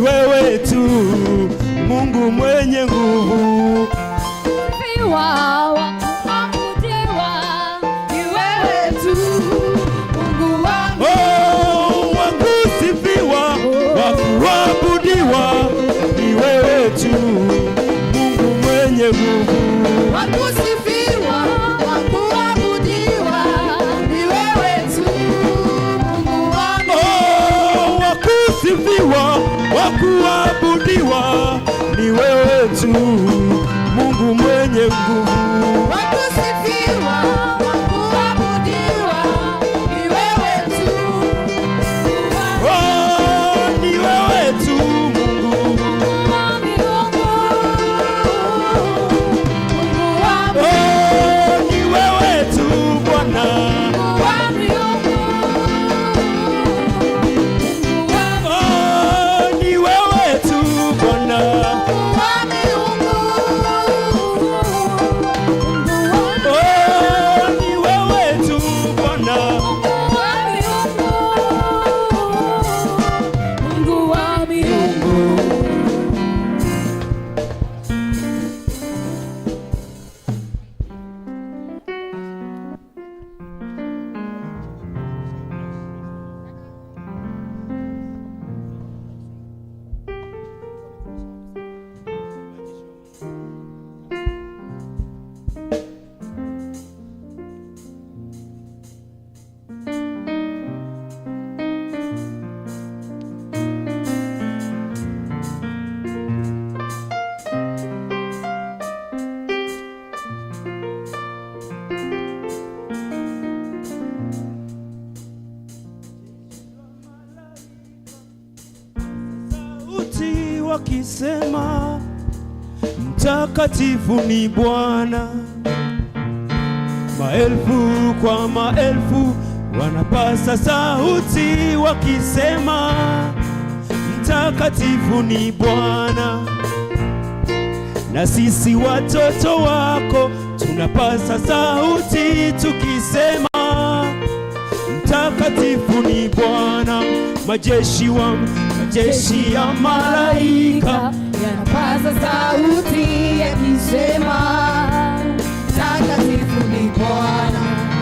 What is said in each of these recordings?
wewe tu, Mungu mwenye nguvu. Sifiwa, wa kuabudiwa, ni wewe tu, Mungu wangu. Oh, wa kusifiwa, wa kuabudiwa, ni wewe tu, Mungu mwenye nguvu. Wa kusifiwa, wa kuabudiwa, ni wewe tu, Mungu wangu. Oh, wa kusifiwa, wa kuabudiwa, ni wewe tu, Mungu mwenye nguvu. Wa kusifiwa, wa kuabudiwa, ni wewe tu, Mungu wangu. Oh, ni wewe tu Mungu. Mungu wa miungu, Mungu wa Oh, ni wewe tu Bwana. Mungu wa miungu, Mungu wa Oh, ni wewe tu Bwana. Mungu wa miungu, Mungu wa Oh, ni wewe tu Bwana. Mungu wa miungu, Mungu wa miungu. Sauti wakisema, mtakatifu ni Bwana. Maelfu kwa maelfu wanapasa sauti wakisema, mtakatifu ni Bwana. Na sisi watoto wako tunapasa sauti tukisema, mtakatifu ni Bwana. Majeshi ya malaika Yanapaza sauti yakisema, takatifu ni Bwana.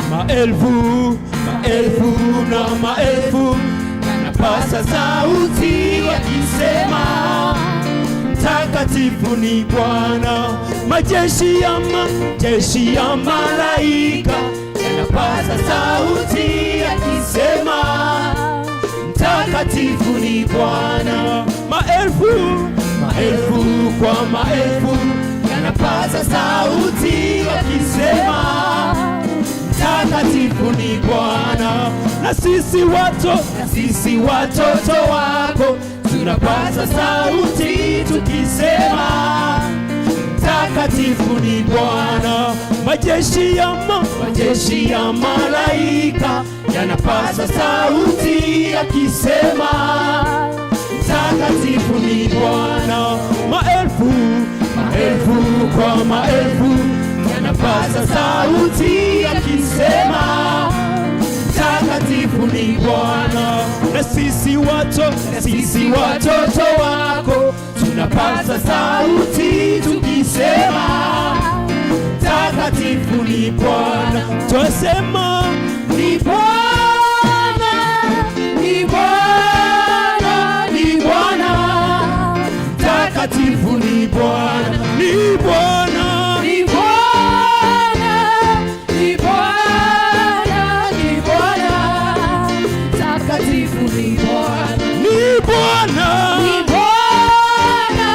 Maelfu, maelfu na maelfu yanapasa sauti wakisema, mtakatifu ni Bwana. Majeshi ya malaika yanapasa sauti yakisema, mtakatifu ni Bwana. Maelfu, maelfu kwa maelfu yanapaza sauti wakisema, mtakatifu ni Bwana. Na sisi watoto wako tunapaza sauti tukisema, mtakatifu ni Bwana. Majeshi ya malaika yanapasa sauti yakisema, mtakatifu ni Bwana. Maelfu, maelfu kwa maelfu yanapasa sauti yakisema, mtakatifu ni Bwana. Na sisi watoto wako tunapasa sauti tukisema, mtakatifu ni Bwana. Twasema Ni Bwana, ni Bwana, ni Bwana, mtakatifu ni Bwana, ni Bwana, ni Bwana, ni Bwana, ni Bwana, takatifu ni Bwana. Ni Bwana, Ni Bwana,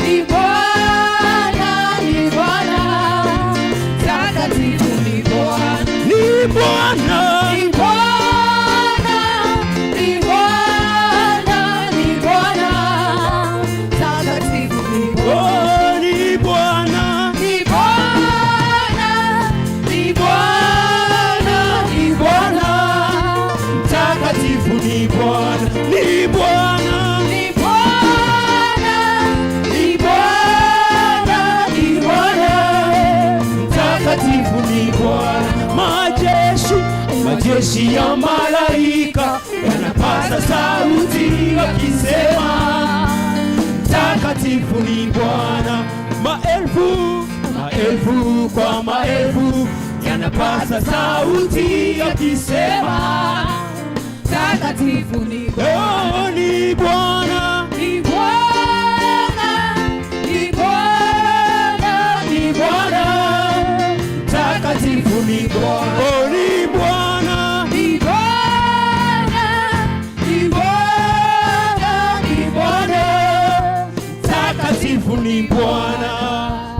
ni Bwana, ni Bwana, takatifu ni Bwana. Ni Bwana, Ni Bwana, ni Bwana, ni Bwana, takatifu ni Bwana. Oh, ni Bwana, Ni Bwana, ni Bwana, ni Bwana, mtakatifu ni Bwana, ni Bwana, ni Bwana, ni Bwana, ni Bwana, mtakatifu ni Bwana. Majeshi ya malaika yanapasa sauti wakisema, Mtakatifu ni Bwana. Maelfu, maelfu kwa maelfu yanapasa sauti yakisema, Takatifu ni Bwana. Oh, ni Bwana, Ni Bwana, ni Bwana, ni Bwana, mtakatifu ni Bwana. Oh, ni Bwana, Ni Bwana, ni Bwana, ni Bwana, mtakatifu ni Bwana.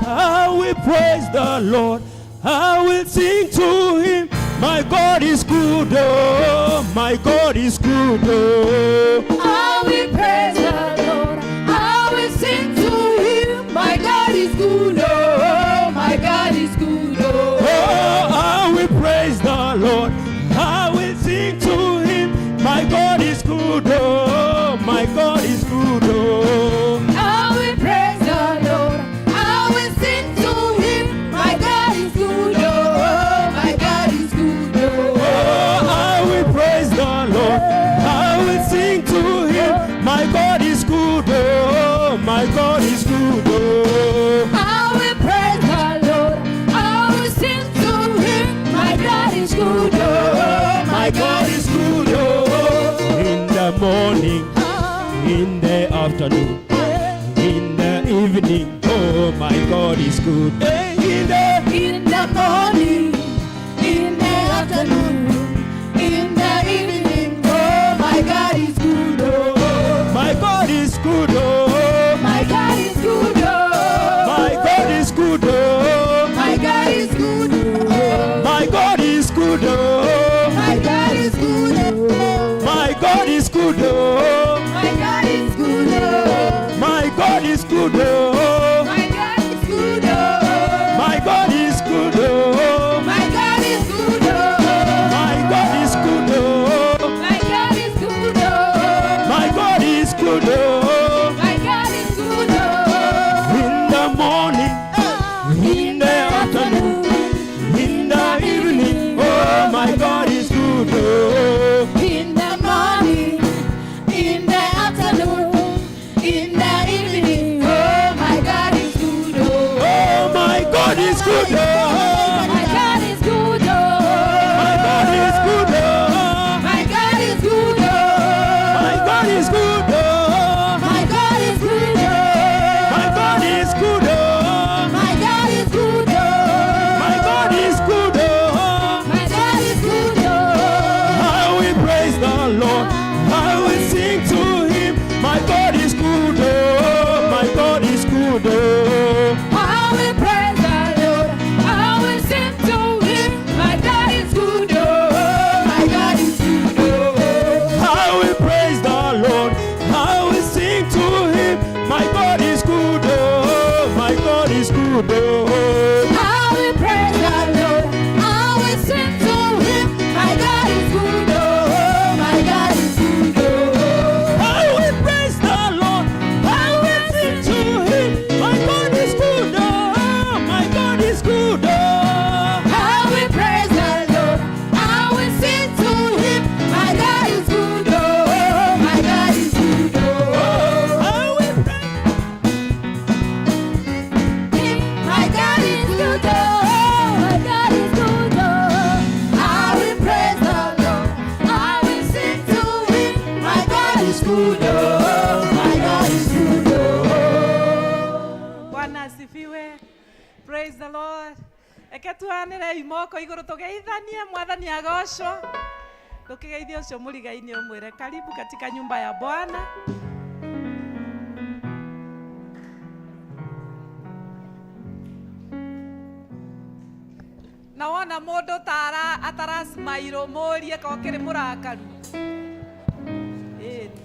I will praise the Lord. I will sing to him. My God is good, oh, my God is good, oh. I will praise the Lord. I will sing to him. My God is good, oh, my God is good, oh. Oh, I will praise the Lord. I will sing to him. My God is good, oh, my God is good, oh. I will praise the Lord. I will sing to him. My God is good, oh, my God is good, oh. Oh, I will praise the Lord. I will sing to him. My God is good, oh, my God is good, oh. I will praise the Lord. I will sing to him. My God is good, oh, My God is good, oh. In the morning, in the afternoon, in the evening, oh, my God is good. Hey, in the In the morning, in the afternoon, in the evening, oh, my God is good, oh, My God is good, oh. my God is good, oh, My God is good, oh. my God is good, oh, My God is good, oh. my God is good, oh, My God is good, oh. my God is good, oh, My God is good, oh. my God is good, oh, My God is good, oh. my God is good, oh, My God is good, oh. my God is good, oh, My God is good, oh. my God is good, oh. In the morning, in the afternoon, in the evening, oh, my God is good, oh. In the morning, in the afternoon, in the evening, oh my God is good, oh. Oh, my God is good, oh. My God is good, oh. My God is good, oh. My God is good, oh. My God is good, oh. My God is good, oh. My God is good, oh. My God is good, oh. My God is good, oh. My God is good, oh. I will praise the Lord. I will sing to him. My God is good, oh. My God is good, oh. I will praise the Lord. I will sing to him. My God is good, oh. My God is good, oh. I will praise the Lord. I will sing to him. My God is good, oh. My God is good, oh. I will praise the Lord. I will sing to him. My God is good, oh. My God is good, oh. I will praise the Lord. I will sing to him. My God is good, oh. My God is good, oh. I will praise the Lord. I will sing to him. My God is good, oh. My God is good, oh. I will praise. My God is good, oh. My God is good, oh. I will praise the Lord. I will sing to him. My God is good, oh. My God is good, oh. Bwana asifiwe. Praise the Lord. Reke tuanĩre moko igũrũ tũgeithanie mwathani agocwo. Ndũkĩgeithie ũcio mũrigainĩ ũmwĩre karibu katika nyumba ya Bwana. Na wona mũndũ tara atarasmairwo mũrie ko kĩrĩ mũrakaru. Ĩni.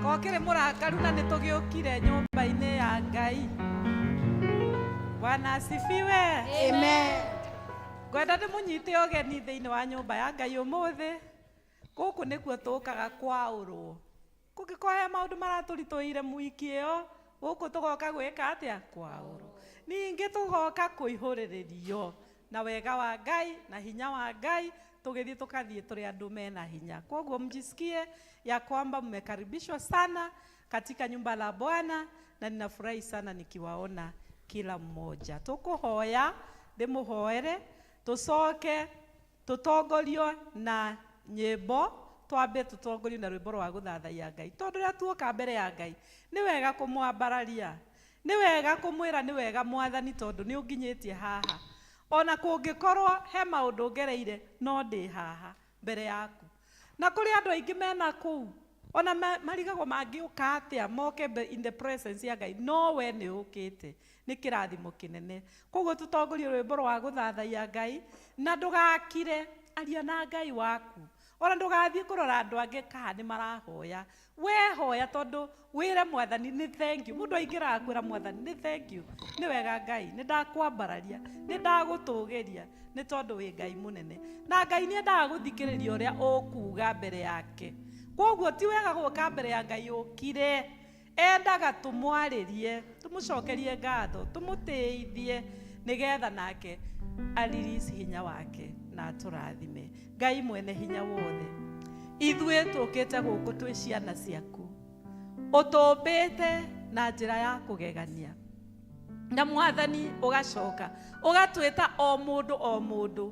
Ko kĩrĩ mũrakaru na nĩ tũgĩũkire nyũmba-inĩ ya Ngai. Bwana asifiwe. Amen. Ngwenda ndĩmũnyite ũgeni thĩinĩ wa nyũmba ya Ngai ũmũthĩ. Gũkũ nĩkuo tũkaga kwaũrwo. Kũngĩkorwo he maũndũ maratũritũhĩire mwiki ĩyo, gũkũ tũgoka gwĩka atĩa? Kwaũrwo. Ningĩ tũgoka kũihũrĩrĩrio na wega wa Ngai na hinya wa Ngai. Tũgĩthiĩ tũkathiĩ tũrĩ andũ mena hinya. Koguo mjisikie ya kwamba mmekaribishwa sana katika nyumba la Bwana, na ninafurahi sana nikiwaona kila mmoja. Tũkũhoya, ndĩmũhoere, tũcoke tũtongorio na nyĩmbo, twambe tũtongorio na rwĩmbo rwa gũthathaiya Ngai, tondũ rĩrĩa tuoka mbere ya Ngai nĩ wega kũmwambararia, nĩ wega kũmwĩra nĩ wega Mwathani, tondũ nĩ ũnginyĩtie haha. Ona kũngĩkorwo he maũndũ ngereire, no ndĩ haha mbere yaku. Na kũrĩ andũ aingĩ mena kũu, ona marigagwo mangĩũka atĩa moke in the presence ya Ngai, no we nĩ ũkĩte, nĩ kĩrathimo kĩnene. Koguo tũtongorie rwĩmbo rwa gũthathaiya Ngai, na ndũgakire, aria na Ngai waku. Ona ndũgathiĩ kũrora andũ angĩ kana nĩ marahoya, we hoya, tondũ wĩre Mwathani nĩ thank you. Mũndũ aingĩraga kwĩra Mwathani nĩ thank you, nĩ wega Ngai, nĩ ndakwambararia, nĩ ndagũtũgĩria, nĩ tondũ wĩ Ngai mũnene. Na Ngai nĩ endaga gũthikĩrĩria ũrĩa ũkuga mbere yake. Koguo ti wega gũka mbere ya Ngai ũkire, endaga tũmwarĩrie, tũmũcokerie ngatho, tũmũtĩithie, nĩgetha nake a-release hinya wake na atũrathime. Ngai mwene hinya wothe, ithuĩ tũkĩte gũkũ twĩ ciana ciaku, ũtũmbĩte na njĩra ya kũgegania, na Mwathani ũgacoka ũgatwĩta o mũndũ o mũndũ,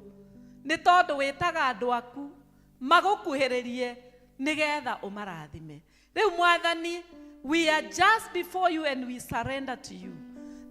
nĩ tondũ wĩtaga andũ aku magũkuhĩrĩrie nĩgetha ũmarathime. Rĩu Mwathani, we are just before you and we surrender to you.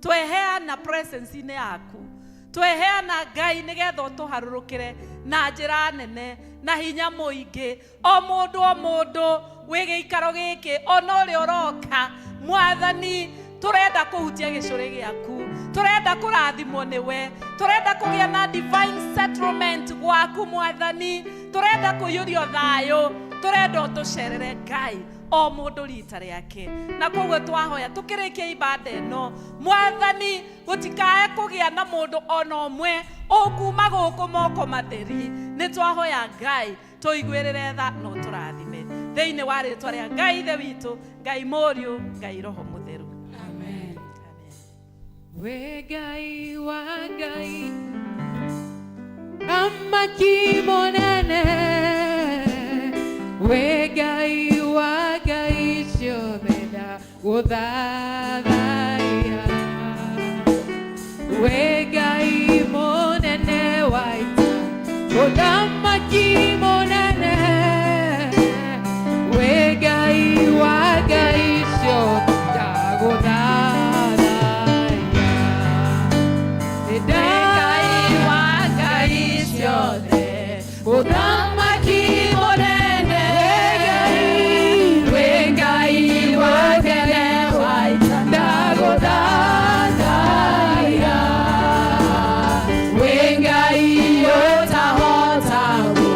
Tweheana presence-inĩ yaku, tweheana Ngai, nĩgetha ũtũharũrũkĩre na njĩra nene na hinya mũingĩ. O mũndũ o mũndũ wĩ gĩikaro gĩkĩ, ona ũrĩa ũroka, Mwathani, tũrenda kũhutia gĩcũrĩ gĩaku, tũrenda kũrathimwo nĩwe, tũrenda kũgĩa na divine settlement gwaku Mwathani, tũrenda kũiyũrio thayũ, tũrenda ũtũcerere Ngai, o mũndũ rita rĩake. Na koguo twahoya tũkĩrĩkia ibanda ĩno, Mwathani, gũtikae kũgĩa na mũndũ ona ũmwe ũkuma gũkũ moko matheri. Nĩ twahoya Ngai, tũiguĩrĩre tha na ũtũrathime, thĩinĩ wa rĩtwa rĩa Ngai Ithe witũ, Ngai Mũriũ, Ngai Roho Mũtheru. Amen. Amen. We Ngai wa Ngai, Amaki monene, we Ngai wa Ngai ciothe ndagũthathaiya. We Ngai mũnene wa ita, Mũthamaki mũnene, we Ngai wa Ngai ciothe ndagũthathaiya. Ngai wa Ngai ciothe, Mũthamaki mũnene, we Ngai wa Ngai wa ita, ndagũthathaiya. We Ngai ũtahotagwo,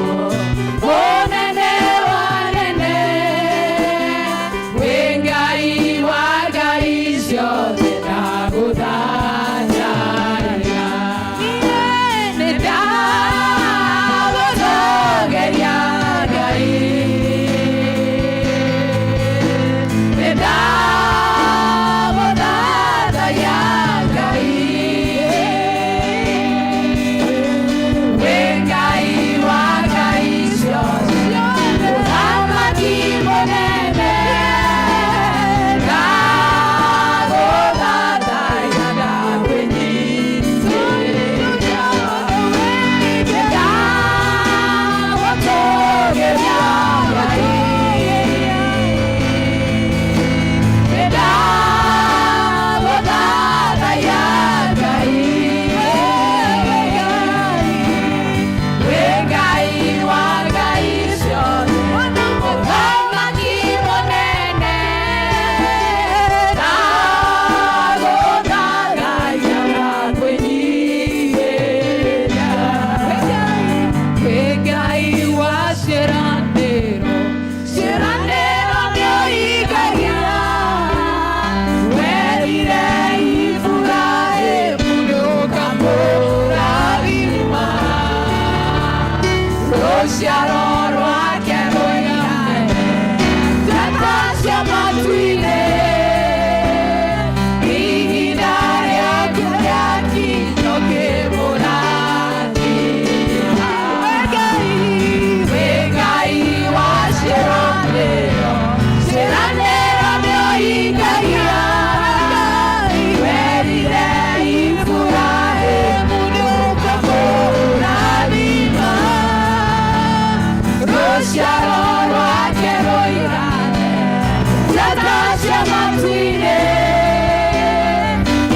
Ndungata cia matu-inĩ,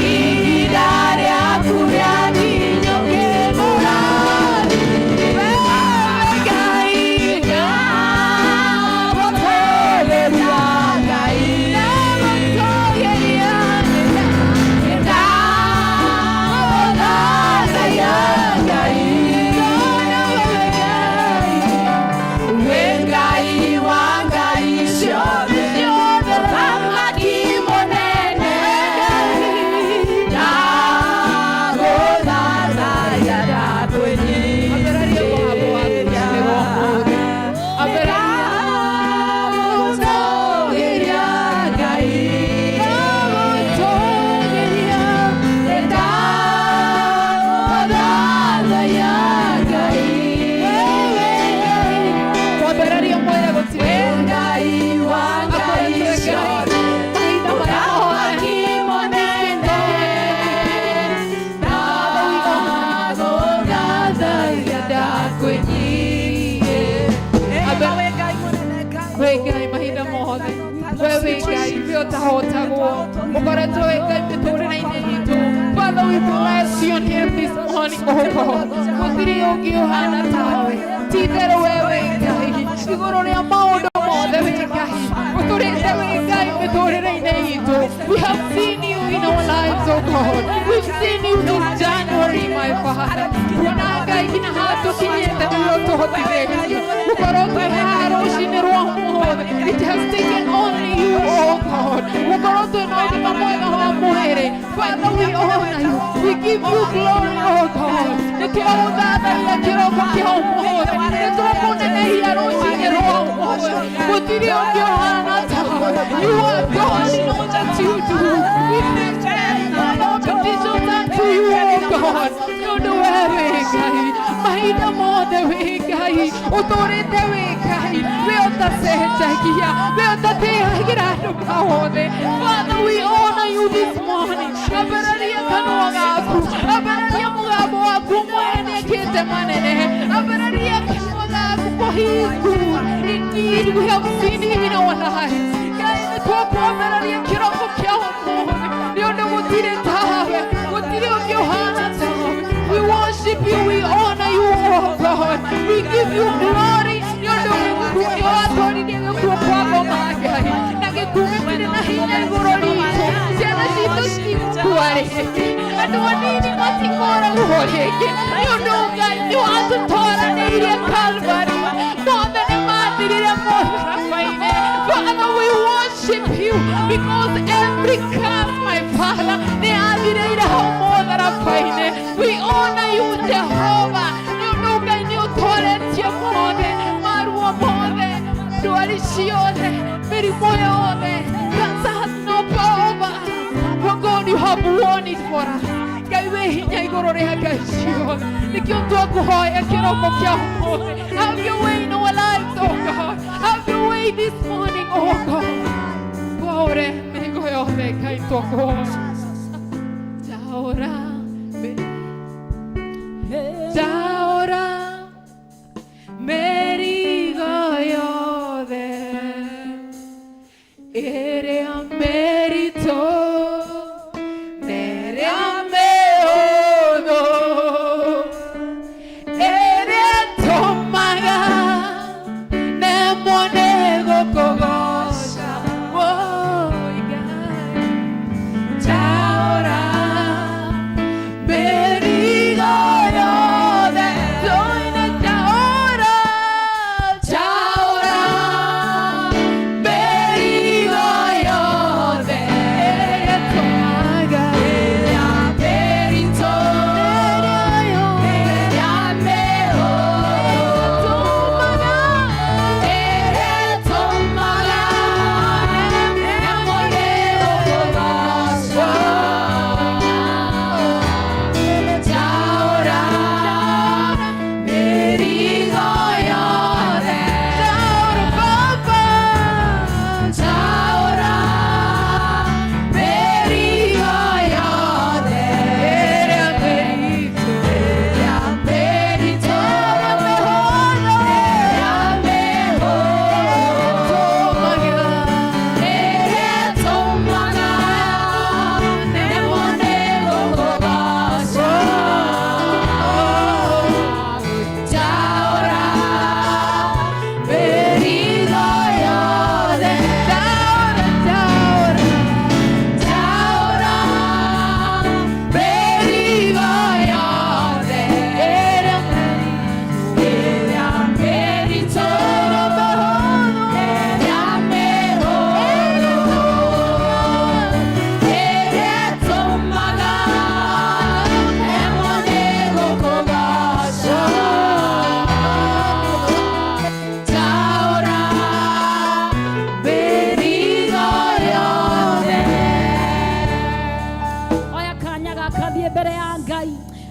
ihinda rĩaku rĩakinyũkĩmũra. Ngai ndagũtũũgĩria, Ngai ndagũtũũgĩria, ndagũthathaiya Ngai, tondũ wewe Ngai wĩ Ngai wa ngai ciothe, Mũthamaki mũnene, ndagũthathaiya, ndakwĩnyiihĩria, ndagũtũũgĩria Ngai, ndagũtũũgĩria, ndagũthathaiya Ngai, wewe Ngai. Kwambĩrĩria mwĩre gũtirĩ Wĩ Ngai wa ngai ciothe, mahinda marĩa mothe. Mũthamaki mũnene, ndagũthathaiya, ndakwĩnyiihĩria. Wĩ Ngai mahinda mothe, we wĩ Ngai we ũtahotagwo, ũkoretwo wĩ Ngai mĩtũrĩre-inĩ itũ. Father, we bless your name this morning, oh God. Gũtirĩ ũngĩ ũhana tawe, ti itherũ we wĩ Ngai igũrũ rĩa maũndũ mothe. Wĩ Ngai ũtũrĩte, wĩ Ngai mĩtũrĩre-inĩ itũ. We have seen you in our lives, oh God. We've seen you this January, my Father. Kuona Ngai nginya haha tũkinyĩte nĩwe ũtũhotithĩtie gũkorwo twĩ haha rũcinĩ rwa ũmũthĩ. It has taken only you, oh God, gũkorwo twĩ na ũgima mwega wa mwĩrĩ. Father, we honor you, we give you glory, oh God. Nĩ twagũthathaia kĩroko kĩa ũmũthĩ, nĩ twakũnenehia rũcinĩ rwa ũmũthĩ. Gũtirĩ ũngĩ ũhana tawe. You are God in all that you do. We present all our petitions unto you, oh God, nĩ ũndũ we wĩ Ngai mahinda mothe, wĩ Ngai ũtũrĩte, wĩ Ngai we ũtacenjagia, we ũtatĩagĩra andũ maothe. Father, we honor you this morning. Ambĩrĩria kanua gaku, ambĩrĩria mũgambo waku mwene ekĩte manene, ambĩrĩria kanua gaku, for he is good indeed. We have seen him in our lives. Ngai, nĩ twakwambĩrĩria kĩroko kĩa ũmũthĩ nĩ ũndũ gũtirĩ tawe, gũtirĩ ũngĩ ũhana tawe. We worship you, we honor you, oh God. We give you glory nĩ ũndũ gĩkuũ nĩ watwaririe gĩkuũ kwa ngoma, Ngai, na gĩkuũ gĩtirĩ na hinya igũrũ ritũ. Ciana citũ citigũkua rĩngĩ, andũ anini matikũragwo rĩngĩ, nĩ ũndũ Ngai nĩ watũtwaranĩirie Calvary, mothe nĩ mathirire mũtharaba-inĩ. Father, we worship you because every curse, my Father, nĩ yathirĩire hau mũtharaba-inĩ. We honor you, Jehovah, nĩ ũndũ Ngai nĩ ũtoretie mothe, maruo mothe, ndwari ciothe, mĩrimũ yothe. Cancer has no power over us, for God, you have won it for us. Ngai wĩ hinya igũrũ rĩa ngai ciothe, nĩkĩo twakũhoya kĩroko kĩa ũmũthĩ. Have your way in our lives, oh God. Have your way this morning, oh God. Twaũre mĩrigo yothe, Ngai, twakũhoya. Taũra taũra mĩrigo yothe ĩrĩa mĩritũ na ĩrĩa mĩhũthũ, ĩrĩa tũmaga nemwo nĩ gũkũgoca. Woi Ngai, taũra mĩrigo yothe, tũine taũra, taũra mĩrigo.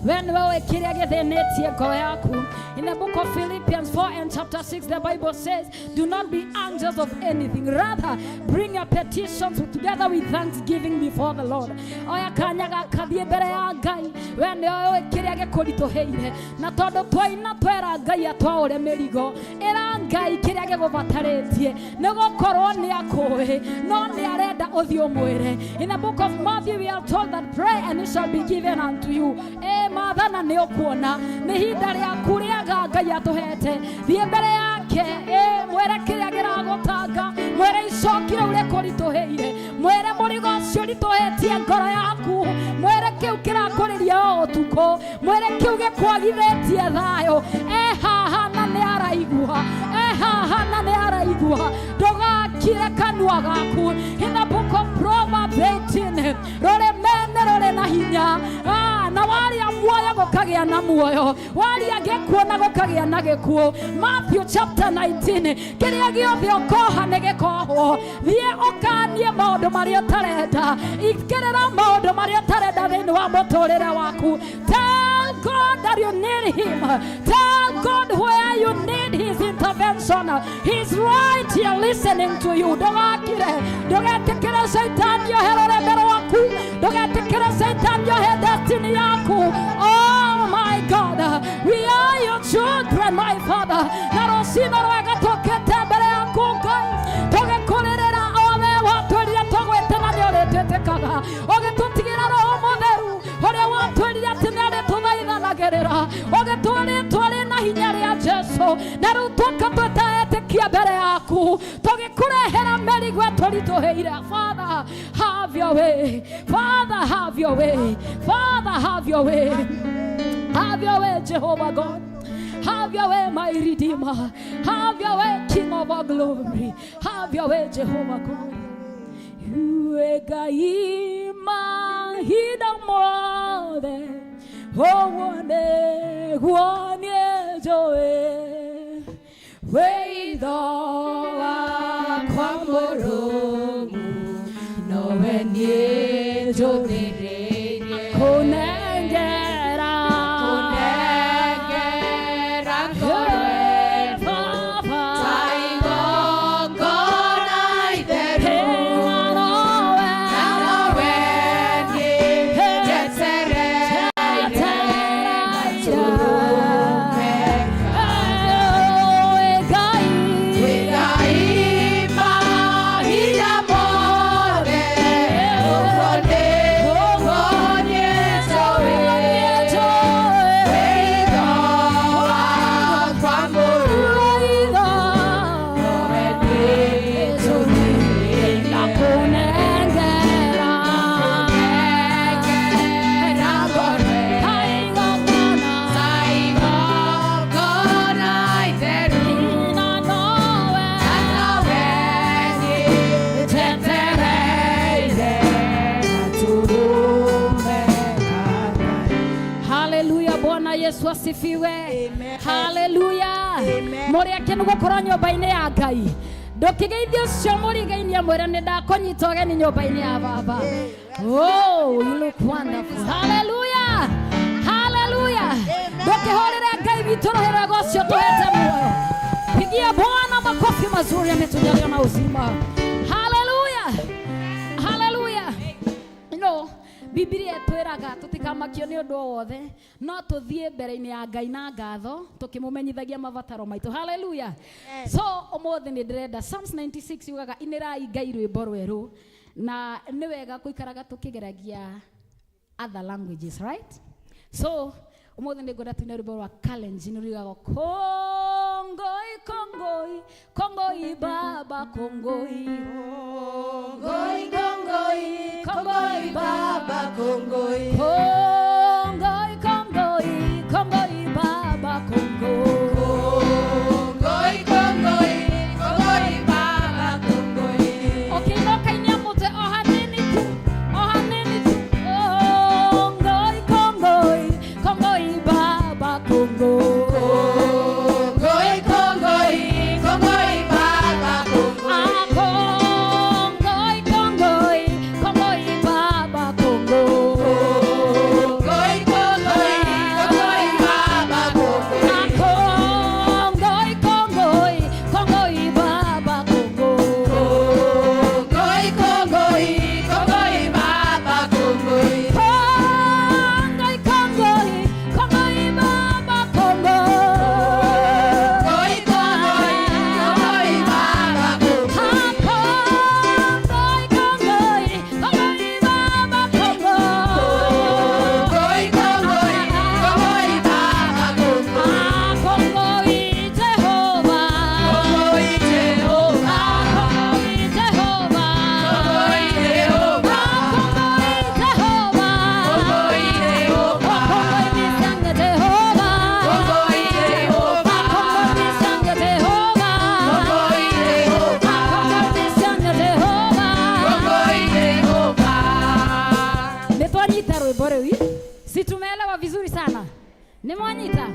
We nĩwe ũĩ kĩrĩa gĩthĩnĩtie ngoro yaku. In the book of Philippians 4 and chapter 6, the Bible says, do not be anxious of anything, rather bring your petitions together with thanksgiving before the Lord. Oya kanya gaka thiĩ mbere ya Ngai. We nĩwe ũĩ kĩrĩa gĩkũritũhĩire, na tondũ twaina twera Ngai atwaũre mĩrigo, ĩra Ngai kĩrĩa gĩgũbatarĩtie, nĩ gũkorwo nĩ akũĩ, no nĩ arenda ũthiĩ ũmwĩre. In the book of Matthew we are told that pray and it shall be given unto you. Ĩ mathana nĩ ũkuona, nĩ ihinda rĩaku rĩaga Ngai atũhete. Thiĩ mbere yake, ĩ mwĩre kĩrĩa kĩragũtanga, mwĩre icoki rĩu rĩkũritũhĩire, mwĩre mũrigo ũcio ũritũhĩtie ngoro yaku, mwĩre kĩu kĩrakũrĩria o ũtukũ, mwĩre kĩu gĩkwagithĩtie thayũ. E haha na nĩ araigua, e haha na nĩ araigua. Ndũgakire kanua gaku. In the book of Proverbs 18, rũrĩmene rũrĩ na hinya. Na waria muoyo gũkagĩa na muoyo, waria gĩkuũ na gũkagĩa na gĩkuũ. Matthew chapter 19, kĩrĩa gĩothe ũkoha nĩ gĩkohwo. Thiĩ ũkanie maũndũ marĩa ũtarenda, ikĩrĩra maũndũ marĩa ũtarenda thĩinĩ wa mũtũrĩre waku. Tell God that you need him. Tell God where you need his intervention. He's right here listening to you. Ndũgakire, ndũgetĩkĩre Shaitani ohe rũrembe rwaku, ndũgetĩkĩre Shaitani ohe destiny yaku. Oh my God, we are your children, my Father. Na rũcinĩ rwega tũkĩte mbere yaku Ngai, tũgĩkũrĩrĩra o we watwĩrire tũgwĩte na nĩ ũrĩtwĩtĩkaga, ũgĩtũtigĩra Roho Mũtheru ũrĩa watwĩrire atĩ nĩ arĩtũthaithanagĩrĩra, ũgĩtũa rĩtwa rĩna hinya rĩa Jesu, na rĩu tũka twĩtaetĩkia mbere yaku, tũgĩkũrehera mĩrigo ĩtũritũhĩire. Father, have your way. Father, have your way. Father, have your way. Have your way, Jehovah God. Have your way, my Redeemer. Have your way, King of all glory. Have your way, Jehovah God. Iwe Ngai mahinda mothe, ũguo nĩguo niĩ njũĩ. Wĩitho wakwa mũrũmu, nowe niĩ njũthĩrĩirie. Kũnengera, Kũnengera ngoro ĩno Baba, ta igongona itheru. Hena nowe, Na nowe niĩ njetereire gatũrũme. Wĩ Ngai, Wĩ Ngai mahinda mothe, ũguo nĩguo niĩ njũĩ. Wĩitho wakwa mũrũmu, nowe niĩ njũthĩrĩirie. Kũnengera, Kũnengera ngoro ta igongona, ta igongona itheru. na nowe, Na nowe niĩ njetereire gatũrũme ka Ngai. Haleluya, Bwana Yesu asifiwe. Amen. Haleluya. Amen. Mũrĩ akenu gũkorwo nyũmba-inĩ ya Ngai. Ndũkĩgeithie ũcio mũrigainie mwĩre nĩ ndakũnyita ũgeni nyũmba-inĩ ya baba. Oh, you look wonderful. Haleluya. Haleluya. Ndũkĩhũrĩre Ngai witũ rũhĩ rwega ũcio tũhete muoyo. Pigia Bwana makofi mazuri, ametujalia na uzima. Haleluya. Haleluya. No Bibilia ĩtwĩraga tũtikamakio nĩ ũndũ o wothe, no tũthiĩ mbere-inĩ ya Ngai na ngatho tũkĩmũmenyithagia mabataro maitũ. Haleluya. So ũmũthĩ nĩ ndĩrenda Psalms 96 yugaga inĩrai Ngai rwĩmbo rwerũ, na nĩ wega gũikaraga tũkĩgeragia other languages, right? So ũmũthĩ nĩ ngwenda tuine rwĩmbo rwa Kalenjin rugaga kongoi, kongoi, kongoi baba, kongoi. Kongoi, kongoi, kongoi baba, kongoi. Kongoi, kongoi, kongoi baba, kongoi. Kongoi, kongoi, kongoi baba, kongoi. Okay, no kainia mũtwe o hanini tu, o hanini tu. Kongoi, kongoi, kongoi baba, kongoi. Kongoi, kongoi, kongoi baba, kongoi. Ah, kongoi, Nĩ mwanyita?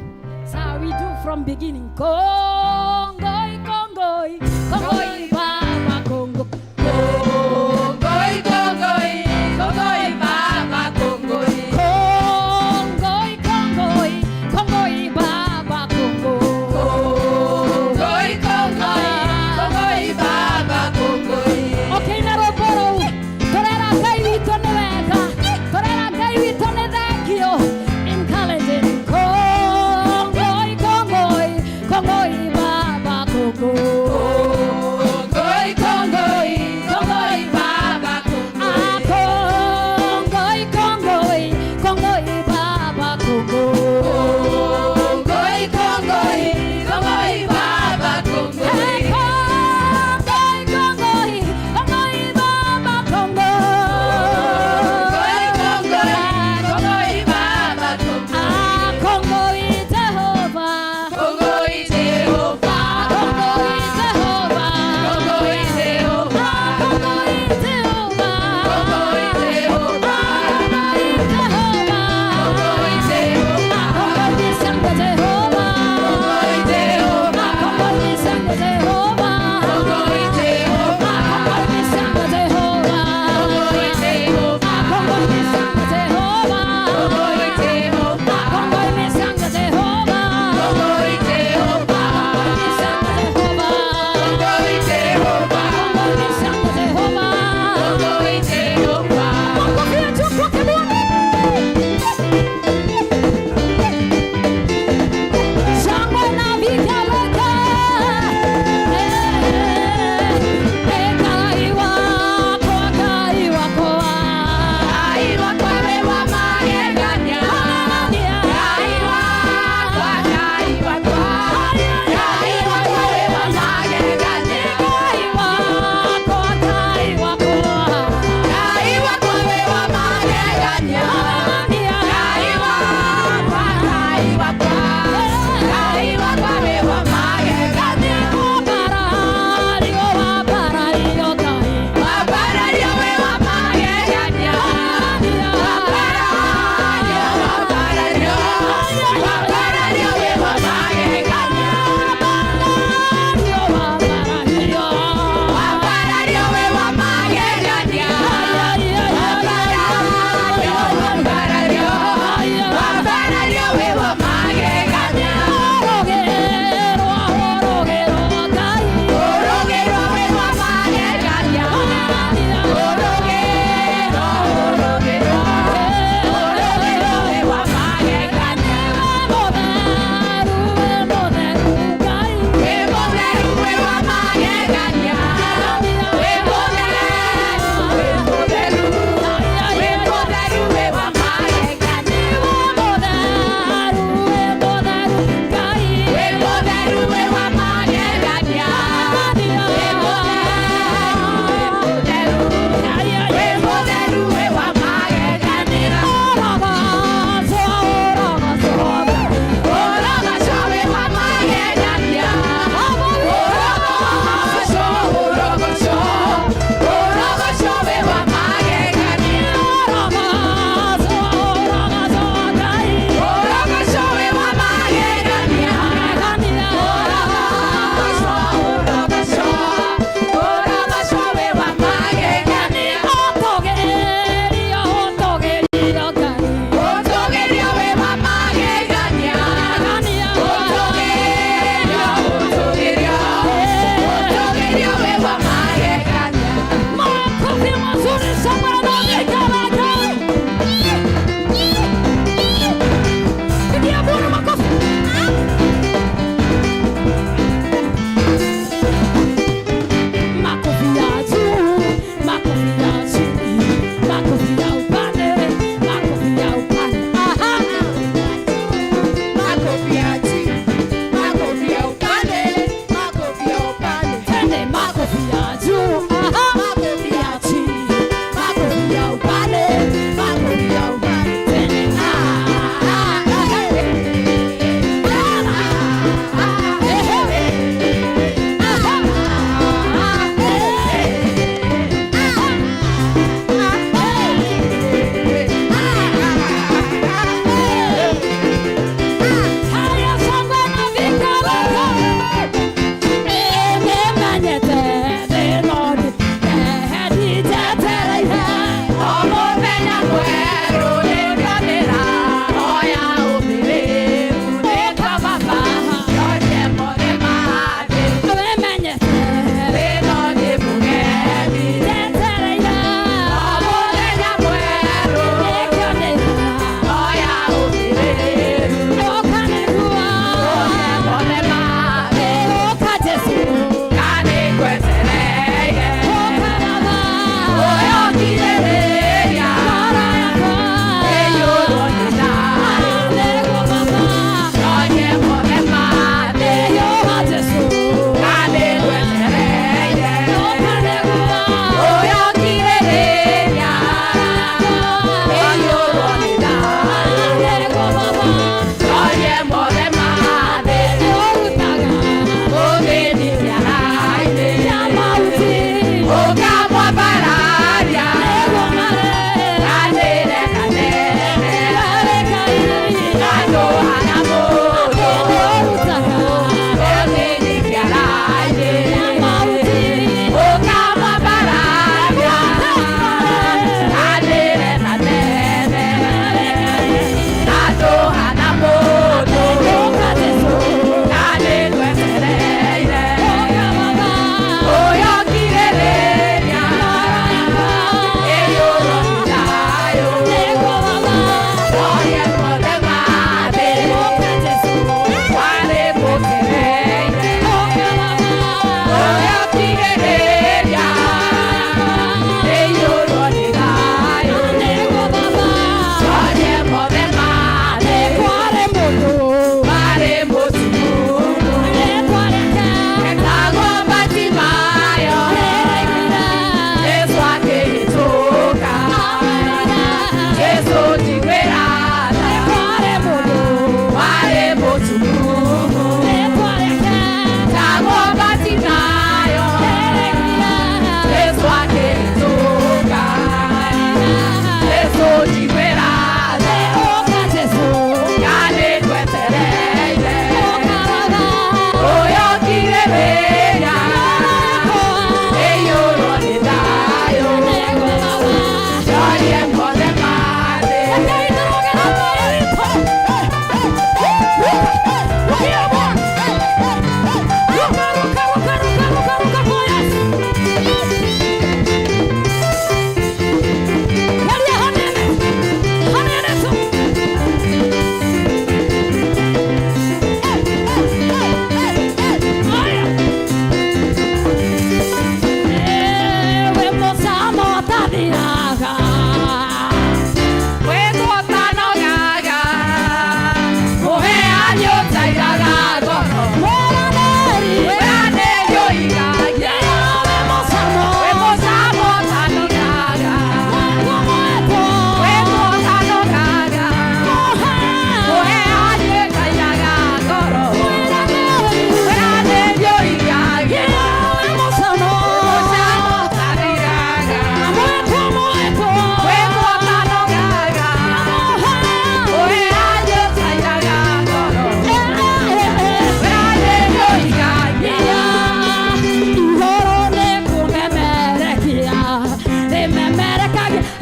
So we do from beginning. Kongoi, kongoi, kongoi baba Kongo. Kongoi, kongoi, kongoi baba kongoi. Kongoi, kongoi, kongoi baba Kongo. Kongoi, kongoi, kongoi baba kongoi. Okay, na rwĩmbo rũu tũrera Ngai witũ nĩ wega, tũrera Ngai witũ nĩ thengio. Encouraging. Kongoi, kongoi, kongoi baba Kongo. Kongoi, kongoi, kongoi baba kongoi. Ah, kongoi, kongoi, kongoi baba Kongo. Kongoi, kongoi, kongoi baba kongoi. Hey, kongoi, kongoi, kongoi baba Kongo. Kongoi, kongoi, kongoi baba kongoi. Ah, kongoi Jehovah. Kongoi Jehova. Kongoi Jehovah. Kongoi Jehova. Kongoi Jehovah. Kongoi Jehova. Kongoi Jehovah. Kongoi Jehova. Kongoi Sango Jehovah. Kongoi Jehova. Kongoi Sango Jehovah. Kongoi Jehova. Kongoi Sango Jehovah. Kongoi Jehova. Kongoi Sango Jehovah. Kongoi Jehova. Kongoi Sango Jehovah. Kongoi Jehova. Kongoi Sango Jehovah. Kongoi Jehova. Kongoi Sango Jehovah. Kongoi Jehova. Makofi ya juu kwake Bwana. Shangwe na vigelegele. Ngai wakwa, Ngai wakwa. Ngai wakwa we wa magegania. Ngai wakwa, Ngai wakwa. Ngai wakwa we wa magegania. Ngai wakwa, Ngai wakwa. Ngai wakwa we wa magegania. Ngai wakwa, Ngai wakwa. Ngai wakwa we wa magegania. Wambarario, wambarario Ngai. Wambarario we wa magegania. Wambarario, wambarario. Wambarario we wa magegania. Wambarario we wa magegania. Wambarario, wambarario. Wambarario we wa magegania. Orogerwa we wa magegania. Orogerwa, orogerwa. Orogerwa we wa magegania. We mũtheru we wa magegania. We mũtheru, we mũtheru. We mũtheru we wa magegania. We mũtheru we wa magegania. We mũtheru, we mũtheru.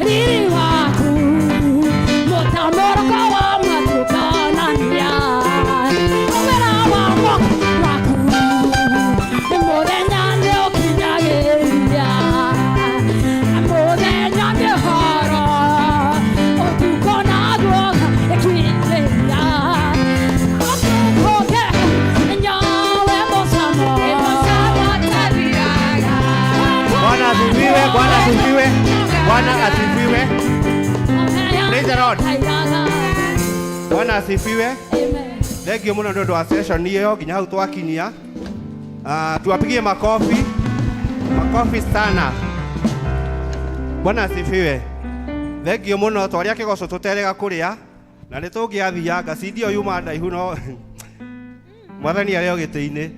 Riri waku Mũtamũrũko wa matukanania Ũmera wa mwaka waku Mũthenya nĩũkinyagĩria Mũthenya nĩ horo Ũtukũ naguo ĩkirĩria Ũtukũ nyawe mũcamo Bwana asifiwe, Bwana asifiwe, Bwana asifiwe. Praise the Lord. Bwana asifiwe. Thank you muno nĩ ũndũ wa session ĩyo nginya hau twakinyia. Tuwapigie makofi. Makofi sana. Bwana asifiwe. Thank you muno twaria kĩgoco tũterega kũrĩa na nĩ tũngĩathianga cindi ĩyo yuma ndaihu no Mwathani arĩ o gĩtĩ-inĩ.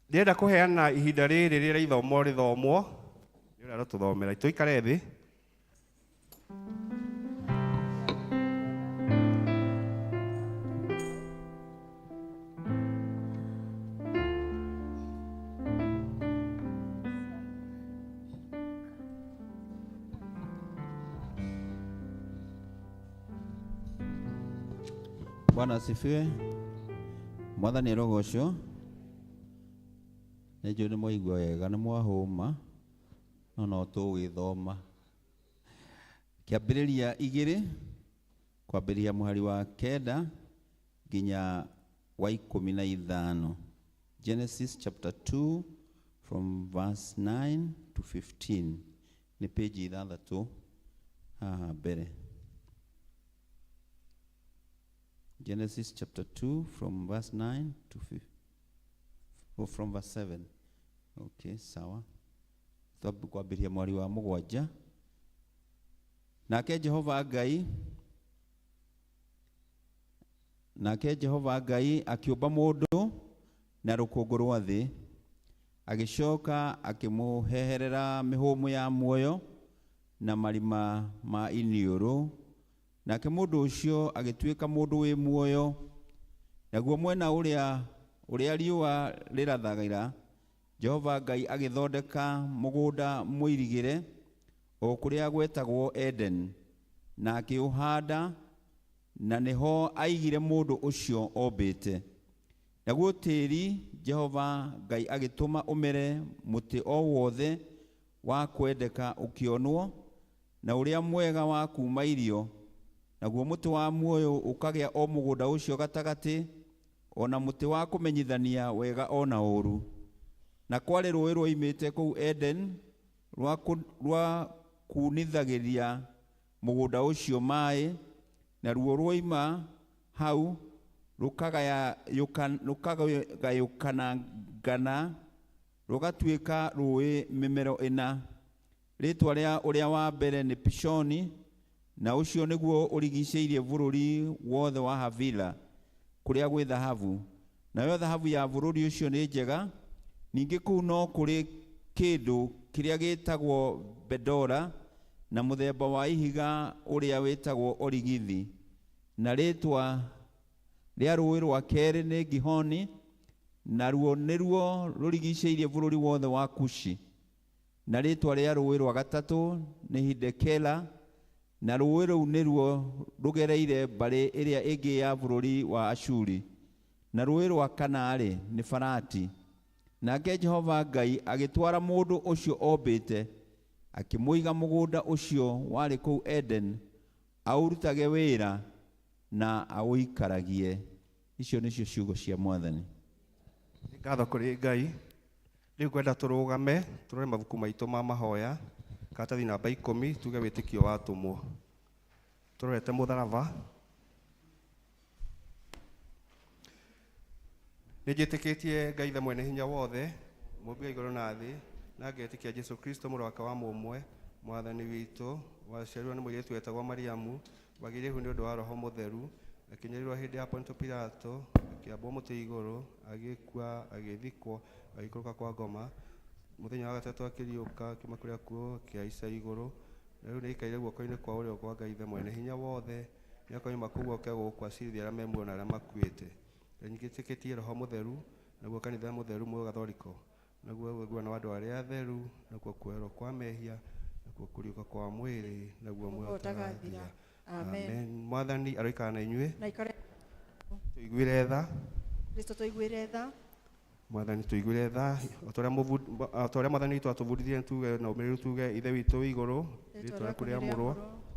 Ndĩrenda kũheana ihinda rĩrĩ rĩrĩa ithomo rĩthomwo nĩ ũrĩa arotũthomera tũikare thĩ. Bwana asifiwe. Mwathani arogocwo. Nĩ njũĩ nĩ mwaigua wega nĩ mwahũma no no tũgĩthoma. Kĩambĩrĩria 2 kwambĩrĩria mũhari wa 9 nginya wa 15. Genesis chapter 2 from verse 9 to 15. Nĩ page 6 haha mbere. Genesis chapter 2 from verse 9 to 15. Oh, from verse 7. Okay, sawa. Twambĩrĩria mwari wa 7. Nake Jehova Ngai akĩũmba mũndũ na rũkũngũ rwa thĩ, agĩcoka akĩmũheherera mĩhũmũ ya muoyo na marima ma iniũrũ. Nake mũndũ ũcio agĩtuĩka mũndũ wĩ muoyo. Naguo mwena ũrĩa riũa rĩrathagĩra, Jehova Ngai agĩthondeka mũgũnda mũirigĩre o kũrĩa gwetagwo Eden, na akĩũhanda, na nĩho aigire mũndũ ũcio ombĩte. Naguo tĩĩri Jehova Ngai agĩtũma ũmere mũtĩ o wothe wa kwendeka ũkĩonwo, na ũrĩa mwega wa kuuma irio. Naguo mũtĩ wa muoyo ũkagĩa o mũgũnda ũcio gatagatĩ, o na mũtĩ wa kũmenyithania wega o na ũũru. Na kwarĩ rũũĩ rwoimĩte kũu Eden rwa kunithagĩria mũgũnda ũcio maĩ, naruo rwoima hau rũkagayũkanangana rũgatuĩka rũũĩ mĩmero 4. Rĩĩtwa rĩa ũrĩa wa mbere nĩ Pishoni, na ũcio nĩguo ũrigicĩirie bũrũri wothe wa Havila kũrĩa gwĩ thahabu. Nayo thahabu ya bũrũri ũcio nĩ njega. Ningĩ kũu no kũrĩ kĩndũ kĩrĩa gĩtagwo Bedora, na mũthemba wa ihiga ũrĩa wĩtagwo origithi. Na rĩĩtwa rĩa rũũĩ rwa kerĩ nĩ Gihoni, naruo nĩruo rũrigicĩirie bũrũri wothe wa Kushi. Na rĩĩtwa rĩa rũũĩ rwa gatatũ nĩ Hidekela, na rũũĩ rũu nĩruo rũgereire mbarĩ ĩrĩa ĩngĩ ya bũrũri wa Ashuri. Na rũũĩ rwa kana-rĩ nĩ Farati. Nake Jehova Ngai agĩtwara mũndũ ũcio ombĩte, akĩmũiga mũgũnda ũcio warĩ kũu Eden, aũrutage wĩra na aũikaragie. Icio nĩcio ciugo cia Mwathani. Nĩ ngatho kũrĩ Ngai. Rĩu ngwenda tũrũgame tũrore mabuku maitũ ma mahoya, karatathi namba 10, tuge wĩtĩkio wa atũmwo. Tũrorete mũtharaba. Nĩ njĩtĩkĩtie Ngai Ithe mwene hinya wothe, mũmbi wa igũrũ na thĩ, na ngetĩkia Jesũ Kristo mũrũ wake wa mũmwe, Mwathani witũ, waciarirwo nĩ mũirĩtu wetagwo Mariamu, wagĩire ihu nĩ ũndũ wa Roho Mũtheru, akĩnyarirwo hĩndĩ ya Ponto Pilato, akĩambwo mũtĩ igũrũ, agĩkua, agĩthikwo, agĩikũrũka kwa ngoma. Mũthenya wa gatatũ akĩriũka, akiuma kũrĩa akuũ, akĩhaica igũrũ, na rĩu nĩaikaire guoko-inĩ kwa ũrĩo kwa Ngai Ithe mwene hinya wothe, nĩakoima kũu oke gũkũ acirithie arĩa me muoyo na arĩa makuĩte. Nĩnjĩtĩkĩtie Roho Mũtheru, naguo kanitha mũtheru Mũgathoriko, Naguo ũiguano wa andũ arĩa atheru, nakuo kuoherwo kwa mehia, nakuo kũriũka kwa mwĩrĩ, naguo muoyo ũtagathira. Amen. Amen. Mwathani aroikara na inyuĩ. Na ikare Tũiguĩre tha. Kristo tũiguĩre tha. Mwathani tũiguĩre tha. O ta ũrĩa Mwathani witũ atũbundithirie tuge na ũmĩrĩru tuge Ithe witũ wĩ igũrũ, rĩĩtwa rĩaku rĩamũrwo,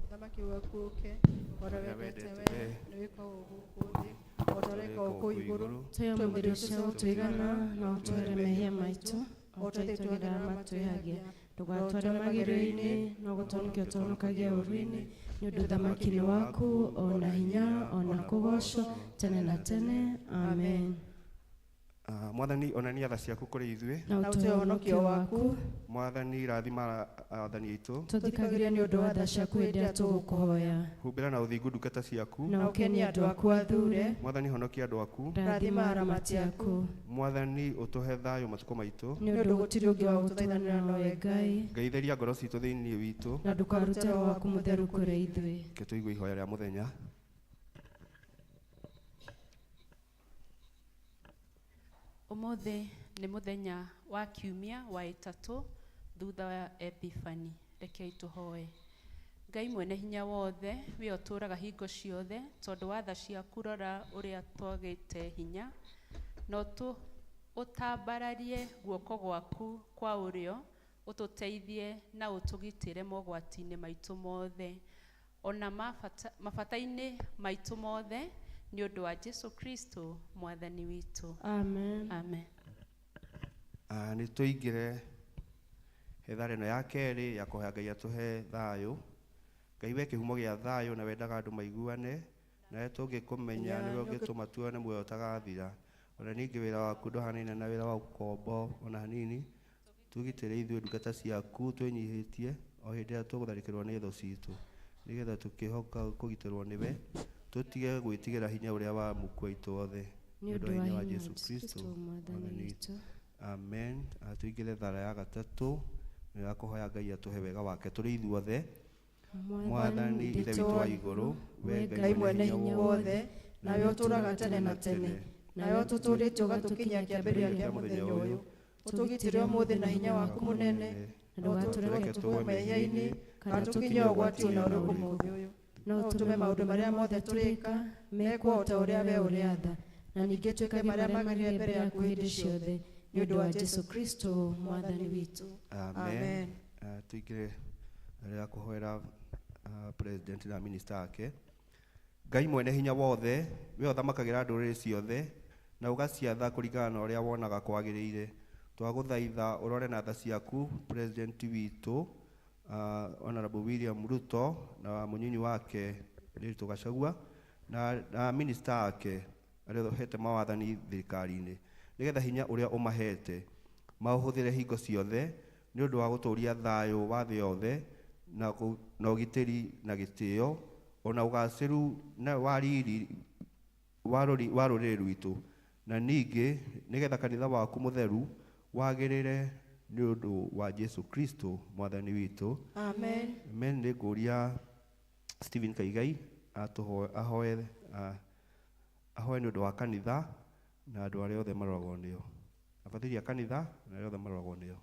Ũthamaki waku ũke, ũrĩa wendete we nĩ wĩkagwo gũkũ thĩ o ta ũrĩa wĩkagwo kũu igũrũ. Tũhe ũmũthĩ ũcio ũtũigana na ũtũhere mehia maitũ o ta ithuĩ twagĩra arĩa matwĩhagia, ndũgatware magerio-inĩ no gũtũhonokia ũtũhonokagie ũũru-inĩ, nĩ ũndũ ũthamaki nĩ waku o na hinya o na kũgoocwo tene na tene. Amen. Mwathani onania tha ciaku kũrĩ ithuĩ Na ũtũhe ũhonokio waku. Mwathani rathima athani aitũ. Tũthikagĩrie nĩ ũndũ wa tha ciaku hĩndĩ ĩrĩa tũgũkũhoya. Humbĩra na ũthingu ndungata ciaku. Na ũkenie andũ aku athure. Mwathani honokia andũ aku. Rathima aramati aku. Mwathani ũtũhe thayũ matukũ maitũ. Nĩ ũndũ gũtirĩ ũngĩ wa gũtũthaithanĩra nowe Ngai. Ngai theria ngoro citũ thĩinĩ witũ. Na ndũkarute Roho waku mũtheru kũrĩ ithuĩ. Reke tũigue ihoya rĩa mũthenya. Ũmũthĩ nĩ mũthenya wa kiumia wa ĩtatũ thutha wa Epiphany. Rekei tũhoe. Ngai mwene hinya wothe, we ũtũũraga hingo ciothe, tondũ wa tha ciaku rora ũrĩa twagĩte hinya, na ũtambararie guoko gwaku kwa ũrĩo, ũtũteithie na ũtũgitĩre mogwati-inĩ maitũ mothe, ona mabata-inĩ maitũ mothe, nĩ ũndũ wa Jesu Kristo mwathani witũ. Amen. Amen. Nĩ tũingĩre ithaa ĩno ya kerĩ ya kũhoya Ngai atũhe thayũ. Ngai we kĩhumo gĩa thayũ na wendaga andũ maiguane, nawe tũngĩkũmenya nĩwe ũngĩtũma tuone muoyo ũtagathira. Ona ningĩ wĩra waku ndũhanaine na wĩra wa ũkombo ona hanini. Tũgitĩre ithuĩ ndungata ciaku twĩnyihĩtie o hĩndĩ ĩrĩa tũgũtharĩkĩrwo nĩ thũ citũ, nĩgetha tũkĩhoka kũgitĩrwo nĩwe, tũtige gwĩtigĩra hinya ũrĩa wa muku aitũ othe. Nĩ ũndũ wa hinya wa Jesu Kristo mwathani witũ. Amen. Tũingĩre thara ya gatatũ nĩ ya kũhoya Ngai atũhe wega wake tũrĩ ithuothe. Mwathani Ithe witũ wa igũrũ, we Ngai mwene hinya wothe, nawe ũtũũraga tene na tene, nawe ũtũtũũrĩtie ũgatũkinyia kĩambĩrĩria kĩa mũthenya ũyũ, ũtũgitĩre ũmũthĩ na hinya waku mũnene, na ũtũreke tũgwe mehia-inĩ kana tũkinye ũgwati ona ũrĩkũ mũthĩ ũyũ. No ũtũme maũndũ marĩa mothe tũrĩka mekwo o ta ũrĩa we ũrĩatha, na ningĩ twĩke marĩa magĩrĩire mbere yaku hĩndĩ ciothe, nĩ ũndũ wa Jesu Kristo mwathani witũ. Amen. Tũingĩre rĩa kũhoera president na minister ake. Ngai mwene hinya wothe, we ũthamakagĩra ndũrĩrĩ ciothe na ũgaciatha kũringana na ũrĩa wonaga kwagĩrĩire. Twagũthaitha ũrore na tha ciaku president witũ Honorable William Ruto na mũnyinyi wake Rigathi Gachagua na minister ake arĩa ũhete mawathani thirikari-inĩ, nĩgetha hinya ũrĩa ũmahete maũhũthĩre hingo ciothe nĩ ũndũ wa gũtũũria thayũ wa thĩ yothe na ũgitĩri na gĩtĩo ona ũgacĩru na wa riri wa rũrĩrĩ rwitũ, na ningĩ nĩgetha kanitha waku mũtheru wagĩrĩre nĩ ũndũ wa Jesu Kristo mwathani witũ. Amen. Amen. Nĩ ngũria Stephen Kaigai ahoe nĩ ũndũ wa kanitha na andũ arĩa othe maroragwo nĩo. Abatithia kanitha na arĩa othe maroragwo nĩo.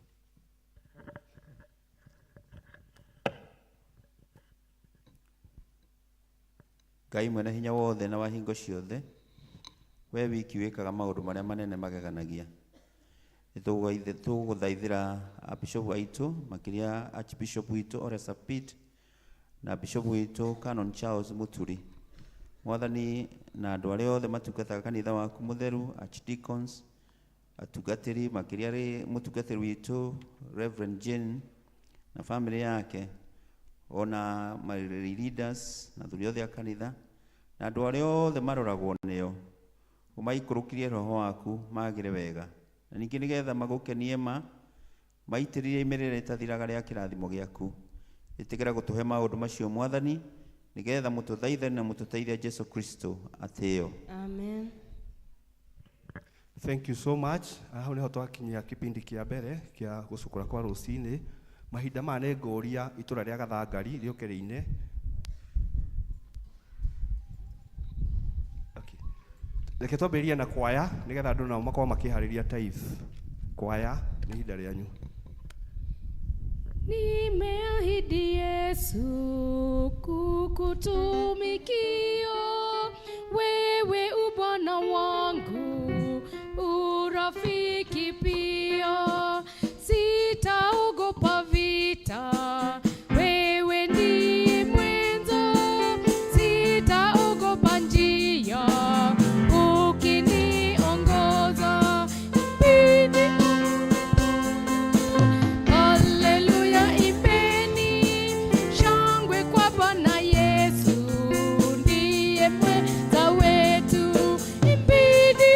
Ngai mwene hinya wothe na wa hingo ciothe, we wiki wĩkaga maũndũ marĩa manene mageganagia. Tũgũthaithĩra bishop aitũ, makĩria Archbishop witũ Ole Sapit na bishop witũ Canon Charles Muturi. Mwathani na andũ arĩa othe matungataga kanitha waku mũtheru, archdeacons, atungatĩri, makĩria mũtungatĩri witũ Reverend Jane na family yake, ona leaders na athuri othe a kanitha na andũ arĩa othe maroragwo nĩo, ũmaikũrũkirie roho waku magĩre wega, na ningĩ nĩgetha magũkenie ma maitĩrĩrie imĩrĩre ĩtathiraga rĩa kĩrathimo gĩaku. Ĩtĩkĩra gũtũhe maũndũ macio Mwathani, nĩgetha mũtũthaithe na mũtũteithie Jesu Kristo atĩo. Amen. Thank you so much. Hau nĩho twakinyia kĩbindi kĩa mbere kĩa gũcukũra kwa rũcinĩ. Mahinda maya nĩ ngũria itũra rĩa Gathangari rĩũke rĩine. Okay. Reke twambĩrĩrie na kwaya nĩgetha andũ nao makorwo makĩharĩria tithe. Kwaya, nĩ ihinda rĩanyu. Nimeahidi Yesu kukutumikia wewe, ubwana wangu, urafiki pia, sitaogopa vita, wewe ndiye mwenzo, sitaogopa njia, ukiniongoza bidi. Haleluya, imbeni shangwe kwa Bwana Yesu, ndiye mweza wetu. Imbeni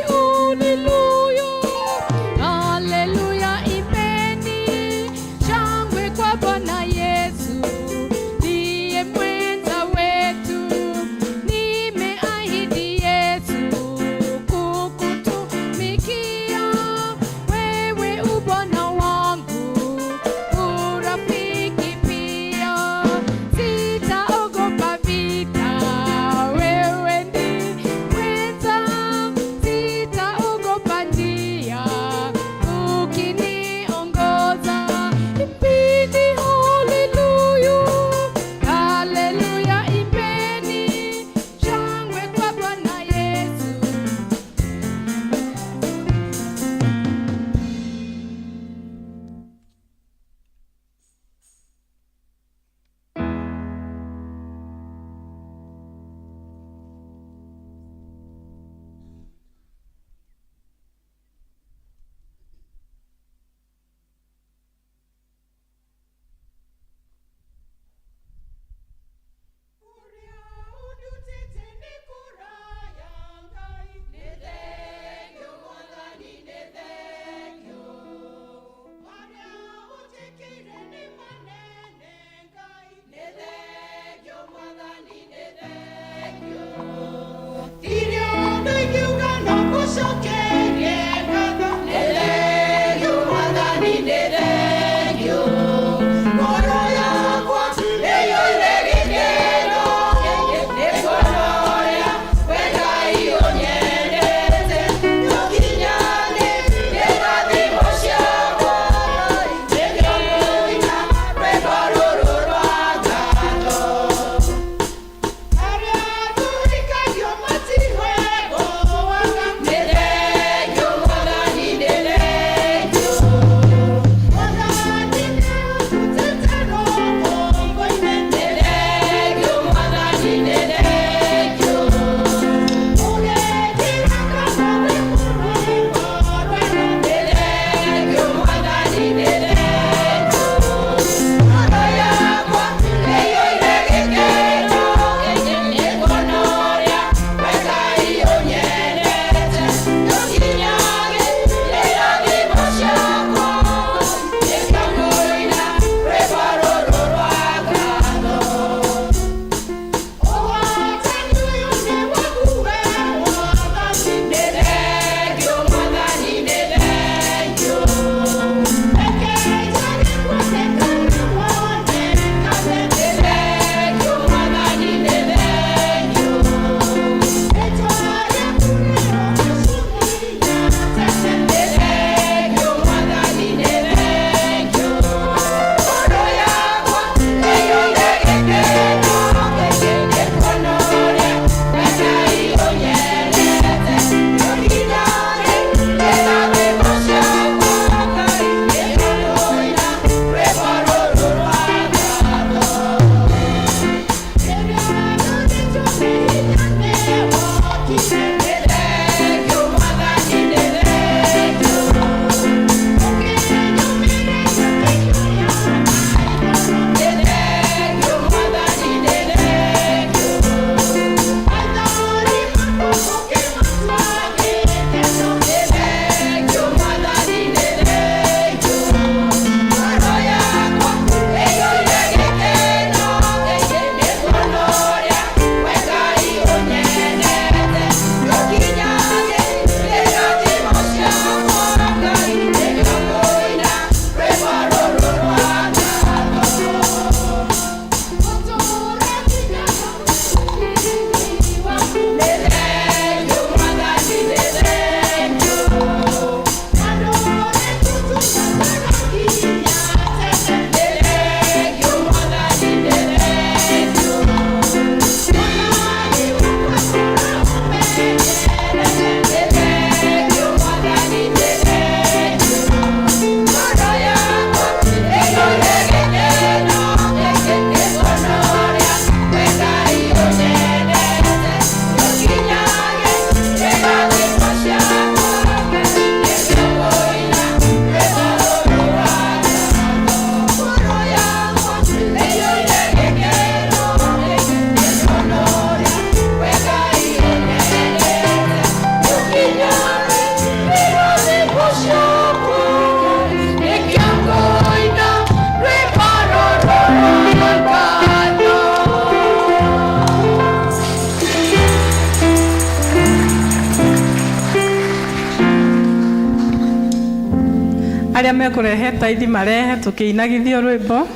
Arĩa mekũrehe taithi marehe tũkĩinagithio rwĩmbo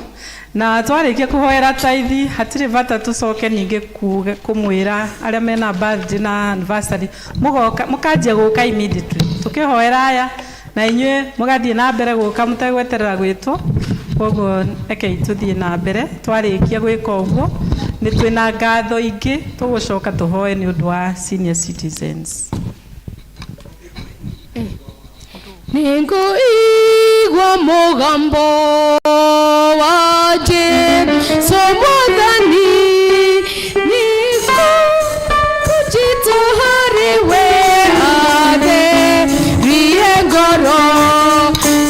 na twarĩkia kũhoera taithi hatirĩ bata tũcoke ningĩ kũmwĩra arĩa mena birthday na anniversary mũgoka mũkanjia gũka immediately tũkĩhoera aya na inyuĩ mũgathiĩ na mbere gũka mũtegweterera gwĩtwo koguo rekei tũthiĩ na mbere twarĩkia gwĩka ũguo nĩ twĩna ngatho ingĩ tũgũcoka tũhoe nĩ ũndũ wa senior citizens. Nĩngũigua mũgambo wa Jesũ Mwathani, nĩngũkũnjĩta harĩ we atherie ngoro.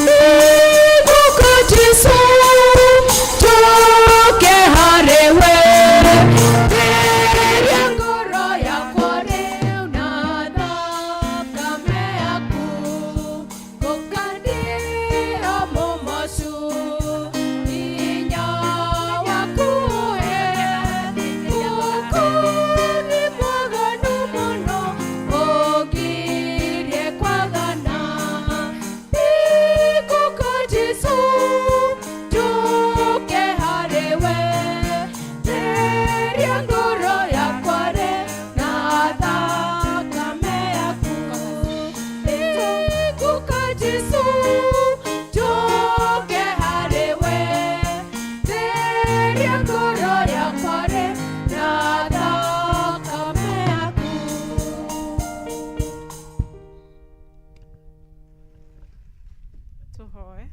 Nĩngũka Jesũ, njũke harĩ we, theria ngoro yakwa rĩu na thakame yaku. Gũkanĩra mũmocu, hinya waku he, gũkũ nĩ mwaganu mũno, ũngirie kwagana. Nĩngũka Jesũ, njũke harĩ we, theria ngoro yakwa rĩ na thakame yaku. Nĩngũka Jesũ, njũke harĩ we, theria ngoro yakwa rĩ na thakame yaku. Tũhoe.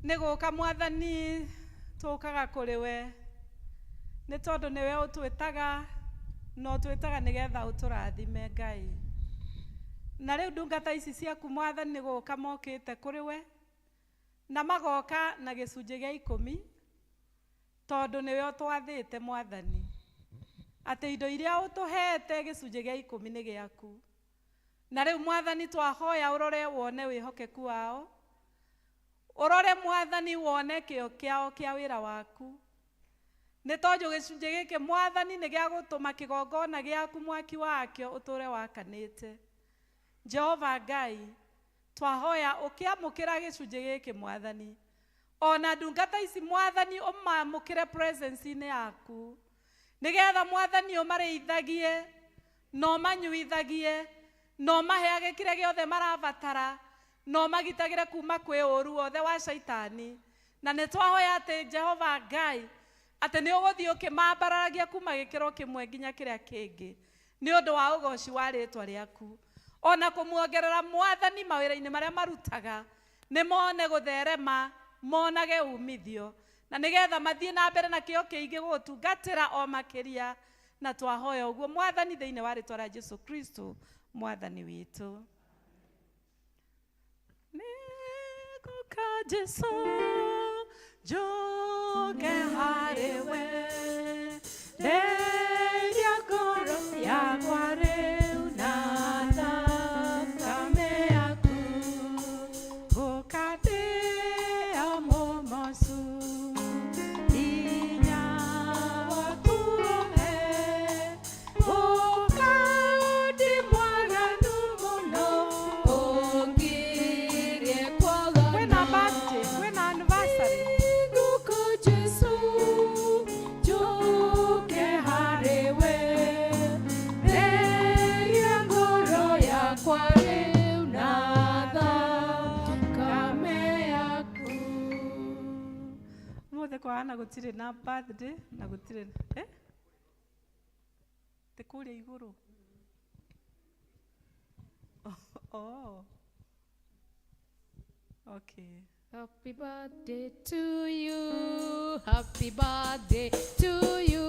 Nĩ gũka Mwathani tũkaga kũrĩ we nĩ tondũ nĩwe ũtwĩtaga na ũtwĩtaga nĩgetha ũtũrathime Ngai. Na rĩu ndungata ici ciaku Mwathani nĩ gũka mokĩte kũrĩ we na magoka na gĩcunjĩ gĩa 10 tondũ nĩwe ũtwathĩte Mwathani atĩ indo iria ũtũhete gĩcunjĩ gĩa 10 nĩ gĩaku. Na rĩu Mwathani twahoya ũrore wone wĩhokeku wao, ũrore Mwathani wone kĩo kĩao kĩa wĩra waku, nĩ tondũ gĩcunjĩ gĩkĩ Mwathani nĩ gĩa gũtũma kĩgongona gĩaku mwaki wakĩo ũtũre wakanĩte. Jehova Ngai, twahoya ũkĩamũkĩra gĩcunjĩ gĩkĩ Mwathani, ona ndungata ici Mwathani ũmamũkĩre presence-inĩ yaku nĩgetha Mwathani ũmarĩithagie na ũmanyuithagie na ũmaheage kĩrĩa gĩothe marabatara na ũmagitagĩre kuma kwĩ ũru wothe wa caitani. Na nĩ twahoya atĩ Jehova Ngai atĩ nĩ ũgũthiĩ ũkĩmambararagia kuma gĩkĩro kĩmwe nginya kĩrĩa kĩngĩ nĩ ũndũ wa ũgoci wa rĩtwa rĩaku, ona kũmuongerera Mwathani mawĩra-inĩ marĩa marutaga nĩ mone gũtherema monage umithio na nĩgetha mathiĩ na mbere na kĩo kĩingĩ gũgũtungatĩra o makĩria. Na twahoya ũguo Mwathani thĩinĩ wa rĩtwa rĩa Jesũ Kristo Mwathani witũ. Nĩngũka Jesũ, njũke harĩ we, theria ngoro yakwa rĩu na thakame yaku. Gũkanĩra mũmocu, hinya waku ũhe, gũka ndĩ mwaganu mũno, ũngirie kwagana. Kwĩna birthday, kwĩna anniversary. Nĩngũka Jesũ, njũke harĩ we, theria ngoro yakwa rĩu na thakame yaku. Ũmũthĩ kwahana gũtirĩ na birthday na gũtirĩ Tĩ kũrĩa igũrũ. Oh. Okay. Happy birthday to you. Happy birthday to you.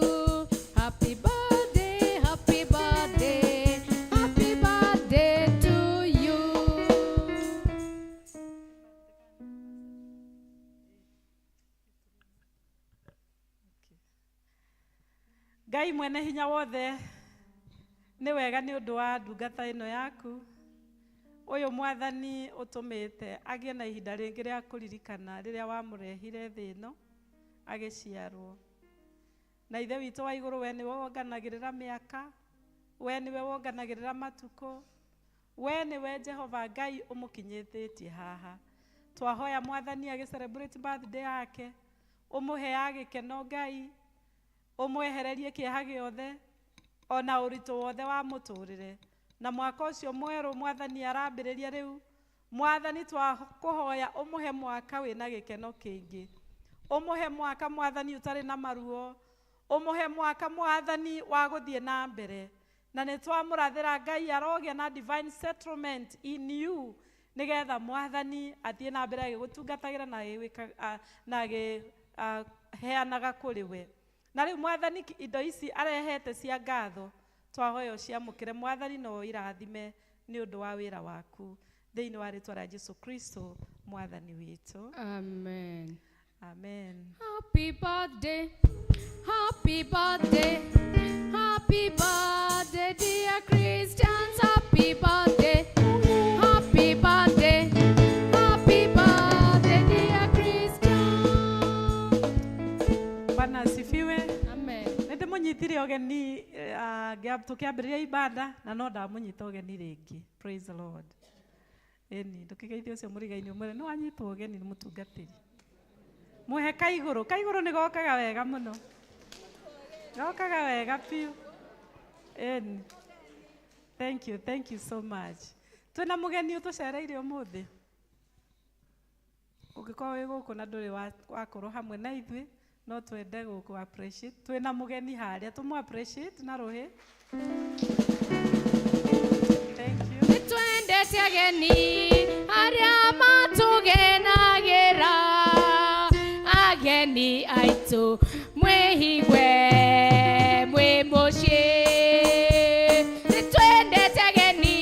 Happy birthday, happy birthday, happy birthday to you. Ngai mwene hinya wothe nĩ wega nĩ ũndũ wa ndungata ĩno yaku ũyũ Mwathani ũtũmĩte agĩe na ihinda rĩngĩ rĩa kũririkana rĩrĩa wamũrehire thĩ ĩno agĩciarwo. Na Ithe witũ wa igũrũ, we nĩwe wonganagĩrĩra mĩaka, we nĩwe wonganagĩrĩra matukũ. We nĩwe Jehova Ngai ũmũkinyĩtĩtie haha. Twahoya Mwathani agĩ celebrate birthday yake, ũmũheage gĩkeno Ngai, ũmwehererie kĩeha gĩothe ona ũritũ wothe wa mũtũrĩre. Na mwaka ũcio mwerũ Mwathani arambĩrĩria rĩu, Mwathani twakũhoya ũmũhe mwaka wĩna gĩkeno kĩingĩ, ũmũhe mwaka Mwathani ũtarĩ na maruo, ũmũhe mwaka Mwathani wa gũthiĩ na mbere. Na nĩ twamũrathĩra Ngai arogĩa na divine settlement in you, nĩgetha Mwathani athiĩ na mbere agĩgũtungatagĩra na na agĩheanaga kũrĩ we. Na rĩu Mwathani indo ici arehete cia ngatho, twahoya ũciamũkĩre Mwathani na ũirathime nĩ ũndũ wa wĩra waku, thĩinĩ wa rĩtwa rĩa Jesu Kristo Mwathani witũ. Amen. Amen. Happy birthday, happy birthday, happy birthday, dear Christians. Happy birthday, happy birthday, happy birthday, dear Christians. Bwana asifiwe. Amen. Nĩ ndĩmũnyitire ũgeni tũkĩambĩrĩria ibada, na no ndamũnyita ũgeni rĩngĩ. Praise the Lord. Ĩni, ndũkĩgeithie ũcio mũrigainĩ ũmwĩre nĩ wanyitwo ũgeni nĩ mũtungatĩri. Mũhe kaigũrũ, kaigũrũ nĩ gokaga wega mũno. Gokaga wega biũ. Ĩni. Thank you, thank you so much. Twĩna mũgeni ũtũcereire ũmũthĩ. Ũngĩkorwo wĩ gũkũ na ndũrĩ wakorwo hamwe na ithuĩ, no twende gũkũ appreciate. Twĩna mũgeni harĩa, tũmũ appreciate na rũhĩ. Thank you. Nĩtwendete ageni arĩa matũgenagĩra, ageni aitũ mwĩhigue mwĩ mũciĩ. Nĩtwendete ageni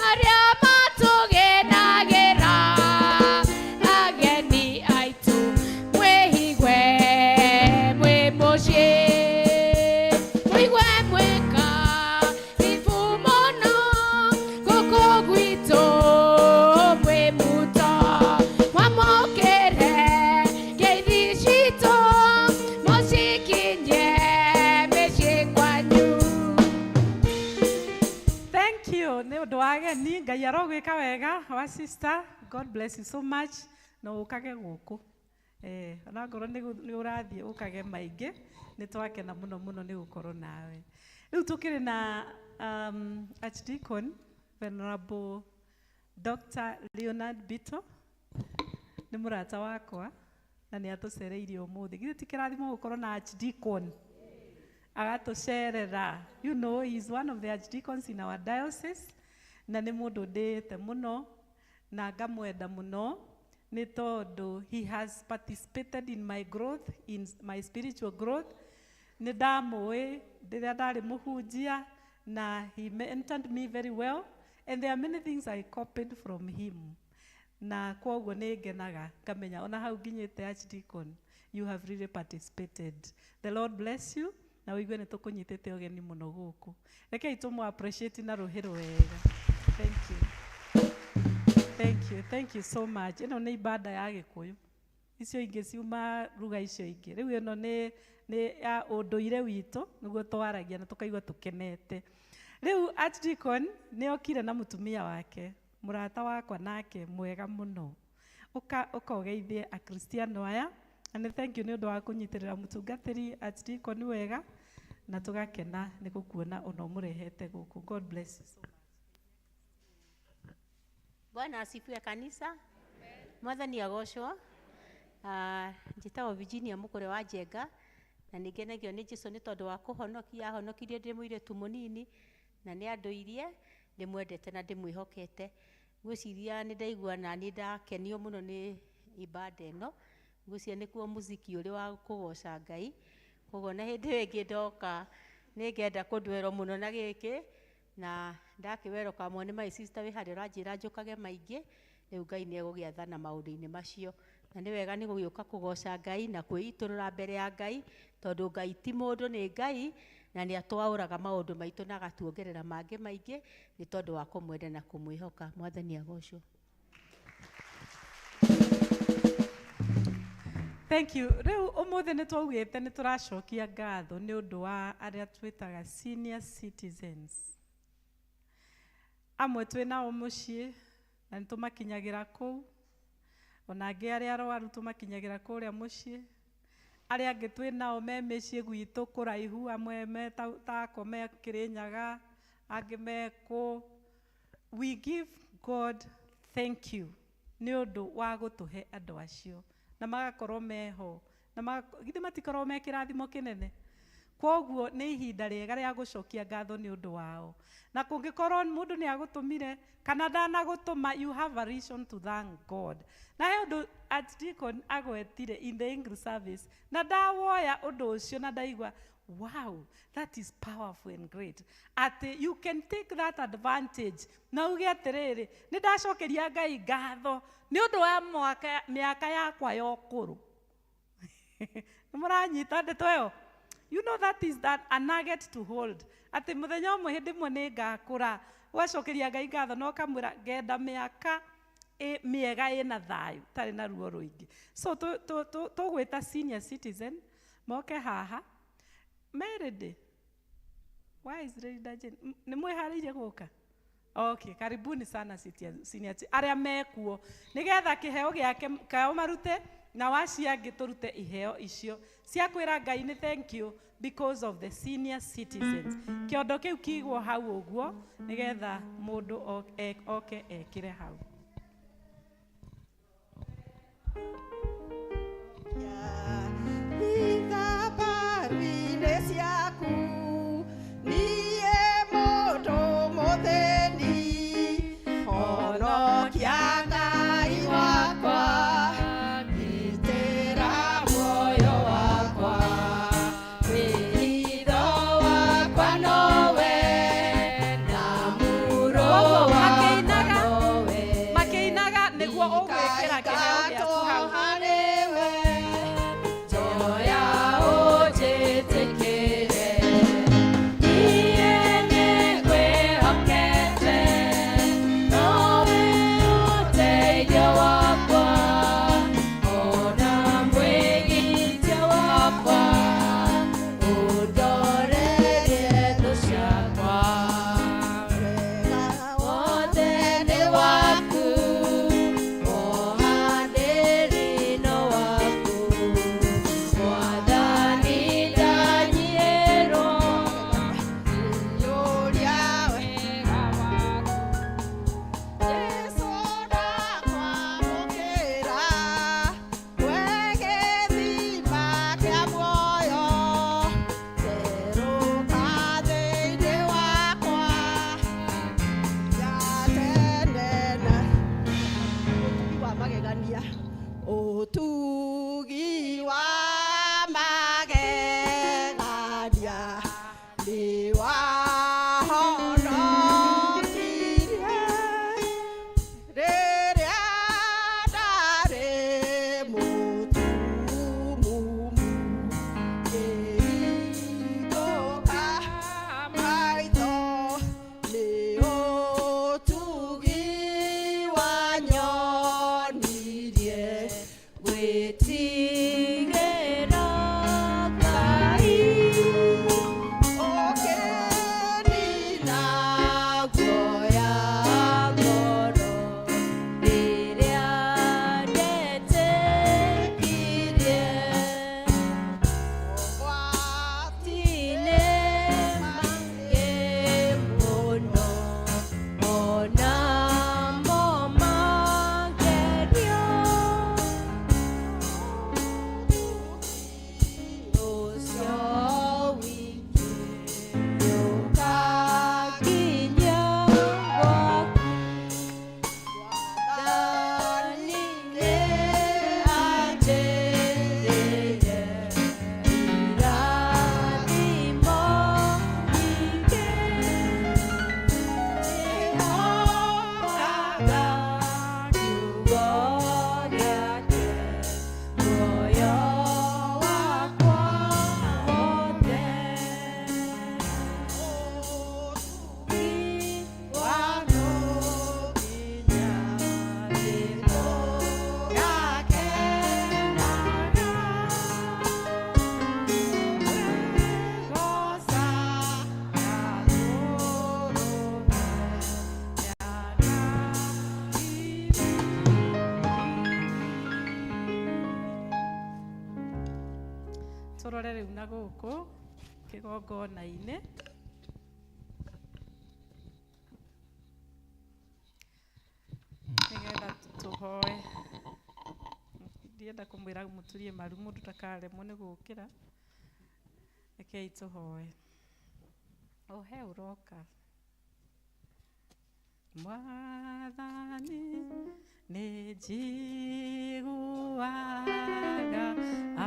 arĩa matũgenagĩra, ageni aitũ mwĩhigue mwĩ mũciĩ. Mũigue mwĩka ibu mũno gũkũ gwitũ mwĩ muto, mwamũkĩre ngeithi citũ mũcikinye mĩciĩ kwanyu. Thank you nĩ ũndũ wa ageni. Ngai arogwĩka wega, our sister. God bless you so much. Na ũkage gũkũ, ona ngorwo nĩ ũrathiĩ ũkage maingĩ, nĩ twakena mũno mũno nĩ gũkorwo nawe. Rĩu tũkĩrĩ na Archdeacon Venerable Dr. Leonard Bito, nĩ mũrata wakwa na nĩ atũcereirie ũmũthĩ. Githĩ ti kĩrathimo gũkorwo na Archdeacon agatũcerera? You know, he is one of the archdeacons in our diocese, na nĩ mũndũ ndĩĩte mũno na ngamwenda mũno nĩ tondũ he has participated in my growth, in my spiritual growth. Nĩ ndamũĩ rĩrĩa ndarĩ mũhunjia, na he mentored me very well, and there are many things I copied from him, na kwoguo nĩ ngenaga ngamenya ona hau nginyĩte, Archdeacon, you have really participated. The Lord bless you, na ũigue nĩ tũkũnyitĩte ũgeni mũno gũkũ. Rekei tũmũ appreciate na rũhĩ rwega. Thank you, thank you, thank you so much. Ĩno nĩ ibada ya Gĩkũyũ, icio ingĩ ciuma ruga icio ingĩ. Rĩu ĩno nĩ ya ũndũire witũ, nĩguo twaragia na tũkaigua tũkenete. Rĩu Archdeacon nĩ okire na mũtumia wake, mũrata wakwa nake mwega mũno. Ũka ũgeithie akristiano aya, na nĩ thank you nĩ ũndũ wa kũnyitĩrĩra mũtungatĩri Archdeacon wega, na tũgakena nĩ gũkuona ona ũmũrehete gũkũ. God bless you so much. Bwana asifiwe kanisa. Mwathani agocwo. Njĩtagwo Virginia Mũkũre wa Njenga, na nĩ ngenagio nĩ Jesũ nĩ tondũ wa kũhonokia. Ahonokirie ndĩ mũirĩtu mũnini na nĩ andũirie, ndĩmwendete na ndĩmwĩhokete. Ngwĩciria nĩ ndaigua na nĩ ndakenio mũno nĩ ibada ĩno. Ngwĩciria nĩkuo mũziki ũrĩ wa kũgoca Ngai, koguo na hĩndĩ ĩyo ĩngĩ ndoka nĩ ngenda kũndwerwo mũno na gĩkĩ, na ndakĩwerwo kamwe nĩ my sister wĩ harĩa ũranjĩra njũkage maingĩ. Rĩu Ngai nĩ egũgĩathana maũndũ-inĩ macio, na nĩ wega nĩ gũgĩũka kũgoca Ngai na kwĩitũrũra mbere ya Ngai, tondũ Ngai ti mũndũ, nĩ Ngai, na nĩ atwaũraga maũndũ maitũ na agatuongerera mangĩ maingĩ nĩ tondũ wa kũmwenda na kũmwĩhoka. Mwathani agocwo. Thank you. Rĩu ũmũthĩ nĩ twaugĩte nĩ tũracokia ngatho nĩ ũndũ wa arĩa twĩtaga senior citizens. Amwe twĩ nao mũciĩ na nĩ tũmakinyagĩra kũu, ona angĩ arĩa arwaru tũmakinyagĩra kũrĩa mũciĩ, arĩa angĩ twĩ nao me mĩciĩ gwitũ kũraihu, amwe me tako me Kĩrĩnyaga, angĩ me kũ. We give God thank you nĩ ũndũ wa gũtũhe andũ acio na magakorwo meho na githĩ matikorwo me kĩrathimo kĩnene. Kwoguo nĩ ihinda rĩega rĩa gũcokia ngatho nĩ ũndũ wao, na kũngĩkorwo mũndũ nĩ agũtũmire kana ndanagũtũma, you have a reason to thank God. Na he ũndũ Archdeacon agwetire in the English service na ndawoya ũndũ ũcio na ndaigua, wow, that is powerful and great, atĩ you can take that advantage na uge atĩrĩrĩ, nĩ ndacokeria Ngai ngatho nĩ ũndũ wa mwaka mĩaka yakwa ya ũkũrũ. Nĩ mũranyita ndeto ĩyo? You know, that is that a nugget to hold, atĩ mũthenya ũmwe, hĩndĩ ĩmwe nĩ ngakũra, ũgacokeria Ngai ngatho na ũkamwĩra ngenda mĩaka mĩega ĩna thayũ, tarĩ na ruo rũingĩ. So tũgwĩta senior citizen moke haha. Meredy, why is Lady Jane? Nĩ mwĩharĩirie gũka? Okay, karibuni sana senior arĩa mekuo, nĩgetha kĩheo gĩake kao marute na wacio angĩ tũrute iheo icio cia kwĩra Ngai nĩ thank you because of the senior citizens. Kĩondo kĩu kĩigwo hau ũguo nĩgetha mũndũ oke ekĩre hau. Thabarĩ-inĩ ciaku niĩ mũndũ mũthĩni, honokia Ngai wakwa, gitĩra muoyo wakwa, wĩhitho wakwa nowe na muro Koguo wakwa makĩinaga nowe. Makĩinaga nĩguo ũgwĩkĩra kĩheo gĩaku hau. Tũrore rĩu na gũkũ kĩgongona-inĩ. Nĩgetha tũhoe. Ndienda kũmwĩra mũturie maru mũndũ ndakaremwo nĩ gũkĩra. Rekei tũhoe. O he ũroka. Mwathani nĩ njiguaga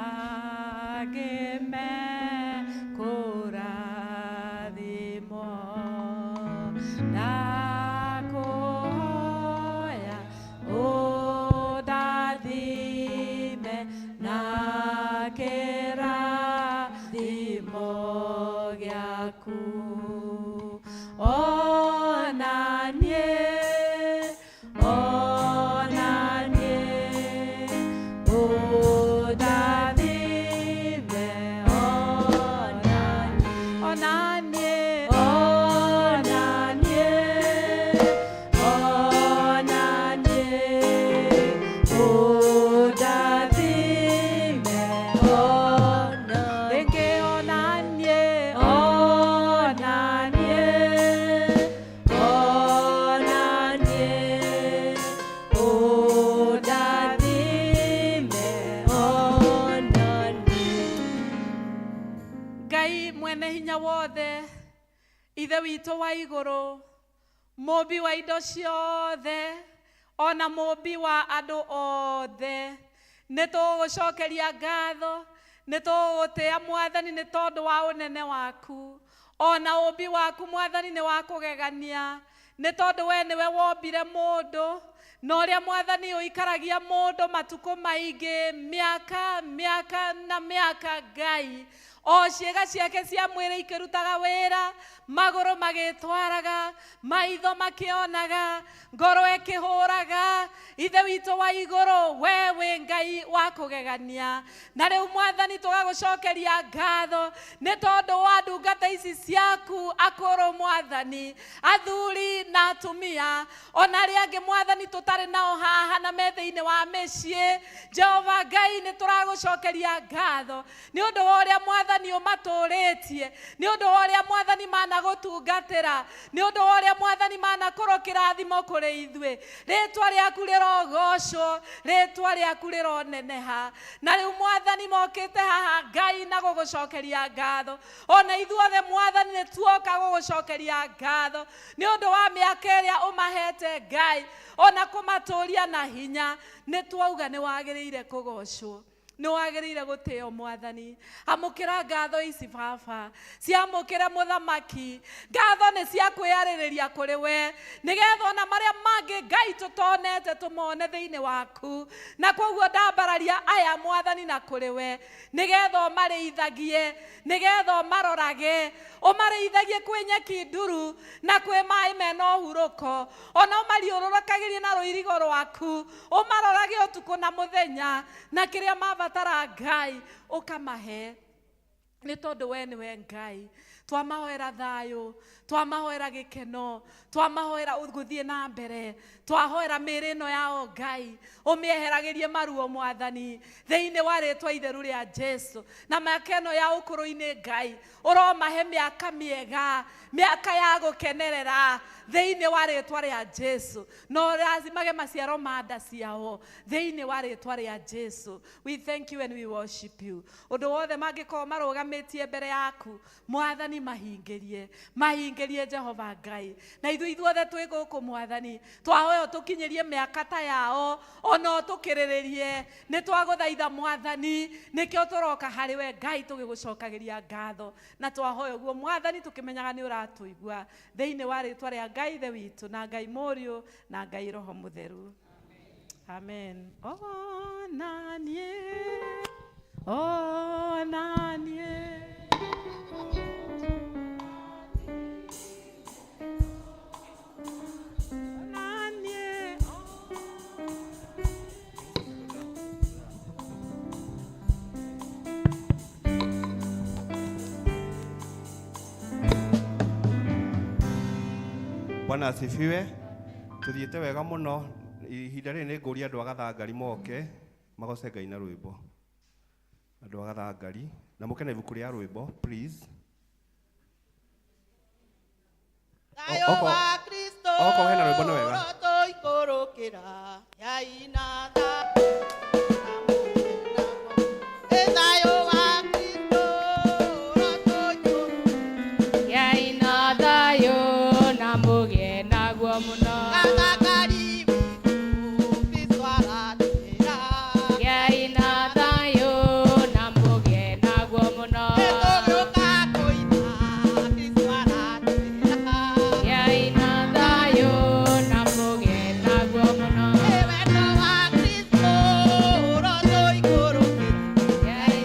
angĩ mekũrathimwo. Ndakũhoya ũndathime na kĩrathimo gĩaku. Ona niĩ, ona niĩ, ũndathime, ona niĩ, ona niĩ, ona niĩ, ona niĩ, ũndathime, ona rĩngĩ, ona niĩ, ona niĩ, ona niĩ, ũndathime, ona niĩ. Ngai mwene hinya wothe, Ithe witũ wa igũrũ, mũmbi wa indo ciothe, ona mũmbi wa andũ othe, nĩ tũgũgũcokeria ngatho, nĩ tũgũgũtĩa Mwathani nĩ tondũ wa ũnene waku, ona ũmbi waku Mwathani nĩ wa kũgegania, nĩ tondũ we nĩwe wombire mũndũ, na ũrĩa Mwathani ũikaragia mũndũ matukũ maingĩ, mĩaka mĩaka na mĩaka. Ngai, o ciĩga ciake cia mwĩrĩ ikĩrutaga wĩra, magũrũ magĩtwaraga, maitho makĩonaga, ngoro ĩkĩhũraga. Ithe witũ wa igũrũ, we wĩ Ngai wa kũgegania. Na rĩu Mwathani tũgagũcokeria ngatho nĩ tondũ wa ndungata ici ciaku akũrũ Mwathani, athuri na atumia, ona arĩa angĩ Mwathani tũtarĩ nao haha na me thĩinĩ wa mĩciĩ. Jehova Ngai, nĩ tũragũcokeria ngatho nĩ ũndũ wa ũrĩa Mwathani ũmatũrĩtie, nĩ ũndũ wa ũrĩa Mwathani managũtungatĩra, nĩ ũndũ wa ũrĩa Mwathani manakorwo kĩrathimo kũrĩ ithuĩ. Rĩtwa rĩaku rĩrogocwo, rĩtwa rĩaku rĩroneneha. Na rĩu Mwathani mokĩte haha Ngai na gũgũcokeria ngatho, ona ithuothe Mwathani nĩ tuoka gũgũcokeria ngatho nĩ ũndũ wa mĩaka ĩrĩa ũmahete Ngai, ona kũmatũria na hinya. Nĩ twauga nĩ wagĩrĩire kũgocwo, nĩ wagĩrĩire gũtĩo Mwathani. Amũkĩra ngatho ici Baba, ciamũkĩre Mũthamaki. Ngatho nĩ cia kwĩyarĩrĩria kũrĩ we, nĩgetha ona marĩa mangĩ Ngai tũtonete tũmone thĩinĩ waku. Na koguo ndambararia aya Mwathani na kũrĩ we, nĩgetha ũmarĩithagie, nĩgetha ũmarorage, ũmarĩithagie kwĩ nyeki nduru na kwĩ maĩ mena ũhurũko, ona ũmariũrũrũkagĩrie na rũirigo rwaku, ũmarorage ũtukũ na mũthenya, na kĩrĩa mabatara Ngai ũkamahe, nĩ tondũ we nĩwe Ngai. Twamahoera thayũ, twamahoera gĩkeno, twamahoera gũthiĩ na mbere, twahoera mĩĩrĩ ĩno yao Ngai ũmĩeheragĩrie maruo Mwathani, thĩinĩ wa rĩtwa itheru rĩa Jesu. Na mĩaka ĩno ya ũkũrũ-inĩ Ngai ũromahe mĩaka mĩega, mĩaka ya gũkenerera thĩinĩ wa rĩtwa rĩa Jesu, na ũrathimage maciaro ma nda ciao thĩinĩ wa rĩtwa rĩa Jesu. We thank you and we worship you. Ũndũ wothe mangĩkorwo marũgamĩtie mbere yaku Mwathani, mahingĩrie, mahingĩrie Jehova Ngai. Na ithuĩ ithuothe twĩ gũkũ Mwathani, twahoya ũtũkinyĩrie mĩaka ta yao, ona ũtũkĩrĩrĩrie. Nĩ twagũthaitha Mwathani, nĩkĩo tũroka harĩ we Ngai tũgĩgũcokagĩria ngatho, na twahoya ũguo Mwathani tũkĩmenyaga nĩ ũratũigua, thĩinĩ wa rĩtwa rĩa Ngai Ithe witũ, na Ngai Mũriũ, na Ngai Roho Mũtheru. Amen. Ona niĩ, ona niĩ. Ona niĩ. Bwana asifiwe. Tuthiĩte wega mũno. Ihinda rĩrĩ nĩ ngũria andũ a gathangari moke magoce Ngai na rwĩmbo. Andũ a Gathangari na mũke na ibuku rĩa rwĩmbo please. Thayũ wa Kristo Okorwo hena rwĩmbo nĩ wega. ũrotũikũrũkĩra yaina thayũ wa Kristo Gĩai na thayũ na mũgĩe naguo mũno. Gathangari witũ Kristo aratwĩra. Gĩai na thayũ na mũgĩe naguo mũno. Nĩtũgũka kũina Kristo aratwĩra. Gĩai na thayũ na mũgĩe naguo mũno. Wendo wa Kristo ũrotũikũrũkĩra. Gĩai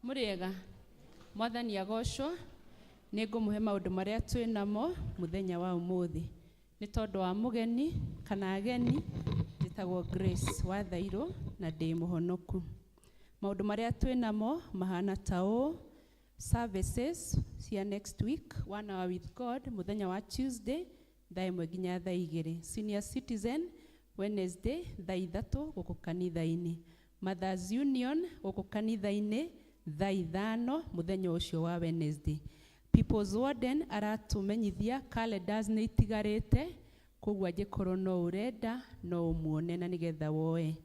Mũrĩega, Mwathani agocwo. Nĩ ngũmũhe maũndũ marĩa twĩ namo mũthenya wa ũmũthĩ. Nĩ tondũ wa mũgeni kana ageni, njĩtagwo Grace wa Thairũ na ndĩ mũhonoku. Maũndũ marĩa twĩ namo mahana ta ũũ: services cia next week, One Hour with God mũthenya wa Tuesday thaa 1 nginya thaa 2, senior citizen Wednesday thaa 3 gũkũ kanitha-inĩ, Mothers Union gũkũ kanitha-inĩ thaa 5 mũthenya ũcio wa Wednesday. People's Warden aratũmenyithia calendars nĩ itigarĩte, koguo angĩkorwo no ũrenda no ũmuone na nĩgetha woe,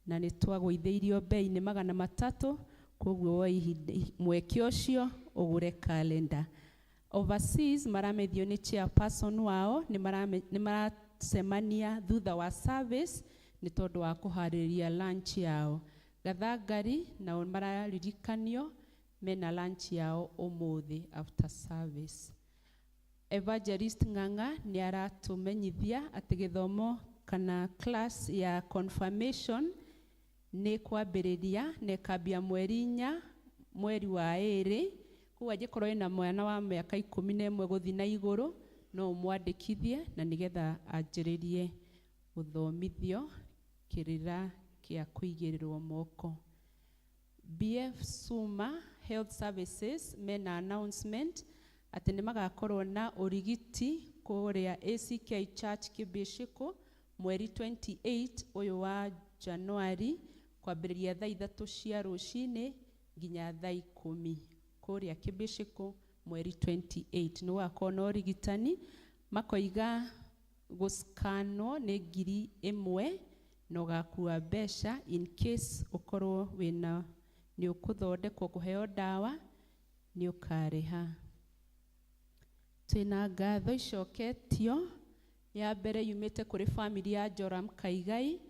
na nĩ twagũithĩirio bei nĩ 300, koguo woe ihinda mweke ũcio ũgũre calendar. Overseas maramethio nĩ chairperson wao nĩ maracemania thutha wa service nĩ tondũ wa kũharĩrĩria lunch yao. Gathangari nao mararirikanio mena lunch yao ũmũthĩ after service. Evangelist Ng'ang'a nĩ aratũmenyithia atĩ gĩthomo kana class ya confirmation nĩ kwambĩrĩria na ĩkambia mweri 4 mweri wa 2. Koguo angĩkorwo wĩna mwana wa mĩaka 11 gũthiĩ na igũrũ, no ũmwandĩkithie na nĩgetha anjĩrĩrie gũthomithio kĩrĩra kĩa kũigĩrĩrwo moko. BF Suma Health Services mena announcement atĩ nĩ magakorwo na ũrigiti kũrĩa ACK Church Kĩbĩcĩkũ mweri 28 ũyũ wa Januari, kwambĩrĩria thaa 3 cia rũcinĩ nginya thaa 10 kũrĩa Kĩbĩcĩkũ mweri 28. Nĩ gũgakorwo na ũrigitani, makoiga gũscanwo nĩ 1000 na ũgakua mbeca in case ũkorwo wĩna nĩ ũkũthondekwo kũheo ndawa nĩ ũkarĩha. Twĩna ngatho icoketio. Ya mbere yumĩte kũrĩ family ya Joram Kaigai,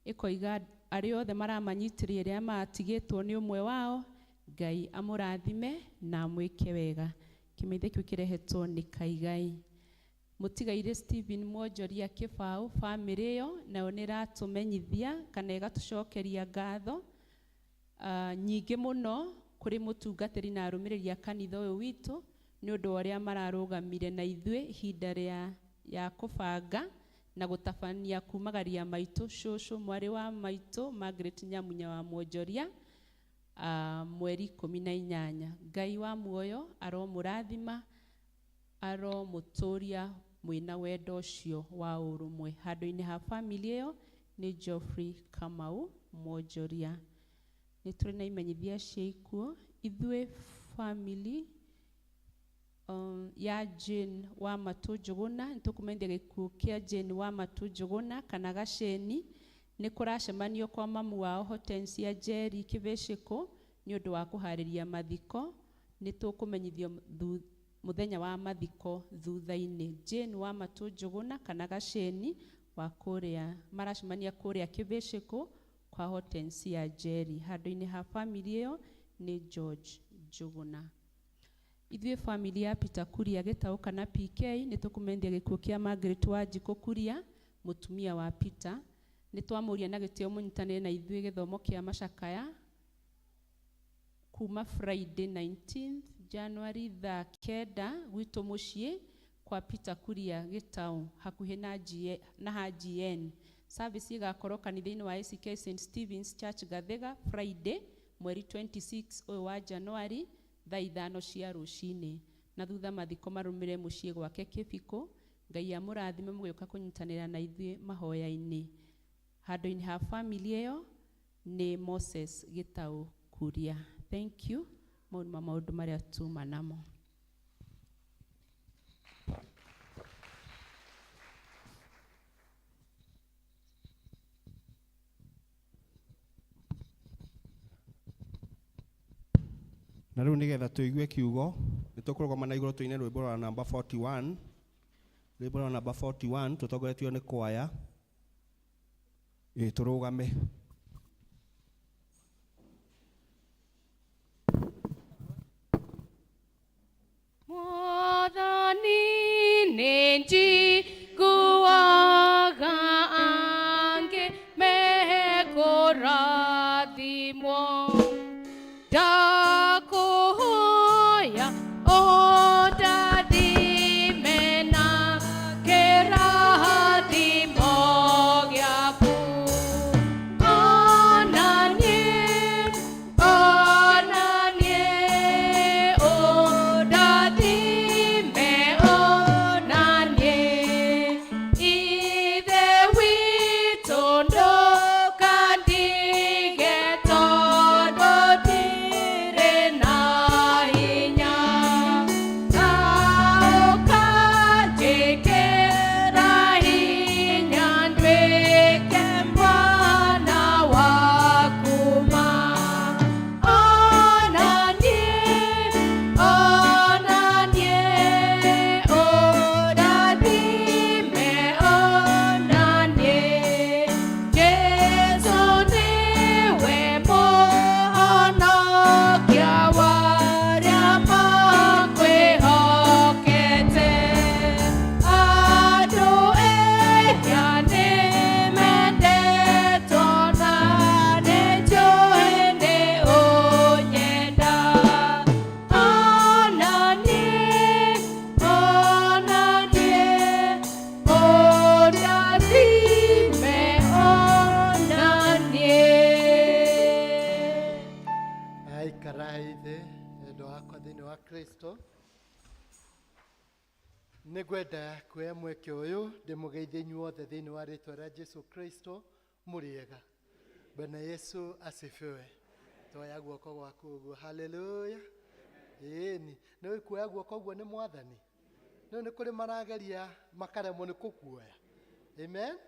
ĩkoiga arĩa othe maramanyitĩrĩire arĩa matigĩtwo nĩ ũmwe wao, Ngai amũrathime na amwĩke wega. Kĩmenyithia kĩu kĩrehetwo nĩ Kaigai. Mũtigairĩ Stephen Mwonjoria Kĩbaũ, family ĩyo nayo nĩ ĩratũmenyithia kana ĩgatũcokeria ngatho nyingĩ mũno kũrĩ mũtungatĩri na arũmĩrĩri a kanitha ũyũ witũ nĩ ũndũ wa ũrĩa mararũgamire na ithuĩ ihinda rĩa ya kũbanga na gũtabania kumagaria maitũ cũcũ mwarĩ wa maitũ Margaret Nyamunya wa Mwonjoria, mweri 18. Ngai wa muoyo aromũrathima, aromũtũria mwĩna wendo ũcio wa ũrũmwe. Handũ-inĩ ha family ĩyo nĩ Geoffrey Kamau Mwonjoria. Nĩ tũrĩ na imenyithia cia ikuũ. Ithuĩ family ya Jane wa Matũ Njũgũna nĩ tũkũmenyithia gĩkuũ kĩa Jane wa Matũ Njũgũna kana Gaceni. Nĩ kũracemanio kwa mamu wao Hortensia Njeri Kĩbĩcĩkũ nĩ ũndũ wa kũharĩria mathiko. Nĩ tũkũmenyithio mũthenya wa mathiko thutha-inĩ. Jane wa Matũ Njũgũna kana Gaceni wa kũrĩa maracemania kũrĩa Kĩbĩcĩkũ kwa Hortensia Njeri. Handũ-inĩ ha family ĩyo nĩ George Njũgũna. Ithuĩ family ya Peter Kuria Gĩtaũ kana PK nĩ tũkũmenyithia gĩkuũ kĩa Margaret Wanjikũ Kuria, mũtumia wa Peter. Nĩ twamũria na gĩtĩo mũnyitanĩre na ithuĩ gĩthomo kĩa macakaya kuma Friday 19th January thaa 9 gwitũ mũciĩ kwa Peter Kuria Gĩtaũ hakuhĩ na na ha GN. Service ĩgakorwo kanitha-inĩ wa ACK St Stephen's Church Gathega Friday mweri 26 ũyũ wa January thaa 5 cia rũcinĩ, na thutha mathiko marũmĩrĩre mũciĩ gwake Kĩbikũ. Ngai amũrathime mũgĩũka kũnyitanĩra na ithuĩ mahoya-inĩ. Handũ-inĩ ha family ĩyo nĩ Moses Gĩtaũ Kuria. Thank you. Mau nĩmo maũndũ marĩa tuma namo. Na rĩu nĩgetha tũigue kiugo nĩ tũkũrũgama na igũrũ tũine rwĩmbo rwa namba 41, rwĩmbo rwa namba 41 tũtongoretio nĩ kwaya. Ĩ tũrũgame. Mwathani nĩ njiguaga angĩ mekũrathimwo. Ikarai thĩ endwa akwa thĩinĩ wa Kristo. Nĩ ngwenda kuoya mweke ũyũ ndĩmũgeithie inyuothe thĩinĩ wa rĩtwa rĩa Jesu Kristo. Mũrĩega? Bwana Yesu asifiwe. Toya guoko gwaku ũguo. Haleluya. Ĩni nĩ kuoya guoko ũguo nĩ Mwathani. No nĩ kũrĩ marageria makaremwo nĩ kũkuoya. Amen.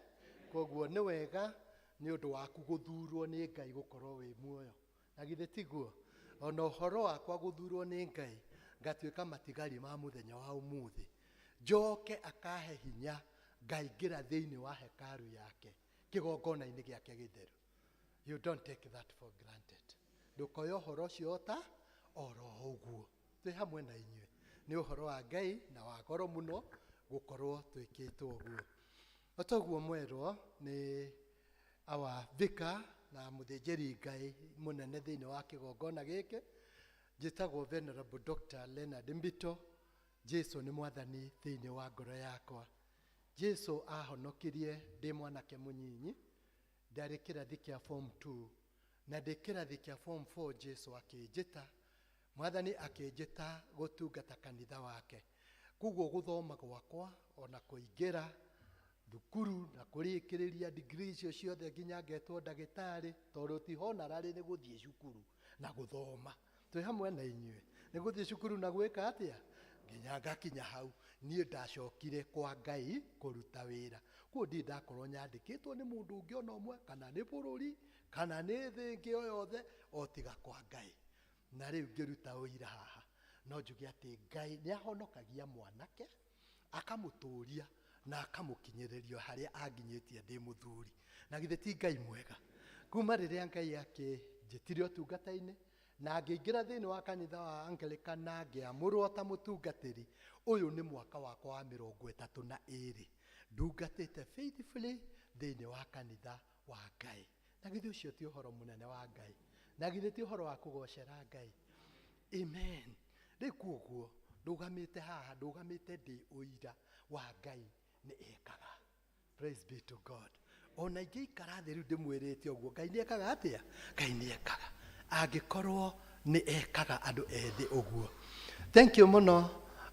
Koguo nĩ wega nĩ ũndũ waku gũthurwo nĩ Ngai gũkorwo wĩ muoyo. Na githĩ tiguo? Ona ũhoro wakwa gũthurwo nĩ Ngai ngatuĩka matigari ma mũthenya wa ũmũthĩ, njoke akahe hinya ngaingĩra thĩinĩ wa hekaru yake, kĩgongona-inĩ gĩake gĩtheru. You don't take that for granted. Ndũkoya ũhoro ũcio ota oro ũguo. Twĩ hamwe na inyuĩ. Nĩ ũhoro wa Ngai na wa goro mũno gũkorwo twĩkĩtwo ũguo. O toguo mwerwo nĩ our vicar na mũthĩnjĩri Ngai mũnene thĩinĩ wa kĩgongona gĩkĩ, njĩtagwo Venerable Dr. Leonard Mbito. Jesu nĩ Mwathani thĩinĩ wa ngoro yakwa. Jesu ahonokirie ndĩ mwanake mũnyinyi, ndarĩ kĩrathi kĩa form 2, na ndĩ kĩrathi kĩa form 4 Jesu akĩnjĩta, Mwathani akĩnjĩta gũtungata kanitha wake. Koguo gũthoma gwakwa ona kũingĩra thukuru na kũrĩkĩrĩria degree icio ciothe nginya ngetwo ndagĩtarĩ, tondũ ti honorary nĩ gũthiĩ cukuru na gũthoma. Twĩ hamwe na inyuĩ. Nĩ gũthiĩ cukuru na gwĩka atĩa? Nginya ngakinya hau niĩ ndacokire kwa Ngai kũruta wĩra. Koguo ndirĩ ndakorwo nyandĩkĩtwo nĩ mũndũ ũngĩ ona ũmwe, kana nĩ bũrũri, kana nĩ thĩ ĩngĩ o yothe, o tiga kwa Ngai. Na rĩu ngĩruta ũira haha, no njuge atĩ Ngai nĩ ahonokagia mwanake, akamũtũria na akamũkinyĩrĩria harĩa anginyĩtie ndĩ mũthuri. Na githĩ ti Ngai mwega? Kuma rĩrĩa Ngai akĩnjĩtire ũtungata-inĩ na ngĩingĩra thĩinĩ wa kanitha wa Anglican na ngĩamũrwo ta mũtungatĩri, ũyũ nĩ mwaka wakwa wa 32 ndungatĩte faithfully thĩinĩ wa kanitha wa Ngai. Na githĩ ũcio ti ũhoro mũnene wa Ngai? Na githĩ ti ũhoro wa kũgocera Ngai? Amen. Rĩu koguo ndũgamĩte haha, ndũgamĩte ndĩ ũira wa Ngai nĩ ekaga. Praise be to God. Ona ingĩikara thĩ rĩu ndĩmwĩrĩte ũguo, Ngai nĩ ekaga atĩa? Ngai nĩ ekaga. Angĩkorwo nĩ ekaga andũ ethĩ ũguo. Thank you mũno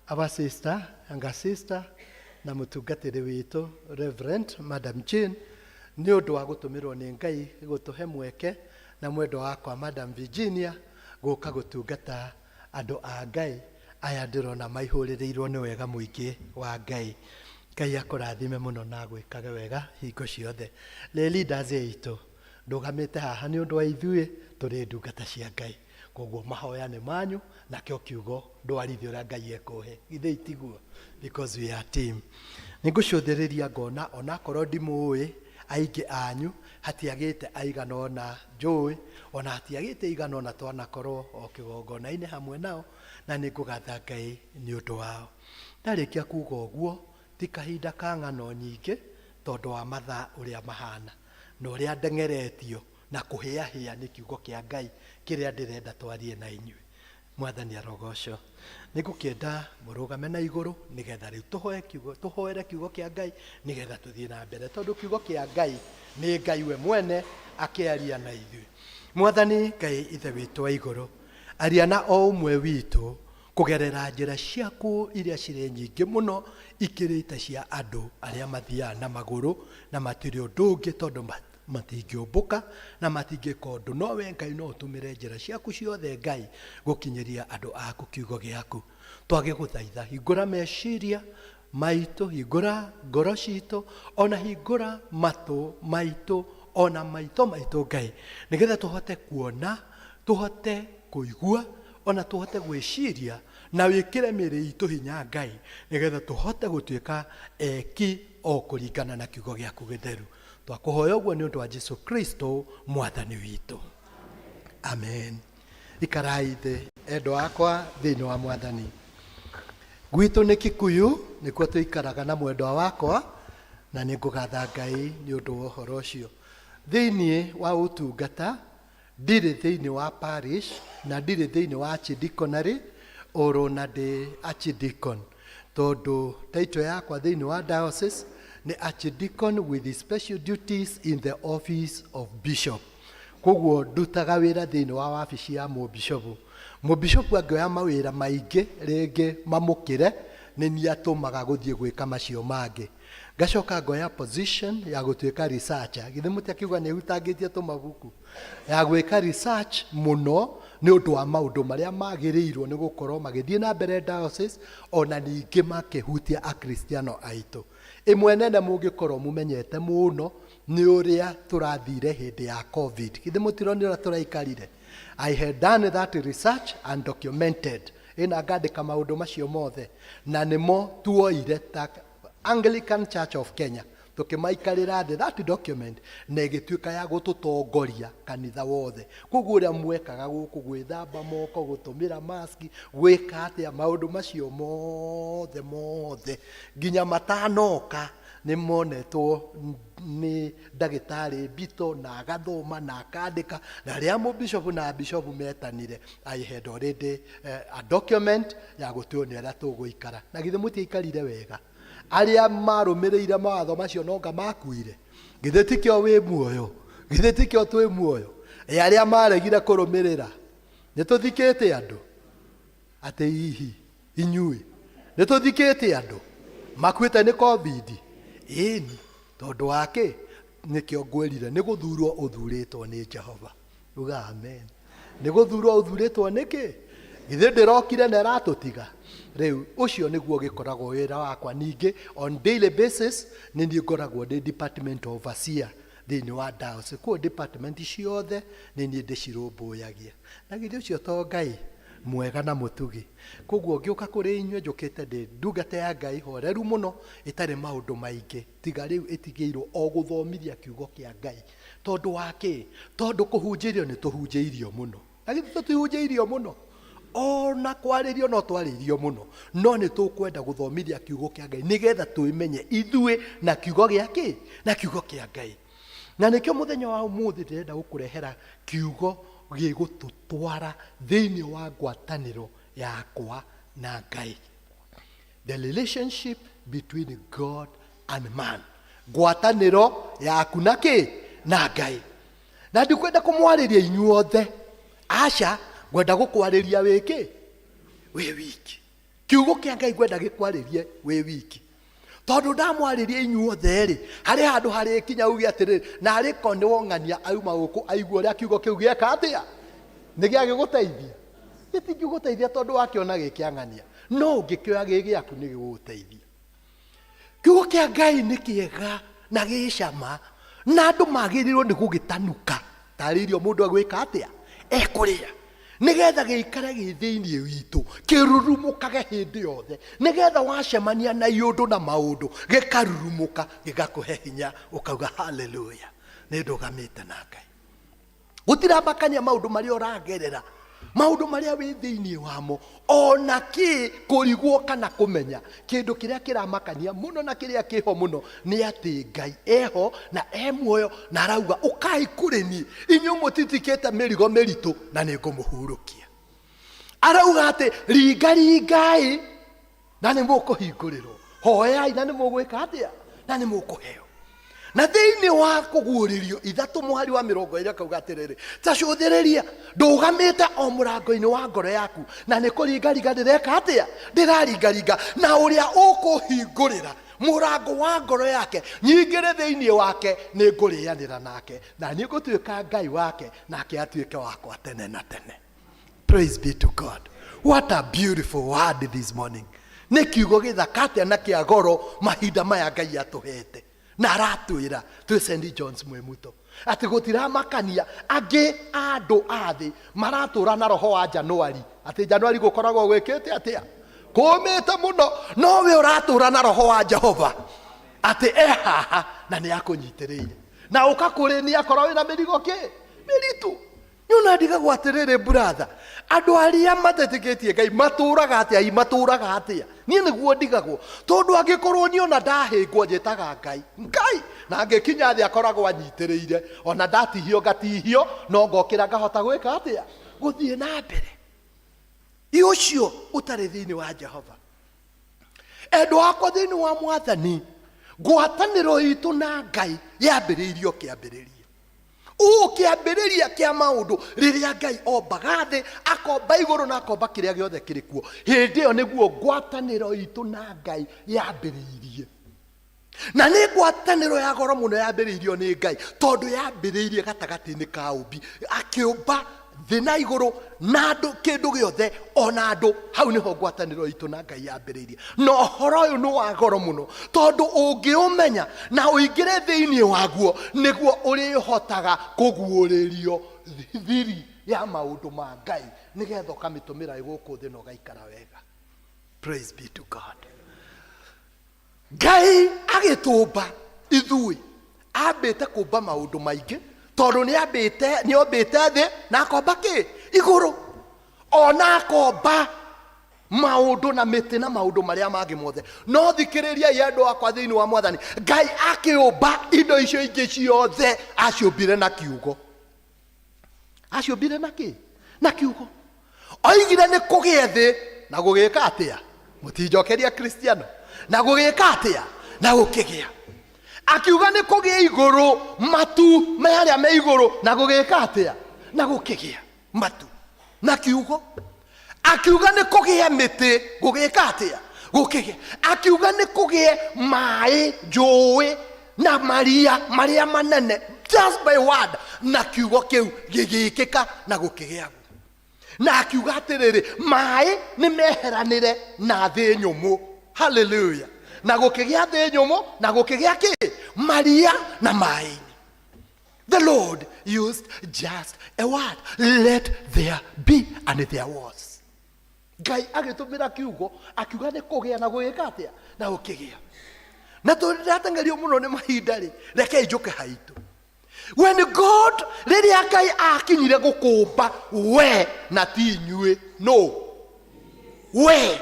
our sister, younger sister, na mũtungatĩri witũ Reverend Madam Jane nĩ ũndũ wa gũtũmĩrwo nĩ Ngai gũtũhe mweke na mwendwa wakwa Madam Virginia gũka gũtungata andũ a Ngai aya ndĩrona maihũrĩrĩirwo nĩ wega mũingĩ wa Ngai. Ngai akũrathime mũno na agwĩkage wega hingo ciothe. Lay leaders aitũ, ndũgamĩte haha nĩ ũndũ wa ithuĩ tũrĩ ndungata cia Ngai. Koguo mahoya nĩ manyu, nakĩo kiugo ndwarithie ũrĩa Ngai ekũhe. Githĩ itiguo? Because we are team. Nĩ ngũcũthĩrĩria ngona onakorwo ndimũĩ aingĩ anyu, hatiagĩte aigana ũna njũĩ, ona hatiagĩte aigana ũna twanakorwo o kĩgongona-inĩ hamwe nao, na nĩ ngũgatha Ngai nĩ ũndũ wao. Ndarĩkia kuga ũguo, ti kahinda ka ng'ano nyingĩ tondũ wa mathaa ũrĩa mahana, na ũrĩa ndeng'eretio na kũhĩahĩa nĩ kiugo kĩa Ngai kĩrĩa ndĩrenda twarie na inyuĩ. Mwathani arogocwo. Nĩ ngũkĩenda mũrũgame na igũrũ nĩgetha rĩu tũhoe kiugo, tũhoere kiugo kĩa Ngai nĩgetha tũthiĩ na mbere, tondũ kiugo kĩa Ngai nĩ Ngai we mwene akĩaria na ithuĩ. Mwathani Ngai Ithe witũ wa igũrũ, aria na o ũmwe witũ kũgerera njĩra ciaku iria cirĩ nyingĩ mũno ikĩrĩte cia andũ arĩa mathiaga na magũrũ na matirĩ ũndũ ũngĩ, tondũ matingĩũmbũka na matingĩka ũndũ. No we Ngai no ũtũmĩre njĩra ciaku ciothe Ngai gũkinyĩria andũ aku kiugo gĩaku. Twagĩgũthaitha, hingũra meciria maitũ, hingũra ngoro citũ, ona hingũra matũ maitũ, ona maitho maitũ Ngai, nĩgetha tũhote kuona, tũhote kũigua, ona tũhote gwĩciria, na wĩkĩre mĩĩrĩ itũ hinya Ngai, nĩgetha tũhote gũtuĩka eki o kũringana na kiugo gĩaku gĩtheru. Twakũhoya ũguo nĩ ũndũ wa Jesu Kristo Mwathani witũ. Amen. Ikarai thĩ endwa akwa thĩinĩ wa Mwathani. Gwitũ nĩ Kikuyu, nĩkuo tũikaraga na mwendwa wakwa, na nĩ ngũgatha Ngai nĩ ũndũ wa ũhoro ũcio. Thĩinĩ wa ũtungata, ndirĩ thĩinĩ wa parish, na ndirĩ thĩinĩ wa archdeaconry, oro na ndĩ archdeacon, tondũ title yakwa thĩinĩ wa diocese nĩ archdeacon with special duties in the office of bishop. Koguo ndutaga wĩra thĩinĩ wa wabici ya mũbishopu. Mũbishopu angĩoya mawĩra maingĩ rĩngĩ mamũkĩre, nĩ niĩ atũmaga gũthiĩ gwĩka macio mangĩ. Ngacoka ngoya position ya gũtuĩka researcher. Githĩ mũtiakiuga nĩ hutangĩtie tũmabuku? Ya gwĩka research mũno nĩ ũndũ wa maũndũ marĩa magĩrĩirwo nĩ gũkorwo magĩthiĩ na mbere diocese, ona ningĩ makĩhutia akristiano aitũ. Ĩmwe nene mũngĩkorwo mũmenyete mũno nĩ ũrĩa tũrathire hĩndĩ ya COVID. Githĩ mũtironire ũrĩa tũraikarire? I had done that research and documented. Ĩna ngandĩka maũndũ macio mothe na nĩmo tuoire ta Anglican Church of Kenya tũkĩmaikarĩra thĩ that document na ĩgĩtuĩka ya gũtũtongoria kanitha wothe. Koguo ũrĩa mwekaga gũkũ, gwĩthamba moko, gũtũmĩra mask, gwĩka atĩa, maũndũ macio mothe mothe nginya matanoka nĩ monetwo nĩ ndagĩtarĩ Mbito na agathoma na akandĩka, na rĩrĩa mũbishopu na bishopu metanire, I had already a document ya gũtuonia ũrĩa tũgũikara. Na githĩ mũtiaikarire wega? Arĩa marũmĩrĩire mawatho macio nonga makuire? Githĩ tikĩo wĩ muoyo? Githĩ tikĩo twĩ muoyo? Ĩ arĩa maregire kũrũmĩrĩra, nĩ tũthikĩte andũ? Atĩ hihi inyuĩ nĩ tũthikĩte andũ makuĩte nĩ COVID? Ĩni, tondũ wa kĩ? Nĩkĩo ngwĩrire nĩ gũthurwo ũthurĩtwo nĩ Jehova. Uga amen. Nĩ gũthurwo ũthurĩtwo nĩkĩ? Githĩ ndĩrokire na ĩratũtiga? Rĩu ũcio nĩguo ũgĩkoragwo wĩra wakwa. Ningĩ on daily basis nĩ niĩ ngoragwo ndĩ department overseer thĩinĩ wa diocese. Koguo department ciothe nĩ niĩ ndĩcirũmbũyagia. Na githĩ ũcio to Ngai mwega na mũtugi? Koguo ngĩũka kũrĩ inyuĩ njũkĩte ndĩ ndungata ya Ngai horeru mũno, ĩtarĩ maũndũ maingĩ, tiga rĩu ĩtigĩirwo o gũthomithia kiugo kĩa Ngai. Tondũ wa kĩ? Tondũ kũhunjĩrio nĩ tũhunjĩirio mũno. Na githĩ tũtihunjĩirio mũno? Ona kwarĩrio no twarĩirio mũno, no nĩ tũkwenda gũthomithia kiugo kĩa Ngai nĩgetha twĩmenye ithuĩ na kiugo gĩa kĩ? Na kiugo kĩa Ngai. Na nĩkĩo mũthenya wa ũmũthĩ ndĩrenda gũkũrehera kiugo gĩgũtũtwara thĩinĩ wa ngwatanĩro yakwa na Ngai. The relationship between God and man. Ngwatanĩro yaku na kĩ? Na Ngai. Na ndikwenda kũmwarĩria inyuothe, aca, ngwenda gũkwarĩria wĩ kĩ? Wĩ wiki. Kiugo kĩa Ngai ngwenda gĩkwarĩrie wĩ wiki. Tondũ ndamwarĩria inyuothe rĩ, harĩ handũ harĩkinya uge atĩrĩrĩ, na arĩ ko nĩ wong'ania auma gũkũ aigua ũrĩa kiugo kĩu gĩeka atĩa? Nĩ gĩagĩgũteithia? Gĩtingĩgũteithia tondũ wakĩona gĩ kĩa ng'ania, no ũngĩkĩoya gĩ gĩaku nĩ gĩgũgũteithia. Kiugo kĩa Ngai nĩ kĩega na gĩ cama, na andũ magĩrĩirwo nĩ gũgĩtanuka tarĩ irio mũndũ egwĩka atĩa? Ekũrĩa. Nĩgetha gĩikare gĩ thĩinĩ witũ, kĩrurumũkage hĩndĩ yothe, nĩgetha wacemania na iũndũ na maũndũ, gĩkarurumũka, gĩgakũhe hinya, ũkauga haleluya, nĩ ndũgamĩte na Ngai. Gũtiramakania maũndũ marĩa ũragerera, maũndũ marĩa wĩ thĩinĩ wamo, ona kĩ kũrigwo kana kũmenya. Kĩndũ kĩrĩa kĩramakania mũno na kĩrĩa kĩho mũno nĩ atĩ Ngai eho na e muoyo na arauga ũkai kũrĩ niĩ inyuĩ mũtitikĩte mĩrigo mĩritũ na nĩ ngũmũhurũkia. Arauga atĩ ringaringai na nĩ mũkũhingũrĩrwo, hoyai na nĩ mũgwĩka atĩa? Na nĩ mũkũheo. Na thĩinĩ wa kũguũrĩrio ithatũ mũhari wa mĩrongo ĩrĩ akauga atĩrĩrĩ, ta cũthĩrĩria, ndũgamĩte o mũrango-inĩ wa ngoro yaku, na nĩ kũringaringa ndĩreka atĩa? Ndĩraringaringa, na ũrĩa ũkũhingũrĩra mũrango wa ngoro yake nyingĩre thĩinĩ wake, nĩ ngũrĩanĩra nake, na niĩ ngũtuĩka Ngai wake, nake atuĩke wakwa tene na tene. Praise be to God. What a beautiful word this morning. Nĩ kiugo gĩthaka atĩa na kĩa goro mahinda maya Ngai atũhete. Na aratwĩra twĩ St. John's Mwimuto atĩ gũtiramakania angĩ a andũ a thĩ maratũra na roho wa Januari, atĩ Januari gũkoragwo gwĩkĩte atĩa? Kũmĩte mũno, no we ũratũra na roho wa Jehova atĩ e haha na nĩ akũnyitĩrĩire na ũka kũrĩ niĩ akorwo wĩna mĩrigo kĩ mĩritũ. Nĩona ndigagwo atĩrĩrĩ brother, andũ arĩa matetĩkĩtie Ngai matũraga atĩa? I matũraga atĩa? Niĩ nĩguo ndigagwo, tondũ angĩkorwo niĩ ona ndahĩngwo njĩtaga Ngai, Ngai, na ngĩkinya thĩ akoragwo anyitĩrĩire, ona ndatihio ngatihio, no ngokĩra ngahota gwĩka atĩa? Gũthiĩ na mbere. I ũcio ũtarĩ thĩinĩ wa Jehova. Endwa akwa thĩinĩ wa Mwathani, ngwatanĩro itũ na Ngai yambĩrĩirio kĩambĩrĩria. Ũũ kĩambĩrĩria kĩa maũndũ rĩrĩa Ngai ombaga thĩ, akomba igũrũ na akomba kĩrĩa gĩothe kĩrĩ kuo. Hĩndĩ ĩyo nĩguo ngwatanĩro itũ na Ngai yambĩrĩirie. Na nĩ ngwatanĩro ya goro mũno yambĩrĩirio nĩ Ngai, tondũ yambĩrĩirie gatagatĩ-inĩ ka ũmbi, akĩũmba thĩ na igũrũ na andũ, kĩndũ gĩothe ona andũ. Hau nĩho ngwatanĩro itũ na Ngai yambĩrĩirie. Na ũhoro ũyũ nĩ wa goro mũno, tondũ ũngĩũmenya na ũingĩre thĩinĩ waguo, nĩguo ũrĩhotaga kũguũrĩrio thiri ya maũndũ ma Ngai, nĩgetha ũkamĩtũmĩra gũkũ thĩ na ũgaikara wega. Praise be to God. Ngai agĩtũmba ithuĩ ambĩte kũmba maũndũ maingĩ, tondũ nĩ ambĩte, nĩ ombĩte thĩ na akomba kĩ igũrũ, ona akomba maũndũ na mĩtĩ na maũndũ marĩa mangĩ mothe. No thikĩrĩriai andũ akwa thĩinĩ wa Mwathani, Ngai akĩũmba indo icio ingĩ ciothe aciũmbire na kiugo. Aciũmbire na kĩ? Na kiugo. Oigire nĩ kũgĩe thĩ na gũgĩka atĩa? Mũtinjokeria Kristiano. Na gũgĩka atĩa? Na gũkĩgĩa. Akiuga nĩ kũgĩe igũrũ, matu marĩa me igũrũ, na gũgĩka atĩa? Na gũkĩgĩa matu. Na kiugo. Akiuga nĩ kũgĩe mĩtĩ, gũgĩka atĩa? Gũkĩgĩa. Akiuga nĩ kũgĩe maĩ, njũĩ na maria marĩa manene, just by word, na kiugo kĩu gĩgĩkĩka na gũkĩgĩa. Na akiuga atĩrĩrĩ, maĩ nĩ meheranĩre na thĩ nyũmũ. Hallelujah. Na gũkĩgĩa thĩ nyũmũ, na gũkĩgĩa kĩ? Maria na maĩ-inĩ. The Lord used just a word. Let there be, and there was. Ngai agĩtũmĩra kiugo, akiuga nĩ kũgĩa na gũgĩka atĩa? Na gũkĩgĩa. Na tondũ ndĩrateng'erio mũno nĩ mahinda rĩ, rekei njũke haitũ. When God, rĩrĩa Ngai akinyire gũkũmba we na ti inyuĩ, no we,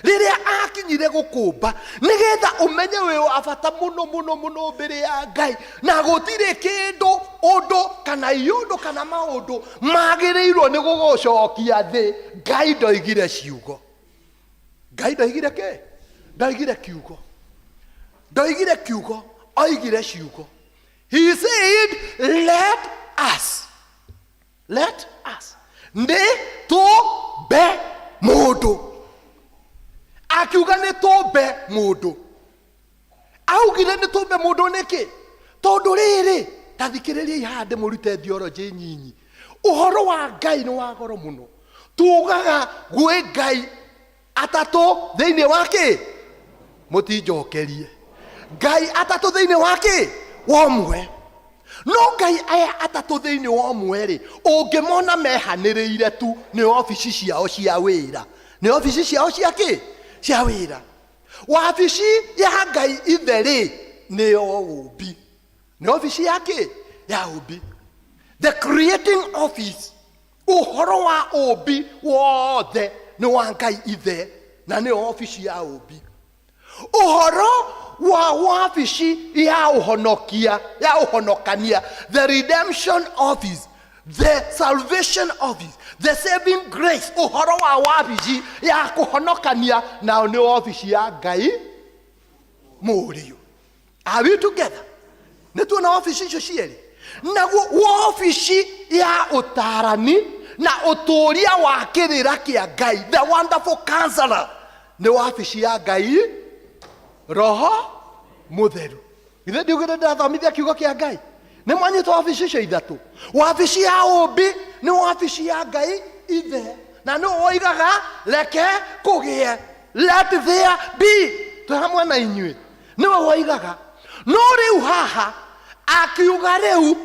rĩrĩa akinyire gũkũmba nĩgetha ũmenye wĩ wa bata mũno mũno mũno mbere ya Ngai, na gũtirĩ kĩndũ, ũndũ kana iũndũ kana maũndũ magĩrĩirwo nĩ gũgũcokia thĩ. Ngai ndoigire ciugo, Ngai ndoigire kĩ? Ndoigire kiugo, ndoigire kiugo, oigire ciugo. He said, let us, let us, nĩ tũmbe mũndũ. Akiuga nĩ tũmbe mũndũ. Augire nĩ tũmbe mũndũ nĩkĩ? Tondũ rĩrĩ, ta thikĩrĩriai haha ndĩmũrute theology nyinyi. Ũhoro wa Ngai nĩ wa goro mũno. Tugaga gwĩ Ngai atatũ thĩinĩ wa kĩ? Mũtinjokerie. Ngai atatũ thĩinĩ wa kĩ? Wa ũmwe. No Ngai aya atatũ thĩinĩ wa ũmwe rĩ, ũngĩmona mehanĩrĩire tu nĩ obici ciao cia wĩra. Nĩ obici ciao cia kĩ? Cia wĩra. Wabici ya Ngai ithe rĩ, nĩ ya ũũmbi. Nĩ obici ya kĩ? Ya ũũmbi. The creating office. Ũhoro wa ũũmbi wothe nĩ wa Ngai ithe, na nĩyo obici ya ũũmbi. Ũhoro wa wabici ya ũhonokia, ya ũhonokania, the redemption office, the salvation office, the saving grace, ũhoro wa wabici ya kũhonokania, nao nĩ wabici ya Ngai Mũriũ. Are we together? Nĩ tuona wabici icio cierĩ. Naguo wabici ya ũtaarani na ũtũũria wa kĩrĩra kĩa Ngai, the wonderful counselor, nĩ wabici ya Ngai Roho Mũtheru. Githĩ ndiugĩte ndĩrathomithia kiugo kĩa Ngai? Nĩ mwanyita wabici icio ithatũ. Wabici ya ũũmbi nĩ wabici ya Ngai Ithe, na nĩwe woigaga reke kũgĩe, let there be. Twĩ hamwe na inyuĩ, nĩwe woigaga. No rĩu haha akiuga rĩu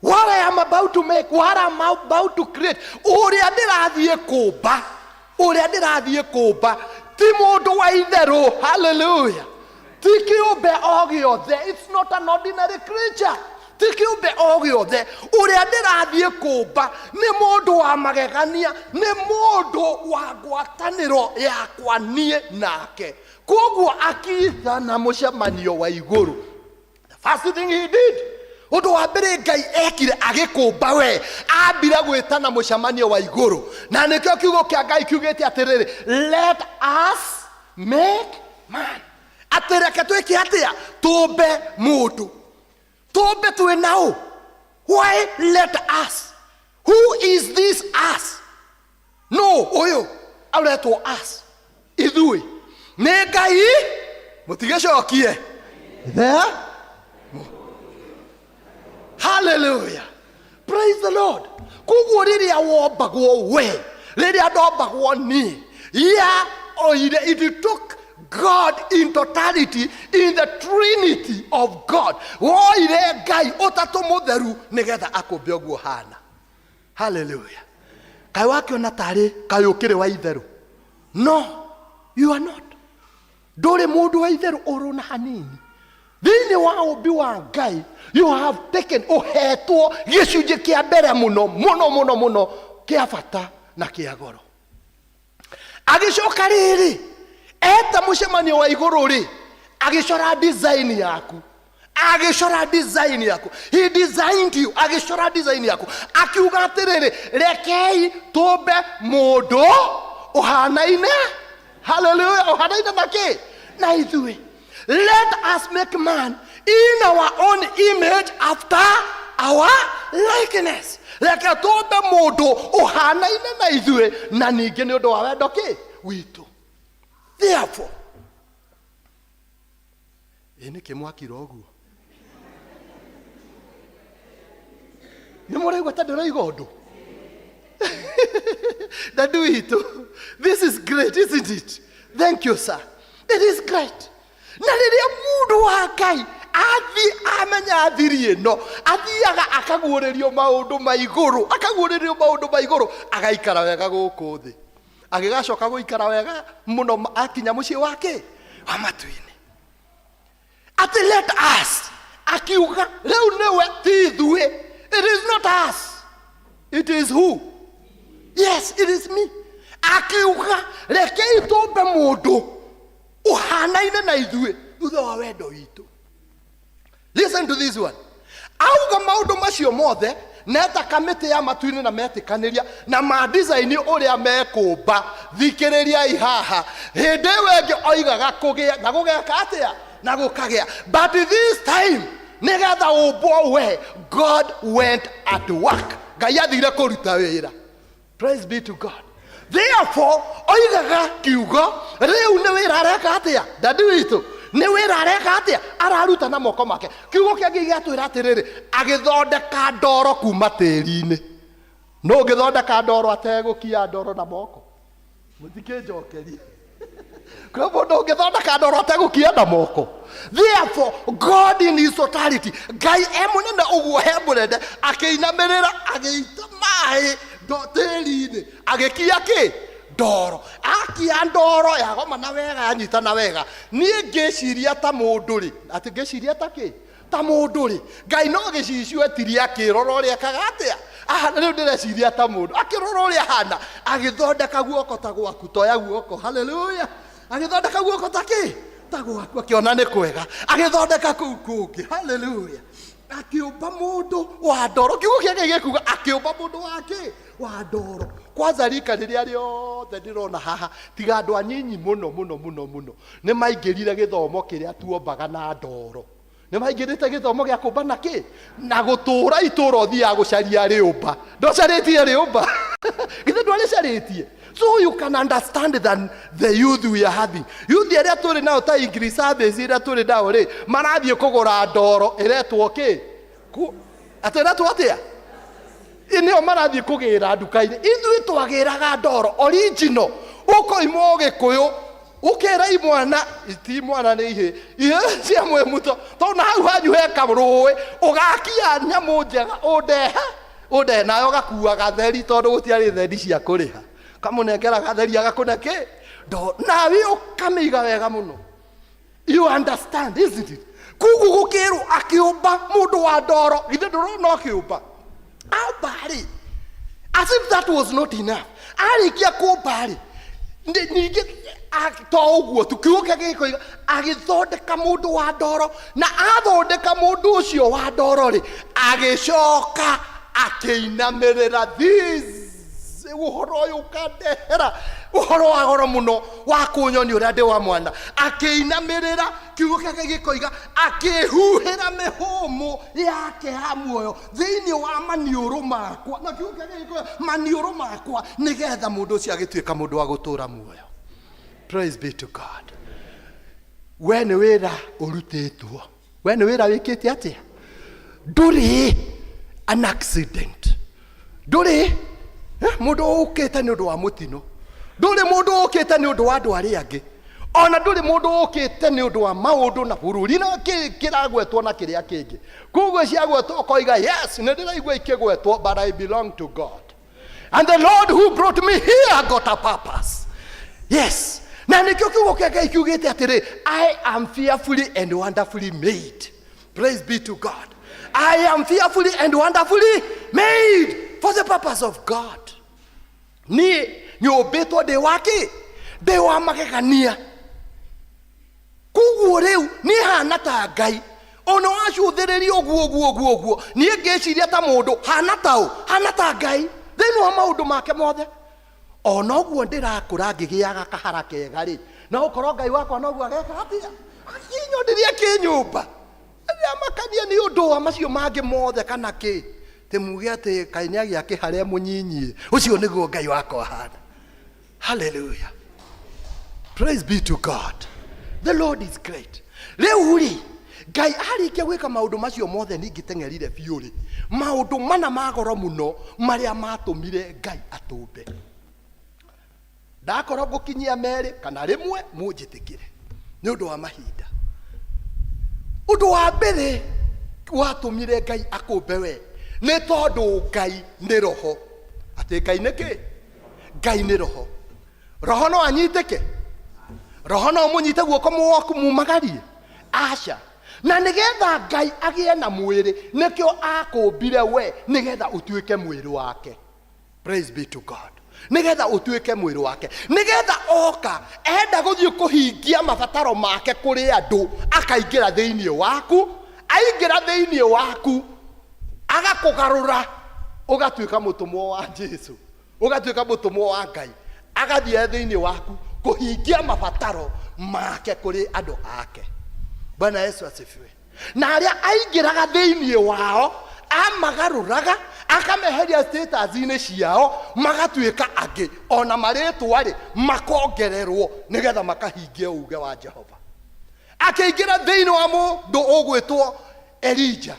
what I am about to make, what I am about to create, ũrĩa ndĩrathiĩ kũmba, ũrĩa ndĩrathiĩ kũmba ti mũndũ wa itherũ. Hallelujah. Ti kĩũmbe o gĩothe, it's not an ordinary creature. Ti kĩũmbe o gĩothe. Ũrĩa ndĩrathiĩ kũmba nĩ mũndũ wa magegania, nĩ mũndũ wa ngwatanĩro yakwa niĩ nake. Koguo akĩĩtana mũcemanio wa igũrũ. The first thing he did, ũndũ wa mbere Ngai ekire agĩkũmba we, ambire gwĩtana mũcemanio wa igũrũ. Na nĩkĩo kiugo kĩa Ngai kiugĩte atĩrĩrĩ, let us make man. Atĩ reke twĩke atĩa? Tũmbe mũndũ. Tũmbe twĩ na ũ? Why let us? Who is this us? No, ũyũ aretwo us. Ithuĩ. Nĩ Ngai mũtigĩcokie. There. Hallelujah. Praise the Lord. Koguo rĩrĩa wombagwo we, rĩrĩa ndombagwo niĩ, ya oire, it took God in totality, in the Trinity of God. Woire Ngai ũtatũ mũtheru nĩgetha akũmbe ũguo hana. Hallelujah. Kaĩ wakĩona tarĩ kaĩ ũkĩrĩ wa itherũ? No, you are not. Ndũrĩ mũndũ wa itherũ ũrũ na hanini. Thĩinĩ wa ũmbi wa Ngai, you have taken, ũhetwo gĩcunjĩ kĩa mbere mũno mũno mũno mũno kĩa bata na kĩa goro. Agĩcoka rĩrĩ, eta mũcemanio wa igũrũ rĩ, agĩcora design yaku. Agĩcora design yaku. He designed you. Agĩcora design yaku. Akiuga atĩrĩrĩ, rekei tũmbe mũndũ ũhanaine, hallelujah, ũhanaine na kĩ? Na ithuĩ. Let us make man in our own image after our likeness. Reke tũmbe mũndũ ũhanaine na ithuĩ na ningĩ nĩ ũndũ wa wendo kĩ? Witũ. Therefore, ĩ nĩkĩ mwakira ũguo? Nĩ mũraigua ta ndĩroiga ũndũ? Dadu witũ, this is great, isn't it? Thank you, sir. It is great. Na rĩrĩa mũndũ wa Ngai athiĩ amenya thiri ĩno, athiaga akaguũrĩrio maũndũ ma igũrũ, akaguũrĩrio maũndũ ma igũrũ, agaikara wega gũkũ thĩ. Agĩgacoka gũikara wega mũno akinya mũciĩ wake wa matu-inĩ. Atĩ let us, akiuga rĩu nĩwe ti ithuĩ. It is not us. It is who? Yes, it is me. Akiuga rekei tũmbe mũndũ ũhanaine na ithuĩ thutha wa wendo witũ. Listen to this one. Auga maũndũ macio mothe neta kamĩtĩ ya matu-inĩ na metĩkanĩria na ma design ũrĩa mekũmba. Thikĩrĩriai haha. Hĩndĩ ĩyo ĩngĩ oigaga kũgĩa na gũgeka atĩa? Na gũkagĩa. But this time nĩgetha ũmbwo we, God went at work. Ngai athire kũruta wĩra. Praise be to God. Therefore, oigaga kiugo rĩu nĩ wĩra areka atĩa? Dadi witũ nĩ wĩra areka atĩa? Araruta na moko make. Kiugo kĩngĩ gĩatwĩra atĩrĩrĩ, agĩthondeka ndoro kuma tĩri-inĩ. Nũ ũngĩthondeka ndoro ategũkia ndoro na moko? Mũtikĩnjokerie. Kwĩ mũndũ ũngĩthondeka ndoro ategũkia na moko? Therefore, God in his totality, Ngai e mũnene ũguo he mũnene, akĩinamĩrĩra agĩita maĩ tĩri-inĩ, agĩkia kĩ? Ndoro. Akia ndoro yagomana wega yanyitana wega. Niĩ ngĩciria ta mũndũ rĩ, atĩ ngĩciria ta kĩ? Ta mũndũ rĩ, Ngai no gĩcicio etirie akĩrora ũrĩa ekaga atĩa? Aha, rĩu ndĩreciria ta mũndũ akĩrora ũrĩa ahana, agĩthondeka guoko ta gwaku, toya guoko, haleluya, agĩthondeka guoko ta kĩ? Ta gwaku, akĩona nĩ kwega, agĩthondeka kũu kũngĩ, haleluya, akĩũmba mũndũ wa ndoro. Kiugo kĩa Ngai gĩkuga akĩũmba mũndũ wa kĩ? Wa ndoro. Kwanza rika rĩrĩa rĩothe ndĩrona haha, tiga andũ anyinyi mũno mũno mũno mũno, nĩ maingĩrire gĩthomo kĩrĩa tuombaga na ndoro. Nĩ maingĩrĩte gĩthomo gĩa kũmba na kĩ? Na gũtũra itũra ũthiaga gũcaria rĩũmba. Ndũcarĩtie rĩũmba. Githĩ ndwarĩcarĩtie? So you can understand than the youth we are having. Youth arĩa tũrĩ nao ta English service ĩrĩa tũrĩ nao rĩ, marathiĩ kũgũra ndoro ĩretwo kĩ? Atĩ ĩretwo atĩa? Nĩo marathiĩ kũgĩra nduka-inĩ. Ithuĩ twagĩraga ndoro original. Ũkoima Ũgĩkũyũ ũkera imwana, ti imwana nĩ ihĩ, ihĩ cia mwĩmuto, tondũ na hau hanyu he karũĩ, ũgakia nyamũ njega ũndehe, ũndehe nawe ũgakua gatheri tondũ gũtiarĩ thendi cia kũrĩha. Ũkamũnengera gatheri agakũne kĩ? Ndoro. Nawe ũkamĩiga wega mũno. You understand, isn't it? Koguo gũkĩrwo akĩũmba mũndũ wa ndoro, githĩ ndũrona ũkĩũmba? Amba rĩ, as if that was not enough. Arĩkia kũmba rĩ, ningĩ to ũguo tu, kiugo kĩa gĩkoiga agĩthondeka mũndũ wa ndoro, na athondeka mũndũ ũcio wa ndoro rĩ, agĩcoka akĩinamĩrĩra. This ũhoro ũyũ ũkandehera Ũhoro wa goro mũno wa kũnyonia ũrĩa ndĩ wa mwana. Akĩinamĩrĩra, kiugo kĩa Ngai gĩkoiga, akĩhuhĩra mĩhũmũ yake ya muoyo thĩinĩ wa maniũrũ makwa. Na kiugo kĩa Ngai gĩkoiga, maniũrũ makwa, nĩgetha mũndũ ũcio agĩtuĩka mũndũ wa gũtũũra muoyo. Praise be to God. We nĩ wĩra ũrutĩtwo. We nĩ wĩra wĩkĩte atĩa? Ndũrĩ an accident. Ndũrĩ mũndũ ũkĩte nĩ ũndũ wa mũtino. Ndũrĩ mũndũ ũkĩte nĩ ũndũ wa andũ arĩa angĩ. Ona ndũrĩ mũndũ ũkĩte nĩ ũndũ wa maũndũ na bũrũri na kĩragwetwo na kĩrĩa kĩngĩ. Koguo ciagwetwo ũkoiga yes, nĩ ndĩraigua ikĩgwetwo, but I belong to God. And the Lord who brought me here got a purpose. Yes. Na nĩkĩo kiugo kĩa Ngai kiugĩte atĩrĩ, I am fearfully and wonderfully made. Praise be to God. I am fearfully and wonderfully made for the purpose of God. Niĩ nyũmbĩtwo ndĩ wa kĩ? Ndĩ wa magegania. Koguo rĩu niĩ hana ta Ngai. Ona wacũthĩrĩria ũguo ũguo ũguo ũguo, niĩ ngĩciria ta mũndũ, hana ta ũ? Hana ta Ngai thĩinĩ wa maũndũ make mothe. Ona ũguo ndĩrakũra ngĩgĩaga kahara kega rĩ, no gũkorwo Ngai wakwa noguo ageka atĩa? Akĩnyonirie kĩnyũmba. Ndĩramakania nĩ ũndũ wa macio mangĩ mothe kana kĩ? Tĩ muge atĩ kaĩ nĩ agĩa kĩhara e mũnyinyi. Ũcio nĩguo Ngai wakwa ahana. Hallelujah. Praise be to God. The Lord is great. Rĩu rĩ, Ngai arĩkia gwĩka maũndũ macio mothe ningĩteng'erire biũ rĩ, maũndũ mana ma goro mũno marĩa matũmire Ngai atũmbe. Ndakorwo ngũkinyia merĩ kana rĩmwe mũnjĩtĩkĩre nĩ ũndũ wa mahinda. Ũndũ wa mbere watũmire Ngai akũmbe we nĩ tondũ Ngai nĩ roho. Atĩ Ngai nĩ kĩ? Ngai nĩ roho. Roho no anyitĩke? Roho no mũnyite guoko mumagarie? Aca. Na nĩgetha Ngai agĩe na mwĩrĩ, nĩkĩo akũmbire we, nĩgetha ũtuĩke mwĩrĩ wake. Praise be to God. Nĩgetha ũtuĩke mwĩrĩ wake, nĩgetha oka enda gũthiĩ kũhingia mabataro make kũrĩ andũ, akaingĩra thĩinĩ waku, aingĩra thĩinĩ waku agakũgarũra ũgatuĩka mũtũmwo wa Jesu, ũgatuĩka mũtũmwo wa Ngai, agathiĩ thĩinĩ waku kũhingia mabataro make kũrĩ andũ ake. Bwana Yesu asifiwe. Na arĩa aingĩraga thĩinĩ wao amagarũraga akameheria status-inĩ ciao magatuĩka angĩ, ona marĩtwa rĩ makongererwo nĩgetha makahingie uge wa Jehova. Akĩingĩra thĩinĩ wa mũndũ ũgwĩtwo Elija,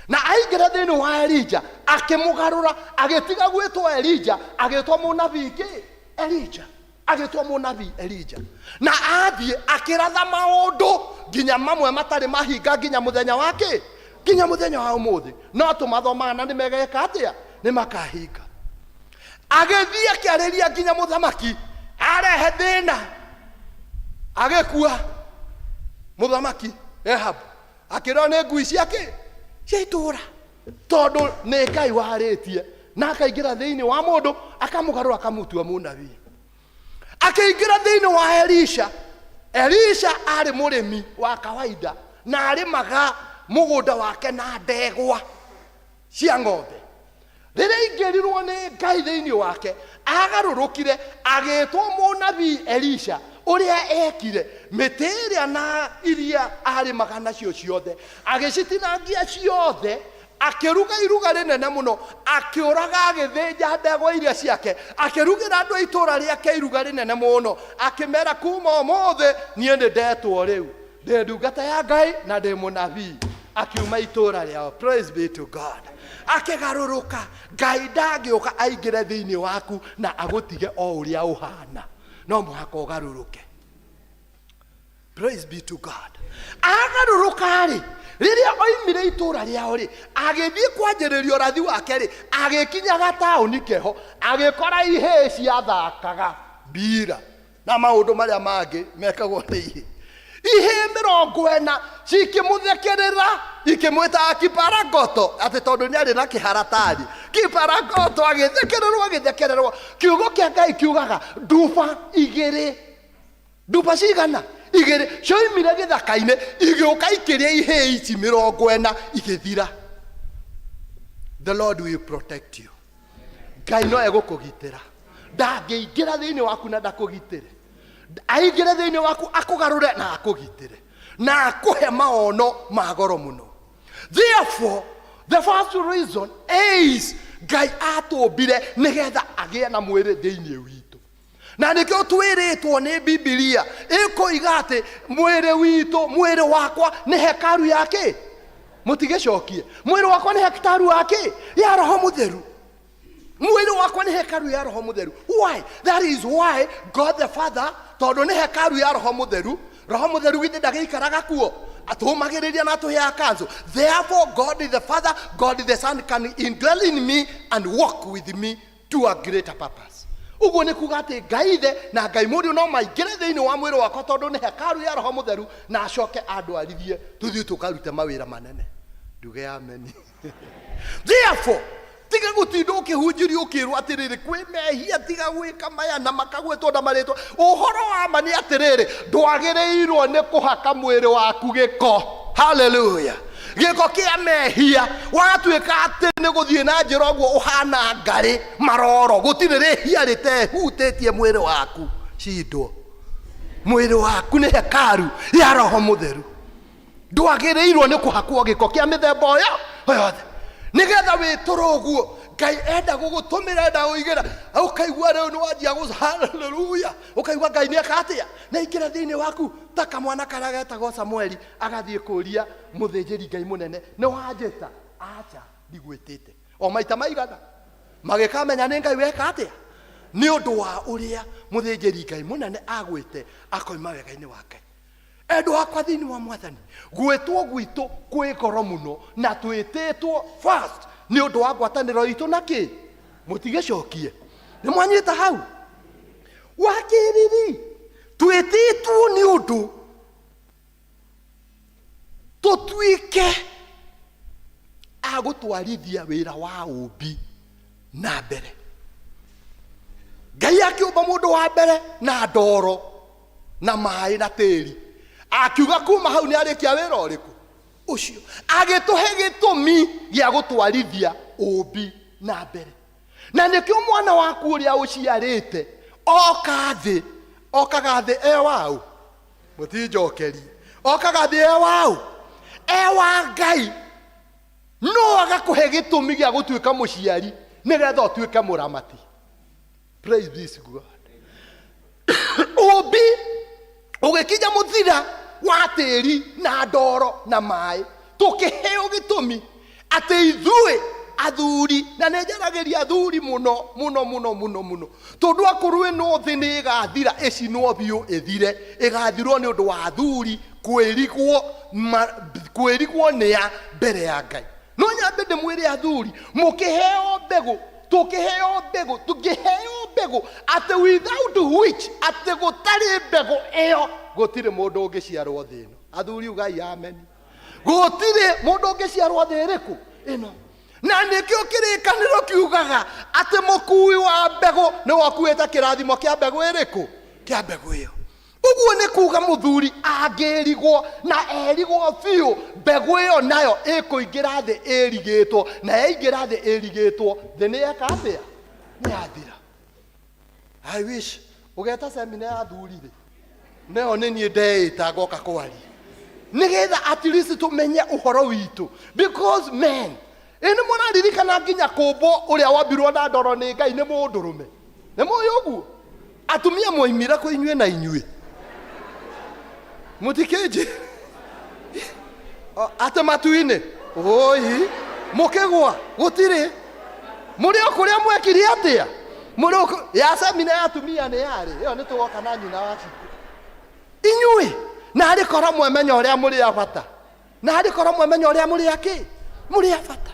na aingĩra thĩinĩ wa Elija akĩmũgarũra, agĩtiga gwĩtwo Elija agĩtwo mũnabii kĩ? Elija. Agĩtwo mũnabii Elija, na athiĩ akĩratha maũndũ nginya mamwe matarĩ mahinga nginya mũthenya wa kĩ? Nginya mũthenya wa ũmũthĩ. No tũmathomaga na nĩmegeka atĩa? Nĩmakahinga. Agĩthiĩ akĩarĩria nginya mũthamaki, arehe thĩna, agĩkua mũthamaki Ahabu, akĩrwo nĩ ngui cia kĩ? Cia itũũra. Tondũ nĩ Ngai warĩtie na akaingĩra thĩinĩ wa mũndũ akamũgarũra akamũtua mũnabii. Akĩingĩra thĩinĩ wa Elisha. Elisha arĩ mũrĩmi wa kawaida na arĩmaga mũgũnda wake na ndegwa cia ng'ombe. Rĩrĩa aingĩrirwo nĩ Ngai thĩinĩ wake, agarũrũkire agĩtwo mũnabii Elisha. Ũrĩa ekire, mĩtĩ ĩrĩa na iria arĩmaga nacio ciothe, agĩcitinangia ciothe, akĩruga iruga rĩnene mũno, akĩũraga agĩthĩnja ndegwa iria ciake, akĩrugĩra andũ a itũũra rĩake iruga rĩnene mũno, akĩmera kuma ũmũthĩ niĩ nĩ ndetwo rĩu, ndĩ ndungata ya Ngai na ndĩ mũnabii. Akiuma itũũra rĩao. Praise be to God. Akĩgarũrũka. Ngai ndangĩũka aingĩre thĩinĩ waku na agũtige o ũrĩa ũhana. No mũhaka ũgarũrũke. Praise be to God. Agarũrũka-rĩ, rĩrĩa oimire itũũra rĩao-rĩ, agĩthiĩ kwanjĩrĩria ũrathi wake-rĩ, agĩkinya gataũni keho, agĩkora ihĩĩ ciathakaga mbira na maũndũ marĩa mangĩ mekagwo nĩ ihĩĩ. Ihĩĩ mĩrongo ĩna cikĩmũthekerera, ikĩmwĩtaga kiparagoto, atĩ tondũ nĩ arĩ na kĩharatari. Kiparagoto agĩthekererwo, agĩthekererwo. Kiugo kĩa Ngai kiugaga nduba igĩrĩ. Nduba cigana? Igĩrĩ. Cioimire gĩthaka-inĩ, igĩũka ikĩrĩa ihĩĩ ici mĩrongo ĩna, igĩthira. The Lord will protect you. Ngai no egũkũgitĩra. Ndangĩingĩra thĩinĩ waku na ndakũgitĩre. Aingĩre thĩinĩ waku akũgarũre na akũgitĩre na akũhe maono ma goro mũno. Therefore, the first reason is Ngai atũmbire nĩgetha agĩe na mwĩrĩ thĩinĩ witũ. Na nĩkĩo twĩrĩtwo nĩ Bibilia ĩkoiga atĩ mwĩrĩ witũ, mwĩrĩ wakwa nĩ hekaru ya kĩ? Mũtigĩcokie. Mwĩrĩ wakwa nĩ hekaru ya kĩ? Ya Roho Mũtheru. Mwĩrĩ wakwa nĩ hekaru ya Roho Mũtheru. Why? That is why God the Father, tondũ nĩ hekaru ya Roho Mũtheru, Roho Mũtheru githĩ ndagĩikaraga kuo? Atũmagĩrĩria na atũheaga kanzu. Therefore God the Father, God the Son can indwell in me and walk with me to a greater purpose. Ũguo nĩ kuga atĩ Ngai Ithe na Ngai Mũriũ no maingĩre thĩinĩ wa mwĩrĩ wakwa tondũ nĩ hekaru ya Roho Mũtheru na acoke andwarithie tũthiĩ tũkarute mawĩra manene. Nduge ameni. Therefore, tiga gũtinda ũkĩhunjĩrio ũkĩrwo atĩrĩrĩ kwĩ mehia, tiga gwĩka maya na makagwetwo na marĩtwa. Ũhoro wa ma nĩ atĩrĩrĩ, ndwagĩrĩirwo nĩ kũhaka mwĩrĩ waku gĩko. Haleluya. Gĩko kĩa mehia, watuĩka atĩ nĩ gũthiĩ na njĩra ũguo ũhana ngarĩ maroro, gũtirĩ rĩhia rĩtehutĩtie mwĩrĩ waku. Cindwo. Mwĩrĩ waku nĩ hekaru ya Roho Mũtheru. Ndwagĩrĩirwo nĩ kũhakwo gĩko kĩa mĩthemba ĩyo yothe nĩgetha wĩtũre ũguo. Ngai enda gũgũtũmĩra, enda gũigĩra, ũkaigua rĩu nĩ wanjia gũ haleluya, ũkaigua Ngai nĩ eka atĩa, nĩ aingĩra thĩinĩ waku ta kamwana karĩa getagwo Samueli agathiĩ kũria mũthĩnjĩri Ngai mũnene, nĩ wanjĩta? Aca, ndigwĩtĩte. O maita maigana magĩkamenya nĩ Ngai weka atĩa, nĩ ũndũ wa ũrĩa mũthĩnjĩri Ngai mũnene agwĩte akoima wega-inĩ wa Ngai. Endwa akwa thĩinĩ wa Mwathani, gwĩtwo gwitũ kwĩ goro mũno, na twĩtĩtwo first nĩ ũndũ wa ngwatanĩro itũ na kĩ? Mũtigĩcokie. Nĩ mwanyita hau? Wa kerĩ-rĩ, twĩtĩtwo nĩ ũndũ tũtuĩke a gũtwarithia wĩra wa ũmbi na mbere. Ngai akĩũmba mũndũ wa mbere na ndoro na maĩ na tĩri, akiuga kuma hau nĩ arĩkia wĩra ũrĩkũ ũcio, agĩtũhe gĩtũmi gĩa gũtwarithia ũmbi na mbere. Na nĩkĩo mwana waku ũrĩa ũciarĩte oka thĩ, okaga thĩ e waũ? Mũtinjokerie. Okaga thĩ e waũ? E wa Ngai. No agakũhe gĩtũmi gĩa gũtuĩka mũciari nĩgetha ũtuĩke mũramati. Praise this God. Ũmbi ũgĩkinya mũthira wa tĩri na ndoro na maĩ, tũkĩheo gĩtũmi atĩ ithuĩ athuri, na nĩ njaragĩria athuri mũno mũno mũno mũno mũno, tondũ akorwo ĩno thĩ nĩ ĩgathira, ĩcinwo biũ ĩthire, ĩgathirwo nĩ ũndũ wa athuri kwĩrigwo kwĩrigwo nĩa mbere ya Ngai. No nyambe ndĩmwĩre athuri, mũkĩheo mbegũ, tũkĩheo mbegũ, tũkĩheo mbegũ atĩ without which, atĩ gũtarĩ mbegũ ĩyo gũtirĩ mũndũ ũngĩciarwo thĩ ĩno. Athuri ugai amen. Gũtirĩ mũndũ ũngĩciarwo thĩ ĩrĩkũ ĩno. Na nĩkĩo kĩrĩkanĩro kiugaga atĩ mũkui wa mbegũ nĩwe ũkuĩte kĩrathimo kĩa mbegũ ĩrĩkũ? Kĩa mbegũ ĩyo. Ũguo nĩ kuga mũthuri angĩrigwo na erigwo biũ, mbegũ ĩyo nayo ĩkũingĩra thĩ ĩrigĩtwo, na yaingĩra thĩ ĩrigĩtwo, thĩ nĩ yeka atĩa? Nĩ yathira. I wish ũgeta semina ya athuri rĩ, nayo nĩ niĩ ndeĩta ngoka kwaria nĩgetha at least tũmenye ũhoro witũ, because men, ĩ nĩ mũraririkana nginya kũmbwo ũrĩa wambirwo na ndoro nĩ Ngai nĩ mũndũrũme? Nĩ mũĩ ũguo? Atumia mwoimire kũ inyuĩ na inyuĩ? Mũtikĩnjĩ atĩ matu-inĩ oi mũkĩgwa gũtirĩ mũrĩ o kũrĩa mwekire atĩa? Mũrĩ o ya semina ya atumia nĩ yarĩ ĩyo, nĩ tũgoka na nyina wa citũ inyuĩ. Na arĩ korwo mwemenya ũrĩa mũrĩ a bata, na arĩ korwo mwemenya ũrĩa mũrĩ a kĩ, mũrĩ a bata.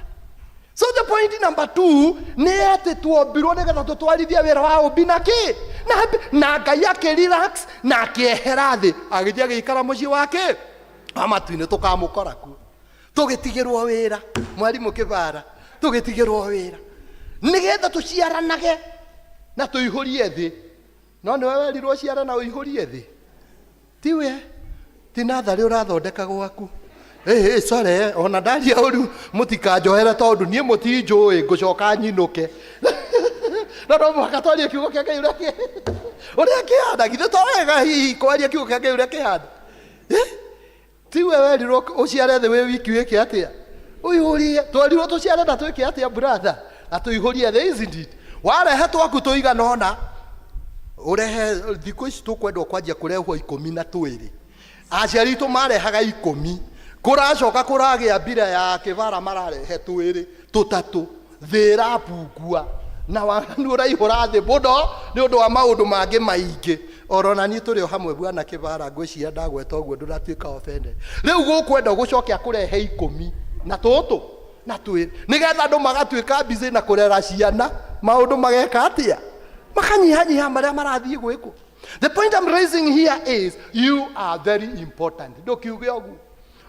So the point number 2 nĩ atĩ tuombirwo nĩgetha tũtwarithie wĩra wa ũmbi na kĩ na, na Ngai akĩrelax na akĩehera thĩ, agĩthiĩ agĩikara mũciĩ wake wa matu-inĩ. Tũkamũkora kuo tũgĩtigĩrwo wĩra, mwarimũ kĩbara, tũgĩtigĩrwo wĩra nĩgetha tũciaranage na tũihũrie thĩ. No nĩwe werirwo ũciare na ũihũrie thĩ, tiwe ti natharĩ ũrathondeka gwaku. Ĩĩ, sorry, ona ndaria ũru mũtikanjohere tondũ niĩ mũtinjũĩ, ngũcoka nyinũke. No no mũhaka twarie kiugo kĩa Ngai ũrĩa kĩ- ũrĩa kĩhana. Githĩ to wega hihi kwaria kiugo kĩa Ngai ũrĩa kĩhana? Eh? Tiwe werirwo ũciare thĩ wĩ wiki wĩke atĩa? Ũihũrie. Twerirwo tũciare na twĩke atĩa brother? Na tũihũrie thĩ, isn't it? Warehe twaku tũigana ũna, ũrehe thikũ ici tũkwendwo kwanjia kũrehwo 12. Aciari aitũ marehaga 10. Kũracoka kũragĩa mbira ya kĩbara mararehe twĩrĩ, tũtatũ. Thĩ ĩrabungua na waganu ũraihũra thĩ mũno nĩ ũndũ wa maũndũ mangĩ maingĩ. Oro na niĩ tũrĩ o hamwe bwana kĩbara, ngwĩciria ndagweta ũguo ndũnatuĩka offended. Rĩu gũkwenda gũcoke akũrehe ikũmi na tũtũ na twĩrĩ nĩgetha andũ magatuĩka busy na kũrera ciana, maũndũ mageka atĩa? Makanyihanyiha marĩa marathiĩ gwĩkwo. The point I'm raising here is you are very important. Ndũkiuge ũguo.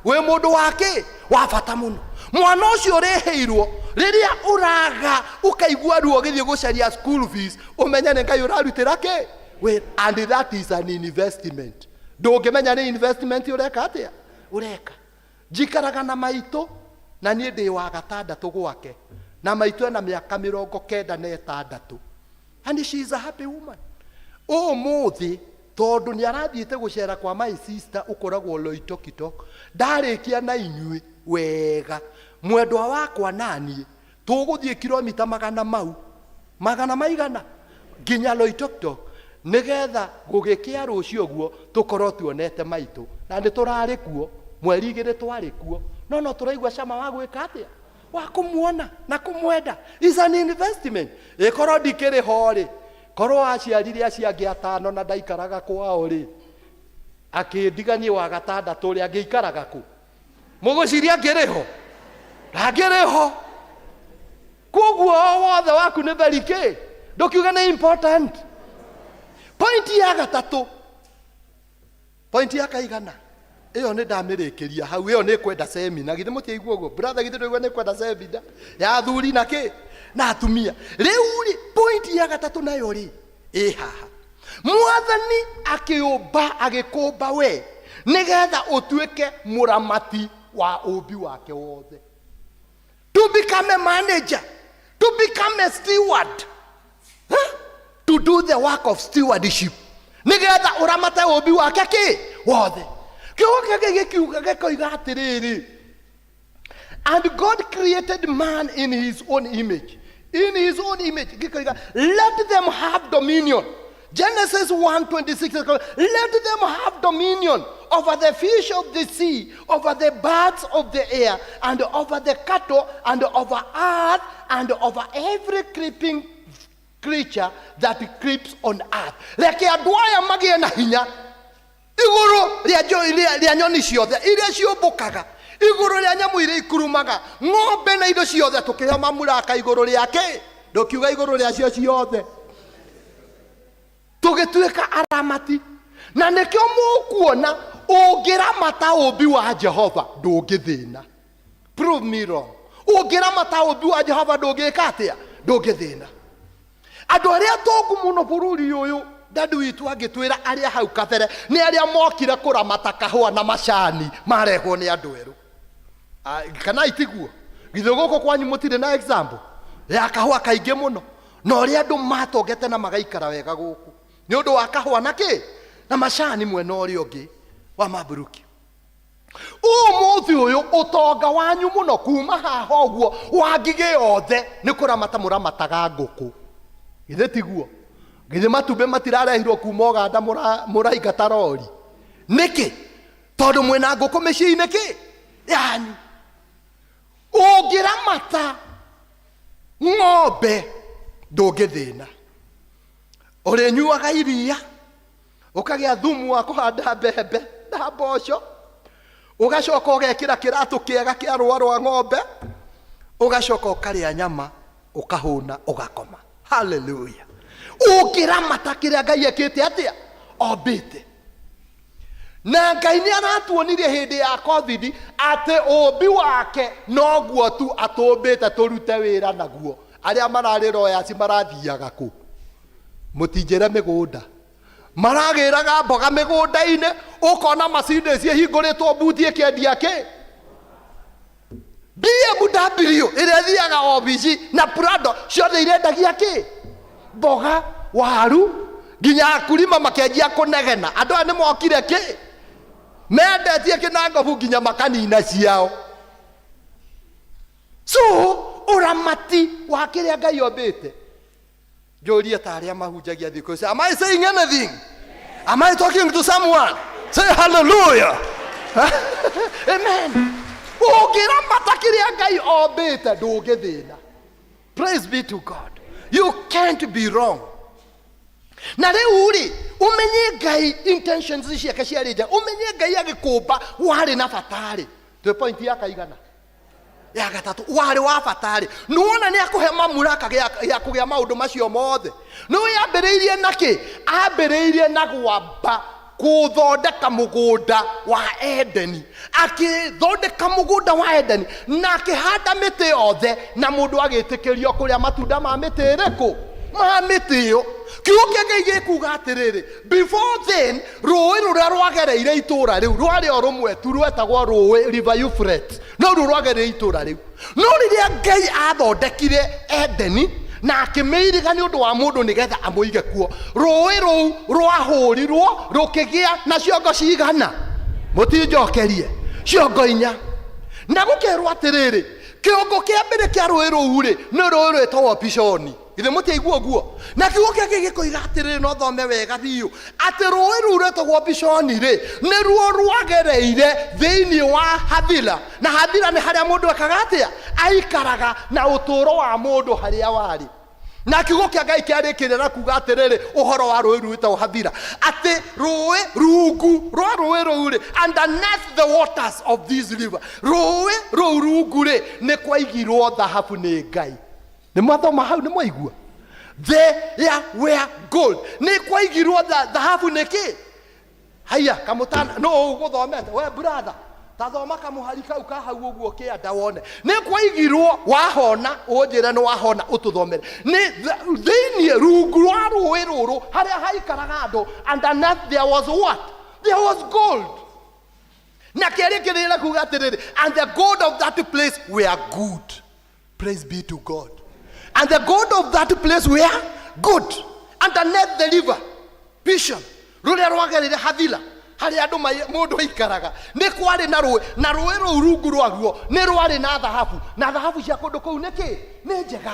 Wĩ mũndũ wa kĩ? Wa bata mũno. Mwana ũcio ũreheirwo, rĩrĩa ũraga ũkaigua ruo ũgĩthiĩ gũcaria school fees, ũmenye nĩ Ngai ũrarutĩra kĩ? Wĩra. And that is an investment. Ndũngĩmenya nĩ investment ũreka atĩa? Ũreka. Njikaraga na maitũ, na niĩ ndĩ wa gatandatũ gwake, na maitũ ena mĩaka 96. And she is a happy woman. Ũmũthĩ tondũ nĩ arathiĩte gũcera kwa my sister ũkoragwo Loitokitok, ndarĩkia na inyuĩ wega, mwendwa wakwa na niĩ tũgũthiĩ kilomita magana mau, magana maigana nginya Loitokitok, nĩgetha gũgĩkĩa rũciũ ũguo tũkorwo tuonete maitũ. Na nĩ tũrarĩ kuo, mweri igĩrĩ twarĩ kuo, no no tũraigua cama wa gwĩka atĩa? Wa kũmuona na kũmwenda. Is an investment. Ĩkorwo ndikĩrĩ ho rĩ, korwo aciarire acio angĩ atano na ndaikaraga kwao rĩ, akĩndiga niĩ wa gatandatũ rĩ, angĩikaraga kũ? Mũgũciria angĩrĩ ho? Ndangĩrĩ ho. Koguo o wothe waku nĩ very kĩ? Ndũkiuge nĩ important. Point ya gatatũ, point ya kaigana ĩyo nĩ ndamĩrĩkĩria hau, ĩyo nĩ kwenda semina. Githĩ mũtiaigua ũguo brother? Githĩ ndũigua nĩ kwenda semina ya athuri na kĩ na atumia? Rĩu rĩ, point ya gatatũ nayo rĩ ĩ haha. Mwathani akĩũmba, agĩkũmba we nĩgetha ũtuĩke mũramati wa ũmbi wake wothe, to become a manager, to become a steward, huh? To do the work of stewardship, nĩgetha ũramate ũmbi wake kĩ wothe. Kiugo kĩa Ngai gĩkiuga gĩkoiga atĩrĩrĩ, and God created man in his own image. In his own image. Gĩkoiga, let them have dominion. Genesis 1:26, let them have dominion over the fish of the sea, over the birds of the air, and over the cattle, and over earth, and over every creeping creature that creeps on earth. Reke andũ aya magĩe na hinya igũrũ rĩa rĩa nyoni ciothe iria ciũmbũkaga, igũrũ rĩa nyamũ iria ikurumaga, ng'ombe na indo ciothe, tũkĩheo mamuraka igũrũ rĩake. Ndũkiuga igũrũ rĩacio ciothe, tũgĩtuĩka aramati. Na nĩkĩo mũkuona ũngĩramata ũmbi wa Jehova ndũngĩthĩna. Prove me wrong. Ũngĩramata ũmbi wa Jehova ndũngĩka atĩa? Ndũngĩthĩna. Andũ arĩa atongu mũno bũrũri ũyũ, dadi witũ angĩtwĩra arĩa hau kabere nĩ arĩa mokire kũramata kahũa na macani marehwo nĩ andũ erũ. Kana itiguo? Githĩ gũkũ kwanyu mũtirĩ na example ya kahũa kaingĩ mũno, na ũrĩa andũ matongete na magaikara wega gũkũ nĩ ũndũ wa kahũa na kĩ na macani mwena ũrĩa ũngĩ wa Maburuki. Ũmũthĩ ũyũ ũtonga wanyu mũno kuma haha ũguo wa ngigĩ yothe nĩ kũramata mũramataga ngũkũ. Githĩ tiguo? Githĩ matumbĩ matirarehirwo kuma Ũganda mũraingata rori? Nĩkĩ? Tondũ mwĩna ngũkũ mĩciĩ-inĩ kĩ yanyu. Ũngĩramata ng'ombe ndũngĩthĩna. Ũrĩnyuaga iria, ũkagĩa thumu wa kũhanda mbembe na mboco, ũgacoka ũgekĩra kĩratũ kĩega kĩa rũa rwa ng'ombe, ũgacoka ũkarĩa nyama, ũkahũna, ũgakoma. Haleluya! Ũngĩramata kĩrĩa Ngai ekĩte atĩa? Ombĩte. Na Ngai nĩ aratuonirie hĩndĩ ya COVID atĩ ũmbi wake noguo tu atũmbĩte tũrute wĩra naguo. Arĩa mararĩ lawyers marathiaga kũ? Mũtinjĩre mĩgũnda. Maragĩraga mboga mĩgũnda-inĩ, ũkona macini ciĩhingũrĩtwo mbuti ĩkĩendia kĩ? BMW ĩrĩa ĩthiaga obici na Prado ciothe irendagia kĩ? Mboga, waru, nginya akulima makĩanjia kũnegena. Andũ aya nĩ mokire kĩ? Mendetie kĩnangobu nginya makanina ciao. So, ũramati wa kĩrĩa Ngai ombĩte. Njũrie ta arĩa mahunjagia thikũ ici, am I saying anything? Am I talking to someone? Say hallelujah. Amen. Ũngĩramata kĩrĩa Ngai ombĩte ndũngĩthĩna. Praise be to God. You can't be wrong. Na rĩu rĩ, ũmenye Ngai intentions ciake ciarĩ njega, ũmenye Ngai agĩkũmba warĩ na bata rĩ. Twĩ point ya kaigana? Ya gatatũ. Warĩ wa bata rĩ, nĩwona nĩ akũhe mamulaka ya kũgĩa maũndũ macio mothe. Nĩũĩ ambĩrĩirie na kĩ? Ambĩrĩirie na gwamba kũthondeka mũgũnda wa Edeni. Akĩthondeka mũgũnda wa Edeni na akĩhanda mĩtĩ yothe, na mũndũ agĩtĩkĩrio kũrĩa matunda ma mĩtĩ ĩrĩkũ? Ma mĩtĩ ĩyo. Kiugo kĩa Ngai gĩkuga atĩrĩrĩ, before then, rũĩ rũrĩa rwagereire itũũra rĩu rwarĩ o rũmwe tu, rwetagwo rũĩ River Euphrates. No ruo rwagereire itũũra rĩu. No rĩrĩa Ngai athondekire Edeni na akĩmĩiriga nĩ ũndũ wa mũndũ nĩgetha amũige kuo, rũĩ rũu rwahũrirwo rũkĩgĩa na ciongo cigana? Mũtinjokerie. Ciongo inya. Na gũkerwo atĩrĩrĩ, kĩongo kĩa mbere kĩa rũĩ rũu rĩ, nĩ rũĩ rwĩtagwo Pishoni. Githĩ mũtiaigua ũguo? Na kiugo kĩa Ngai gĩkoiga atĩrĩrĩ, no thome wega biũ, atĩ rũĩ rũu rwĩtagwo Pishoni rĩ, nĩruo rwagereire thĩinĩ wa Hathila. Na Hathila nĩ harĩa mũndũ ekaga atĩa? Aikaraga, na ũtũũro wa mũndũ harĩa warĩ. Na kiugo kĩa Ngai kĩarĩkĩrĩria na kuuga atĩrĩrĩ, ũhoro wa rũĩ rũu rwĩtagwo Hathila, atĩ rũĩ rungu rwa rũĩ rũu rĩ, underneath the waters of this river, rũĩ rũu rungu rĩ, nĩ kwaigirwo thahabu nĩ Ngai. Nĩ mwathoma hau, nĩ mwaigua? There were gold. Nĩ kwaigirwo thahabu nĩ kĩ? Haiya, kamũtana, nũ ũgũthomete? We brother, ta thoma kamũhari kau ka hau ũguo kĩanda wone. Nĩ kwaigirwo, wahona, ũnjĩre nĩ wahona ũtũthomere. Nĩ thĩinĩ rungu rwa rũĩ rũrũ harĩa haikaraga andũ, underneath there was what? There was gold. Na kĩarĩ kĩrĩra kuga atĩrĩrĩ, and the gold of that place were good. Praise be to God. And the gold of that place were good. Underneath the river, Pishon, rũrĩa rwagerire Hathila, harĩa andũ mũndũ aikaraga, nĩ kwarĩ na rũĩ, na rũĩ rũu rungu rwaruo nĩ rwarĩ na thahabu, na thahabu cia kũndũ kũu nĩ kĩ? Nĩ njega.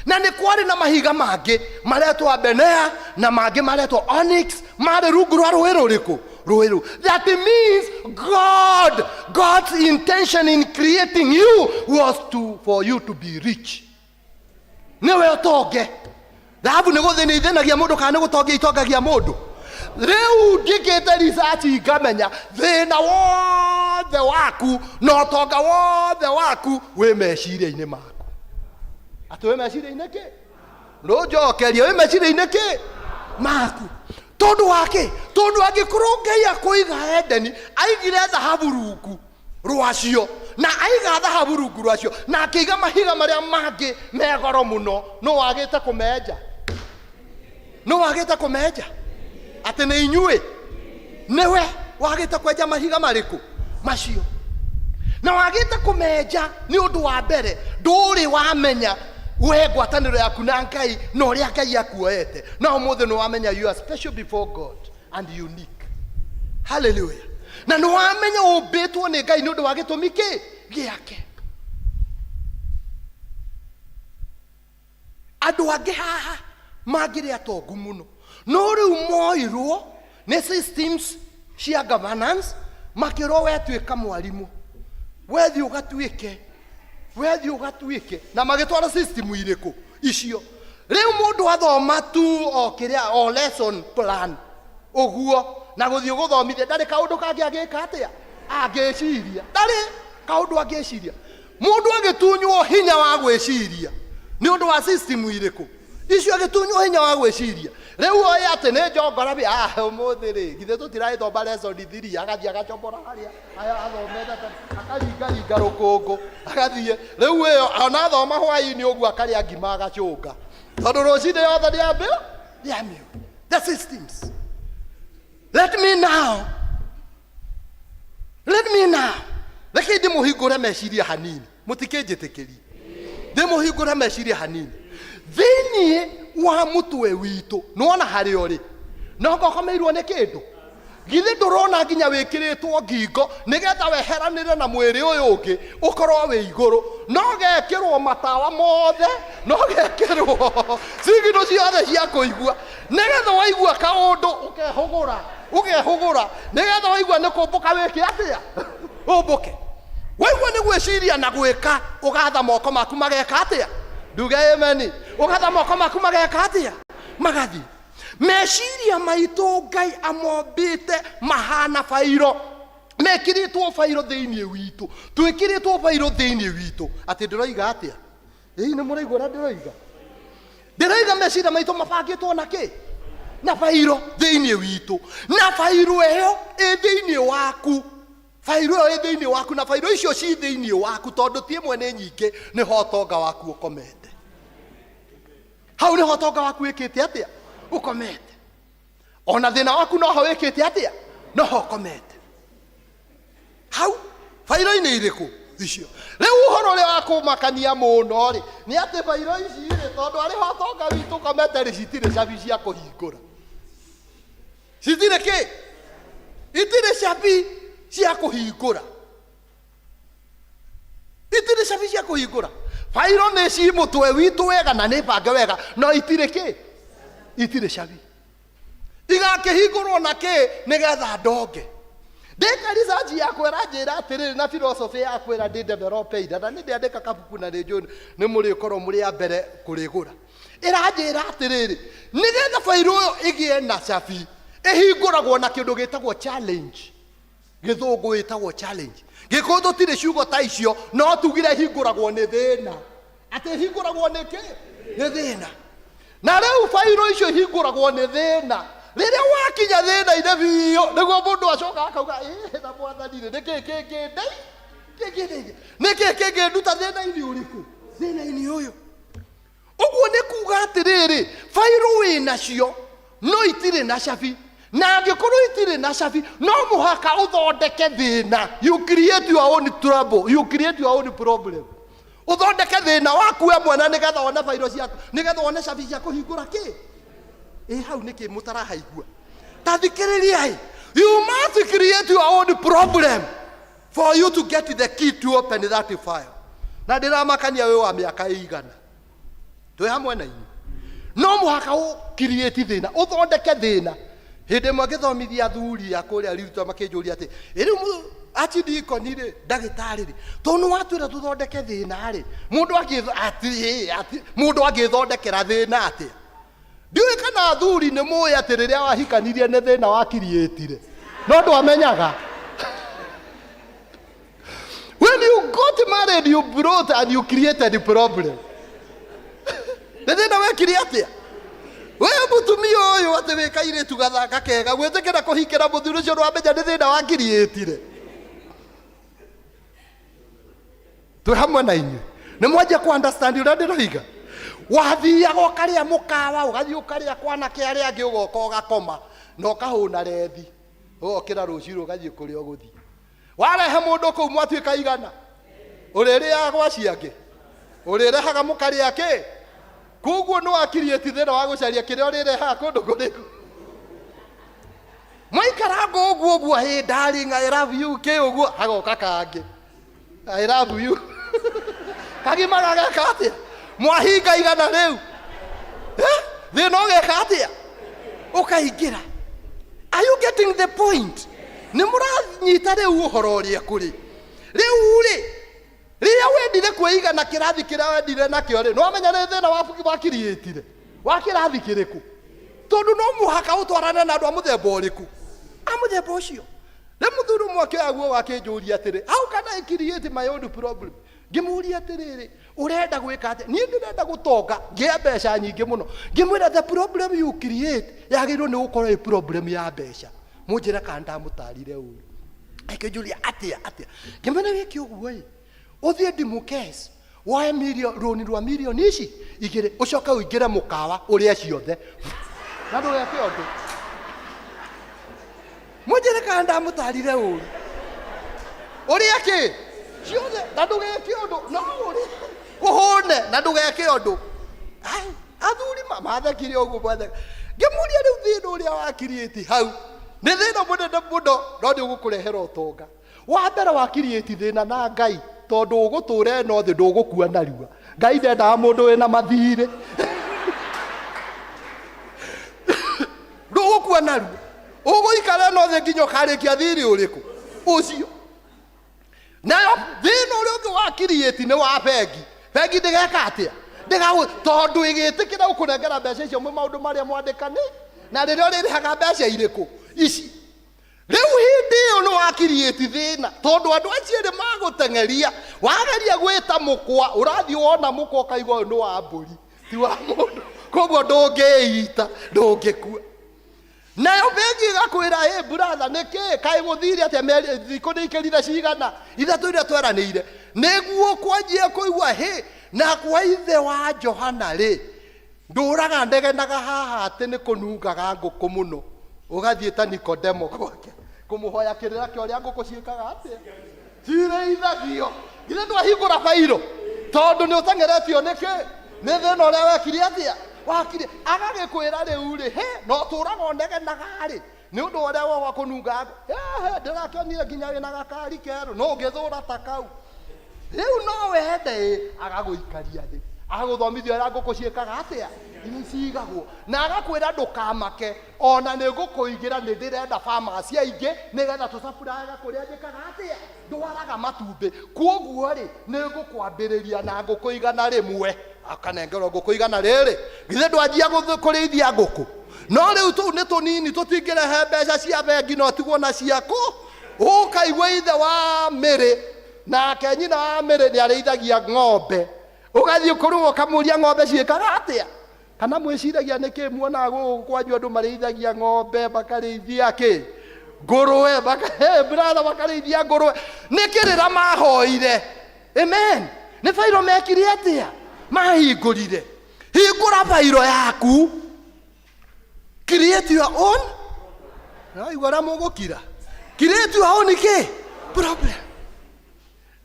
Na nĩ kwarĩ na mahiga mangĩ maretwo Abenea na mangĩ maretwo Onyx, marĩ rungu rwa rũĩ rũrĩkũ? Rũĩ rũu. That means God's intention in creating you was for you to be rich. Nĩwe ũtonge. Thahabu nĩ gũthĩnia ithĩnagia mũndũ kana nĩ gũtongia itongagia mũndũ? Rĩu njĩkĩte research ngamenya thĩna wothe waku na ũtonga wothe waku wĩ meciria-inĩ maku. Atĩ wĩ meciria-inĩ kĩ? Ndũnjokerie, wĩ meciria-inĩ kĩ? Maku. Tondũ wa kĩ? Tondũ angĩkorwo Ngai akũiga Edeni, aigire thahabu rungu rwacio, na aiga thahabu rungu rwacio, na akĩiga mahiga marĩa mangĩ me goro mũno, nũ wagĩte kũmenja? Nũ wagĩte kũmenja? Atĩ nĩ inyuĩ? Nĩwe wagĩte kwenja mahiga marĩkũ? Macio. Na wagĩte kũmenja nĩ ũndũ wa mbere, ndũrĩ wamenya we ngwatanĩro yaku na Ngai na ũrĩa Ngai akuoete. Na ũmũthĩ nĩ wamenya you are special before God and unique. Hallelujah. Na nĩ wamenya ũmbĩtwo nĩ Ngai nĩ ũndũ wa gĩtũmi kĩ? Gĩake. Andũ angĩ haha mangĩrĩ atongu mũno, no rĩu moirwo nĩ systems cia governance, makĩrwo we tuĩka mwarimũ, we thiĩ ũgatuĩke, we thiĩ ũgatuĩke, na magĩtwara system irĩkũ icio. Rĩu mũndũ athoma tu o kĩrĩa, o lesson plan ũguo, na gũthiĩ gũthomithia, ndarĩ kaũndũ kangĩ angĩka atĩa, angĩciria, ndarĩ kaũndũ angĩciria. Mũndũ agĩtunywo hinya wa gwĩciria nĩ ũndũ wa system irĩkũ icio, agĩtunywo hinya wa gwĩciria. Rĩu oĩ atĩ nĩ njongora bĩ, ah, ũmũthĩ rĩ, githĩ tũtiragĩthoma lesson 3, agathiĩ agacobora harĩa aya athomete tene, akaringaringa rũkũngũ, agathiĩ. Rĩu ĩyo ona athoma hwaĩ-inĩ ũguo akarĩa ngima agacũnga, tondũ rũcinĩ yothe nĩambĩo nĩamĩũĩ. The systems. Let me now, let me now, reke ndĩmũhingũre meciria hanini, mũtikĩnjĩtĩkĩrie ndĩmũhingũre meciria hanini. Thĩinĩ wa mũtwe witũ nĩwona harĩa ũrĩ no ngokomeirwo nĩ kĩndũ githĩ ndũrona nginya wĩkĩrĩtwo ngingo nĩgetha weheranĩre na mwĩrĩ ũyũ ũngĩ ũkorwo wĩ igũrũ no gekĩrwo matawa mothe no gekĩrwo cigino ciothe cia kũigua nĩgetha waigua kaũndũ ũkehũgũra ũkehũgũra nĩgetha waigua nĩ kũmbũka wĩke atĩa ũmbũke waigua nĩ gwĩciria na gwĩka ũgatha moko maku mageka atĩa nduge ameni ũgatha moko maku mageka atĩa magathiĩ meciria maitũ ngai amombĩte mahana bairo mekĩrĩtwo bairo thĩinĩ witũ twĩkĩrĩtwo bairo thĩinĩ witũ atĩ ndĩroiga atĩa ĩĩ nĩ mũraigua ũrĩa ndĩroiga ndĩroiga meciria maitũ mabangĩtwo na kĩ na bairo thĩinĩ witũ na bairo ĩyo ĩ thĩinĩ waku bairo ĩyo ĩ thĩinĩ waku na bairo icio ci thĩinĩ waku tondũ ti ĩmwe nĩ nyingĩ nĩho ũtonga waku ũkomete hau nĩho ũtonga waku wĩkĩte atĩa ũkomete ona thĩna waku noho wĩkĩte atĩa noho ũkomete hau bairo-inĩ irĩkũ icio rĩu ũhoro ũrĩa wa kũmakania mũno rĩ nĩ atĩ bairo ici rĩ tondũ arĩ ho ũtonga witũ ũkomete rĩ citirĩ cabi cia kũhingũra citirĩ kĩ itirĩ cabi cia kũhingũra itirĩ cabi cia kũhingũra bairo nĩ ci mũtwe witũ wega na nĩ bange wega no itirĩ kĩ itirĩ cabi igakĩhingũrwo na kĩ nĩgetha ndonge ndĩka research yakwa ĩranjĩra atĩrĩrĩ na philosophy yakwa ĩrĩa ndĩ developeire na nĩ ndĩandĩka kabuku na nĩ njũĩ nĩ mũrĩkorwo mũrĩ a mbere kũrĩgũra ĩranjĩra atĩrĩrĩ nĩgetha bairũ ĩyo ĩgĩe na cabi ĩhingũragwo na kĩndũ gĩtagwo challenge gĩthũngũ wĩtagwo challenge gĩkũyũ tũtirĩ ciugo ta icio no tugire hingũragwo nĩ thĩna atĩ hingũragwo nĩ kĩ nĩ thĩna na rĩu bairũ icio ihingũragwo nĩ thĩna rĩrĩa wakinya thĩna-inĩ biũ nĩguo mũndũ acoka akauga ĩĩ na mwathani rĩ nĩkĩ kĩngĩndei kĩngĩndeithia nĩkĩ kĩngĩnduta thĩna-inĩ ũrĩkũ thĩna-inĩ ũyũ ũguo nĩ kuga atĩrĩrĩ bairũ wĩ nacio no itirĩ na cabi na angĩkorwo itirĩ na cabi no mũhaka ũthondeke thĩna you create your own trouble you create your own problem ũthondeke thĩna waku we mwene nĩgetha wone bairũ ciaku nĩgetha wone cabi cia kũhingũra kĩ ĩ hau nĩkĩ mũtarahaigua ta thikĩrĩriai you must create your own problem for you to get the key to open that file na ndĩramakania wĩ wa mĩaka ĩigana twĩ hamwe na inyuĩ no mũhaka ũkiriĩti thĩna ũthondeke thĩna hĩndĩ ĩmwe ngĩthomithia athuri a kũrĩa riuta makĩnjũria atĩ "Ĩ rĩu achidikoni rĩ ndagĩtarĩ rĩ tondũ nĩ watwĩra tũthondeke thĩna rĩ mũndũ angĩ- ati- ati- mũndũ angĩthondekera thĩna atĩa ndiũĩ kana athuri nĩ mũĩ atĩ rĩrĩa wahikanirie nĩ thĩna wakiriĩtire no ndwamenyaga when you got married you brought and you created a problem nĩ thĩna wekire atĩa we mũtumia ũyũ atĩ wĩ kairĩtu gathaka kega gwĩtĩkĩra kũhikĩra mũthuri ũcio ndwamenya nĩ thĩna wakiriĩtire twĩ hamwe na inyuĩ nĩ mwanjia ku understand ũrĩa ndĩroiga wathiaga ũkarĩa mũkawa ũgathiĩ ũkarĩa kwanake arĩa angĩ ũgoka ũgakoma na ũkahũna rethi ũgokĩra rũciũ ũgathiĩ kũrĩa ũgũthiĩ warehe mũndũ kũu mwatuĩka igana ũrĩrĩaga gwa ciangĩ ũrĩrehaga mũkarĩa kĩ koguo nĩ wakiriĩti thĩna wa gũcaria kĩrĩa ũrĩrehaga kũndũ kũrĩkũ mwaikaranga ũguo ũguo hey darling I love you kĩ ũguo hagoka kangĩ I love you kagima gageka atĩa mwahinga igana rĩu Eh? thĩna ũgeka atĩa ũkaingĩra are you getting the point nĩ mũranyita rĩu ũhoro ũrĩa kũrĩ rĩu rĩ rĩrĩa wendire kwĩigana kĩrathi kĩrĩa wendire nakĩo rĩ nĩwamenya nĩ thĩna wakiriĩtire wa kĩrathi kĩrĩkũ tondũ no mũhaka ũtwarane na andũ a mũthemba ũrĩkũ a mũthemba ũcio rĩ mũthuri ũmwe akĩoya guo akĩnjũria atĩrĩ how can I create my own problem ngĩmũria atĩrĩrĩ ũrenda gwĩka atĩa niĩ ndĩrenda gũtonga ngĩe mbeca nyingĩ mũno ngĩmwĩra the problem you create yagĩrĩirwo nĩ gũkorwo ĩ problem ya mbeca mũnjĩre kana ndamũtarire ũru akĩnjũria atĩa atĩa ngĩmwĩra wĩke ũguo ĩ ũthiĩ ndimũkes woe rũni rwa mirioni ici igĩrĩ ũcoke ũingĩre mũkawa ũrĩe ciothe na ndũgeke ũndũ mũnjĩre kana ndamũtarire ũru ũrĩe kĩ ciothe na ndũgeke ũndũ no ũrĩe ũhũne na ndũgeke ũndũ Ai, Athuri mathekire ũguo matheka. Ngĩmũria rĩu thĩna ũrĩa wakiriĩti hau nĩ thĩna mũnene mũno, no nĩ ũgũkũrehera ũtonga. Wa mbere wakiriĩti thĩna na Ngai, tondũ ũgũtũra ĩno thĩ ndũgũkua narua. Ngai ndendaga mũndũ wĩna mathirĩ. Ndũgũkua narua, ũgũikara ĩno thĩ nginya ũkarĩkia thirĩ ũrĩkũ ũcio. Nayo thĩna ũrĩa ũngĩ wa kiriĩti nĩ wa bengi. Bengi ndĩgeka atĩa? Ndĩgagũ, tondũ ĩgĩtĩkĩra gũkũnengera mbeca icio mwĩ maũndũ marĩa mwandĩkani, na rĩrĩa ũrĩrĩhaga mbeca irĩkũ ici. Rĩu hĩndĩ ĩyo nĩ wakiriĩti thĩna, tondũ andũ acio erĩ magũteng'eria, wageria gwĩta mũkwa, ũrathiĩ wona mũkwa ũkaigua ũyũ nĩ wa mbũri, ti wa mũndũ, koguo ndũngĩita, ndũngĩkua. Nayo bengi ĩgakwĩra, ĩ brother, nĩkĩ kaĩ gũthire atĩa? Thikũ nĩ ikĩrire cigana? Ithatũ iria tweranĩire. Nĩguo kwanjia kũigua hĩ, na kwa ithe wa Johana rĩ, ndũraga ndegenaga haha atĩ nĩ kũnungaga ngũkũ mũno, ũgathiĩ ta Nikodemo gwake kũmũhoya kĩrĩra kĩa ũrĩa ngũkũ ciĩkaga atĩa, cirĩithagio. Githĩ ndwahingũra bairo tondũ nĩ ũteng'eretio nĩ kĩ? Nĩ thĩna ũrĩa wekire atĩa? Wakire. Agagĩkwĩra rĩu rĩ, hĩ, no ũtũraga ũnegenaga rĩ, nĩ ũndũ wa ũrĩa wa kũnunga ngũ. Hehe, ndĩrakĩonire nginya wĩna gakari kerũ, no ũngĩthũra ta kau. Rĩu no wende ĩ, agagũikaria thĩ, agagũthomithia ũrĩa ngũkũ ciĩkaga atĩa, iria cigagwo, na agakwĩra ndũkamake, ona nĩ ngũkũigĩra, nĩ ndĩrenda farmers aingĩ, nĩgetha tũcapuraga kũrĩa njĩkaga atĩa, ndwaraga matumbĩ. Kwoguo rĩ, nĩ ngũkwambĩrĩria na ngũkũ 100. Akanengerwo ngũkũ 100. Githĩ ndwanjia kũrĩithia ngũkũ? No rĩu tũu nĩ tũnini, tũtingĩrehe mbeca cia bengi, no tigwo na ciaku. Ũkaigua ithe wa Mĩrĩ nake nyina wa Mĩrĩ nĩ arĩithagia ng'ombe. Ũgathiĩ kũrĩ we ũkamũria ng'ombe ciĩkaga atĩa? Kana mwĩciragia nĩkĩ muonaga gũkũ kwanyu andũ marĩithagia ng'ombe, makarĩithia kĩ? Ngũrũe, hey, brother, makarĩithia ngũrũe. Nĩ kĩrĩra mahoire. Amen. Nĩ bairo mekire atĩa? Mahingũrire. Hingũra bairo yaku. Create your own. Naigua ũrĩa mũgũkira. Create your own kĩ? Problem.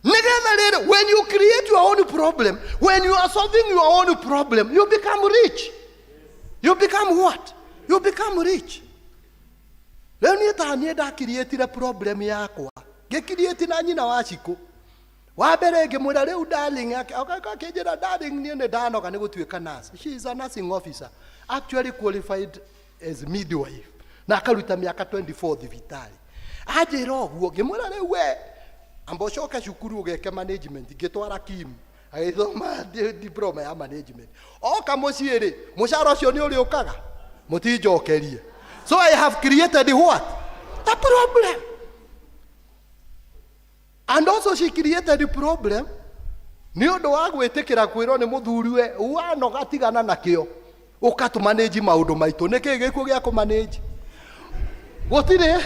Nĩgetha rĩrĩ, when you create your own problem, when you are solving your own problem, you become rich. You become what? You become rich. Rĩu niĩ ta niĩ ndakiriĩtire problem yakwa, ngĩkiriĩti na nyina wa Cikũ. Wa mbere ngĩmwĩra rĩu darling, akĩnjĩra darling, niĩ nĩ ndanoga nĩ gũtuĩka nurse. She is a nursing officer, actually qualified as midwife, na akaruta mĩaka 24 thibitarĩ. Anjĩra ũguo, ngĩmwĩra rĩu we amba ũcoke cukuru ũgeke management. Ngĩtwara Kim agĩthoma diploma ya management. Oka mũciĩ rĩ, mũcara ũcio nĩ ũrĩũkaga? Mũtinjokerie. So I have created what? A problem. And also she created a problem nĩ ũndũ wa gwĩtĩkĩra kwĩrwo nĩ mũthuriwe wanoga tigana nakĩo ũkatũmanĩnji maũndũ maitũ. Nĩ kĩĩ gĩkuo gĩa kũmanĩnji? Gũtirĩ.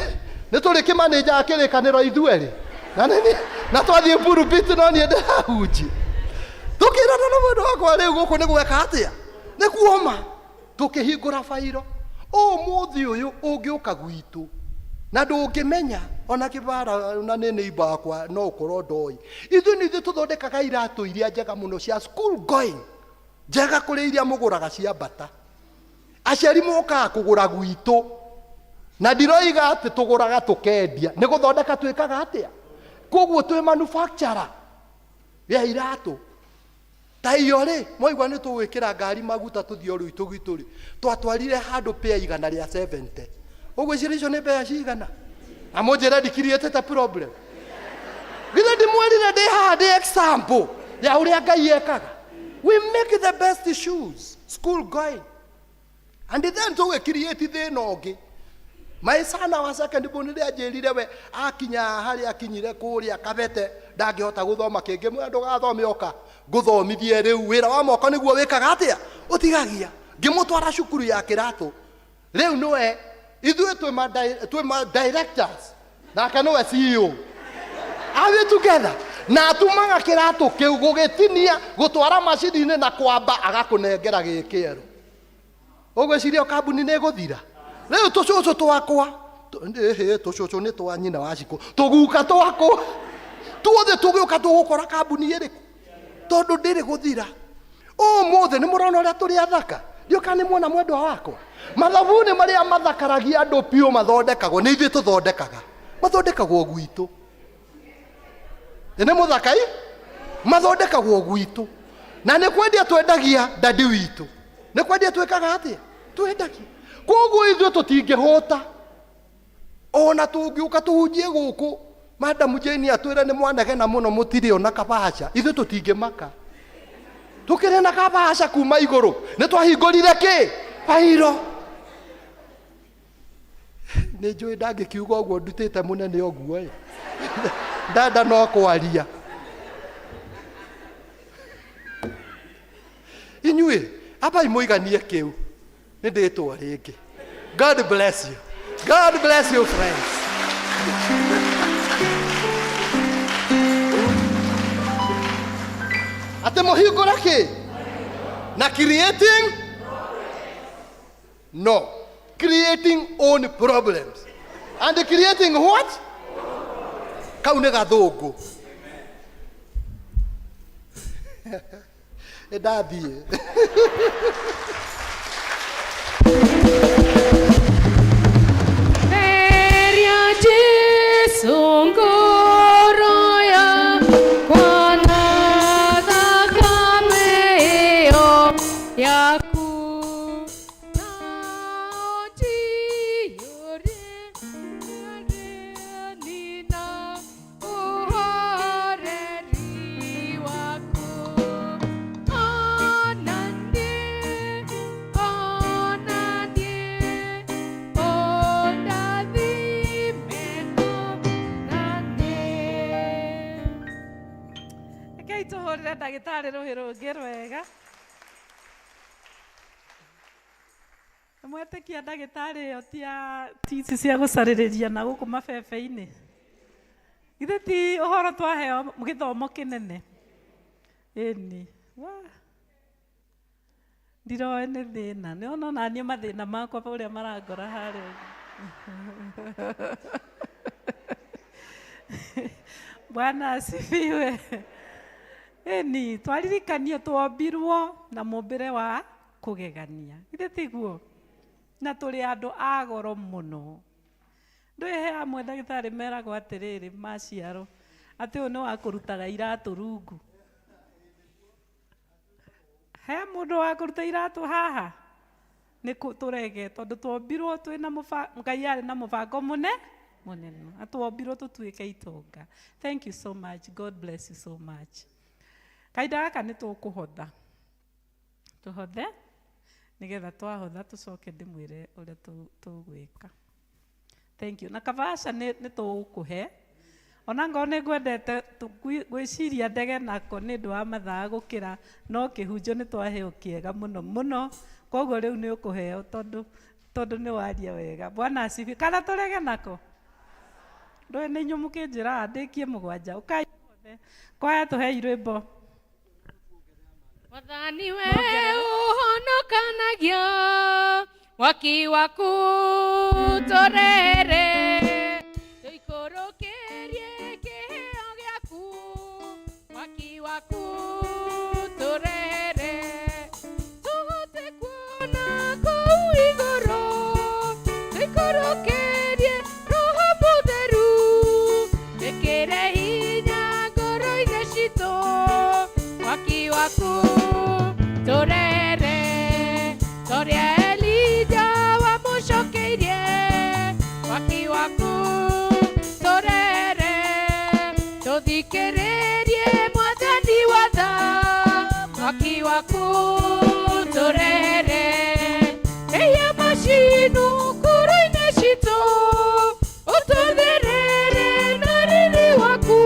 Nĩ tũrĩ kĩmanĩnjaga kĩrĩkanĩro ithuerĩ na nĩ na twathiĩ pulpit, no niĩ ndĩrahunjia tũkĩrana na mũndũ wakwa. Rĩu gũkũ nĩ gweka atĩa? Nĩ kuoma. Tũkĩhingũra bairo. Ũmũthĩ ũyũ ũngĩũka gwitũ na ndũngĩmenya ona kĩbara, na nĩ neighbor wakwa, no ũkorwo ndoĩ. Ithuĩ nĩ ithuĩ tũthondekaga iratũ iria njega mũno cia school going, njega kũrĩ iria mũgũraga cia bata. Aciari mokaga kũgũra gwitũ, na ndiroiga atĩ tũgũraga tũkendia, nĩ gũthondeka twĩkaga atĩa. Koguo twĩ manufacturer ya iratũ. Ta iyo rĩ, mwaigua nĩ tũgwĩkĩra ngari maguta tũthiĩ o rũitũ gwitũ rĩ, twatwarire handũ pĩa 170. Ũguo icio icio nĩ mbeca cigana? Na mũnjĩre ndikiriĩtĩte problem. Githĩ ndimwĩrire ndĩ haha ndĩ example ya ũrĩa Ngai ekaga. We make the best shoes, school going. And then tũgĩkiriĩti thĩna ũngĩ. My son, our second born, rĩrĩa anjĩrire we akinya harĩa akinyire kũrĩa Kabete ndangĩhota gũthoma kĩngĩ, mwĩra ndũgathome, oka ngũthomithie rĩu wĩra wa moko nĩguo wĩkaga atĩa ũtigagia. Ngĩmũtwara cukuru ya kĩratũ. Rĩu nĩwe ithuĩ twĩ ma directors, nake nĩwe CEO. Are we together? Na atumaga kĩratũ kĩu gũgĩtinia, gũtwara macini-inĩ na kwamba agakũnengera gĩ kĩerũ. Ũgwĩciria kambuni nĩ ĩgũthira? Rĩu tũcũcũ twakwa, ĩhĩ, tũcũcũ nĩ twa nyina wa Cikũ, tũguka twakwa tuothe tũgĩũka tũgũkora kambuni ĩrĩkũ? Tondũ ndĩrĩ gũthira. Ũmũthĩ nĩ mũrona ũrĩa tũrĩ athaka. Ndiũka nĩ muona mwendwa wakwa. Mathabuni marĩa mathakaragia andũ piũ mathondekagwo nĩ ithuĩ tũthondekaga. Mathondekagwo gwitũ. Nĩ mũthakai? Mathondekagwo gwitũ. Na nĩ kwendia twendagia dadi witũ. Nĩ kwendia twĩkaga atĩa? Twendagia. Koguo ithuĩ tũtingĩhũta. Ona tũngĩũka tũhunjie gũkũ Madam Jane atwĩre nĩ mwanegena mũno mũtirĩ ona kabaca, ithuĩ tũtingĩmaka. Tũkĩrĩ na kabaca kuma igũrũ, nĩ twahingũrire kĩ? Bairo. Nĩ njũĩ ndangĩkiuga ũguo ndutĩte mũnene ũguo ĩ. Ndanda no kwaria. Inyuĩ, ambai mũiganie kĩu. Nĩ ndĩtwo rĩngĩ. God bless you. God bless you friends. Atĩ mũhingũre kĩ? Na creating? No. Creating own problems. And creating what? Kau nĩ gathũngũ. Nĩ ndathiĩ. Theria Jesu ngoro yakwa na thakame ĩyo yaku. Na ũnjiyũrie na ũhoreri waku. Ona niĩ, ona niĩ, ũndathime ona niĩ. Rekei tũhũrĩre ndagĩtarĩ rũhĩ rũngĩ rwega. Mwetĩkia ndagĩtarĩ ĩyo ti ya ti ici cia gũcarĩrĩria na gũkũ mabebe-inĩ? Githĩ ti ũhoro twaheo gĩthomo kĩnene? Ĩni. Wah. Ndiroĩ nĩ thĩna. Nĩ wona ona niĩ mathĩna makwa ũrĩa marangora harĩa ũguo. Bwana asifiwe. Ĩni, twaririkanio twombirwo na mũmbĩre wa kũgegania. Githĩ tiguo? Na tũrĩ andũ a goro mũno. Ndũĩ he amwe ndagĩtarĩ meragwo atĩrĩrĩ maciarwo, atĩ ũyũ nĩ wa kũrutaga iratũ rungu. He mũndũ wa kũruta iratũ haha? Nĩ tũrege tondũ twombirwo twĩna mũbango, Ngai arĩ na mũbango mũne mũnene. Na twombirwo tũtuĩke itonga. Thank you so much. God bless you so much. Kahinda gaka nĩ tũkũhotha. Tũhothe nĩgetha twahotha tũcoke ndĩmwĩre ũrĩa tũgwĩka. Thank you. Na kabaca nĩ tũgũkũhe. Ona ngorwo nĩ ngwendete gwĩciria ndege nako nĩ ũndũ wa mathaa gũkĩra, no kĩhunjio nĩ twaheo kĩega mũno mũno. Koguo rĩu nĩ ũkũheo tondũ nĩ waria wega. Bwana asifiwe. Kana tũrege nako? Ndũĩ nĩ inyuĩ mũkĩnjĩraga ndĩkie mũgwanja. Ũkai mũhothe. Kwaya tũhei rwĩmbo. Mwathani we ũhonokanagia mwaki waku tũrere tũikũrũkĩrie kĩheo gĩaku mwaki waku tũrere tũhote kuona kũu igũrũ tũikũrũkĩrie roho mũtheru wĩkĩre hinya ngoro-inĩ citũ mwaki waku tũrere torĩa Elija wamũcokeirie mwaki waku tũrere tũthikĩrĩrie mwathani wa tha mwaki waku tũrere ĩya macinu ngoro-inĩ citũ ũtũtherere na riri waku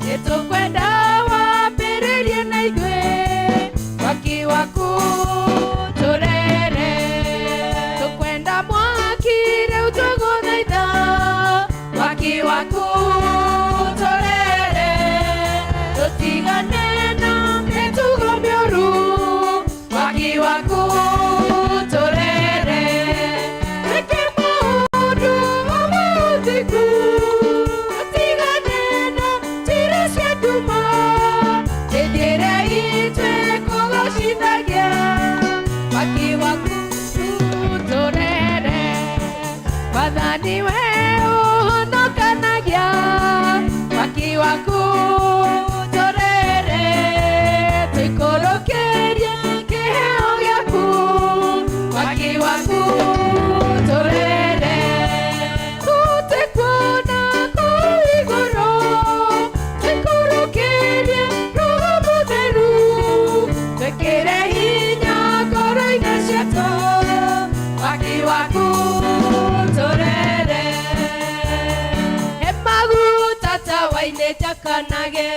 nĩtũkwenda wambĩrĩrie na ithuĩ mwaki waku tũrere tũkwenda mwaki rĩu twagũthaitha mwaki waku tũrere tũtigane na mĩtugo mĩũru Mwathani we ũhonokanagia mwaki waku tũrere tũikũrũkĩrie kĩheo gĩaku mwaki waku tũrere tũtekuona kũu igũrũ tũikũrũkĩrie Roho Mũtheru twĩkĩre hinya ngoro-inĩ ciitũ mwaki waku tũrere he maguta tawa-inĩ njakanage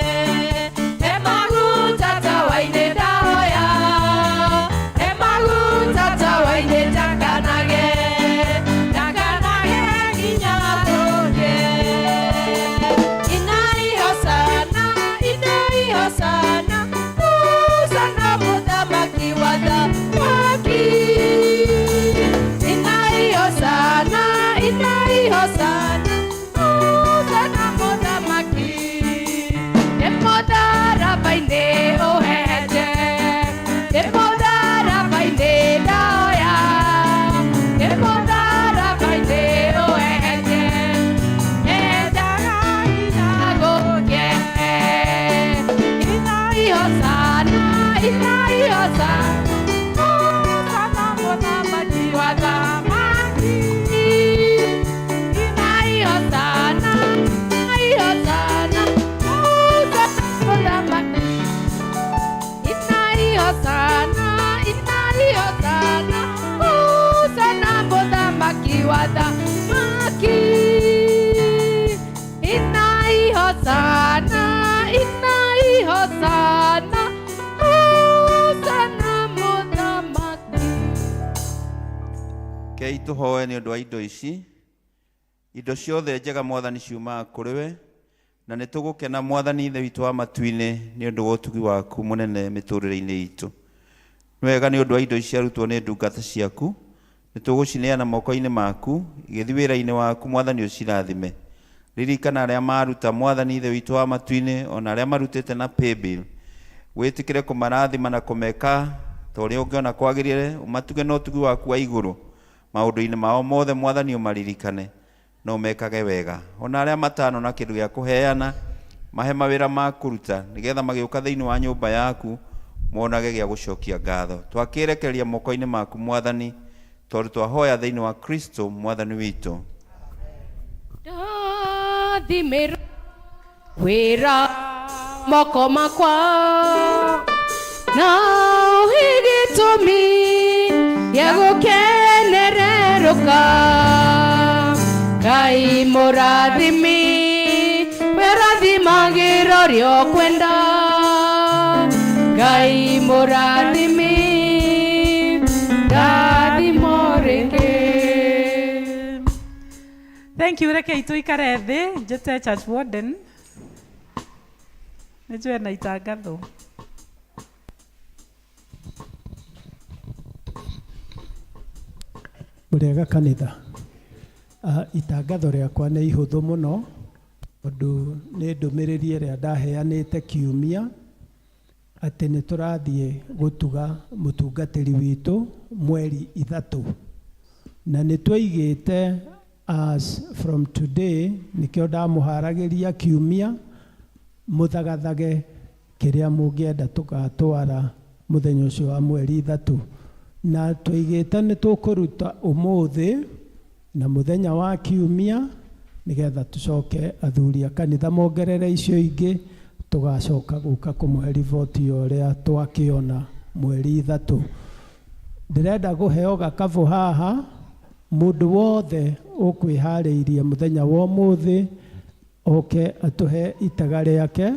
he maguta tawa-inĩ ndahoya he maguta tawa-inĩ njakanage njakanage nginya tũke inai hosana inai hosana hosana mũthamaki wa thamaki inai hosana inai hosana hosana mũthamaki nĩ mũtharaba-inĩ ũhete nĩ mũtharaba-inĩ ndahoya nĩ mũtharaba-inĩ ũhete endaga nginya gũke inai hosana inai hosana hosana mũthamaki wa thamaki inai hosana inai hosana hosana mũthamaki inai hosana inai hosana hosana mũthamaki wa thamaki inai hosana inai hosana hosana mũthamaki Rekei tũhoe nĩ ũndũ wa indo ici. Indo ciothe njega mwathani ciumaga kũrĩ we na nĩ tũgũkena mwathani ithe witũ wa matu-inĩ nĩ ũndũ wa ũtugi waku mũnene mĩtũrĩre-inĩ itũ. Nĩ wega nĩ ũndũ wa indo ici arutwo nĩ ndungata ciaku nĩ tũgũcineana moko-inĩ maku igĩthiĩ wĩra-inĩ waku mwathani ũcirathime. Ririkana arĩa maruta mwathani ithe witũ wa matu-inĩ ona arĩa marutĩte na paybill wĩtĩkĩre kũmarathima na kũmeka ta ũrĩa ũngĩona kwagĩrĩire ũmatuge na ũtugi waku wa igũrũ maũndũ-inĩ mao mothe mwathani ũmaririkane na ũmekage wega ona arĩa matano na kĩndũ gĩa kũheana mahe mawĩra ma kũruta nĩgetha magĩũka thĩinĩ wa nyũmba yaku monage gĩa gũcokia ngatho twakĩrekereria moko-inĩ maku mwathani tondũ twahoya thĩinĩ wa kristo mwathani witũ ndathimĩrwo wĩra moko makwa na ũhe gĩtũmi gĩa gũkenererũka Ngai mũrathimi werathimagĩra ũrĩa ũkwenda Ngai mũrathimi ndathimo rĩngĩ Thank you rekei tuikare thi njĩte church warden nĩ njũe na itangatho Mũrĩega kanitha. Itangatho rĩakwa nĩ ihũthũ mũno tondũ nĩ ndũmĩrĩri ĩrĩa ndaheanĩte kiumia atĩ nĩ tũrathiĩ gũtuga mũtungatĩri witũ mweri 3 na nĩ twaigĩte as from today nĩkĩo ndamũharagĩria kiumia mũthagathage kĩrĩa mũngĩenda tũgatwara mũthenya ũcio wa mweri 3 na twaigĩte nĩ tũkũruta ũmũthĩ na mũthenya wa kiumia nĩgetha tũcoke athuri a kanitha mongerere icio ingĩ tũgacoka gũka kũmũhe riboti ya ũrĩa twakĩona mweri 3 ndĩrenda kũheo gakabũ haha mũndũ wothe ũkwĩharĩirie mũthenya wa ũmũthĩ oke atũhe itega rĩake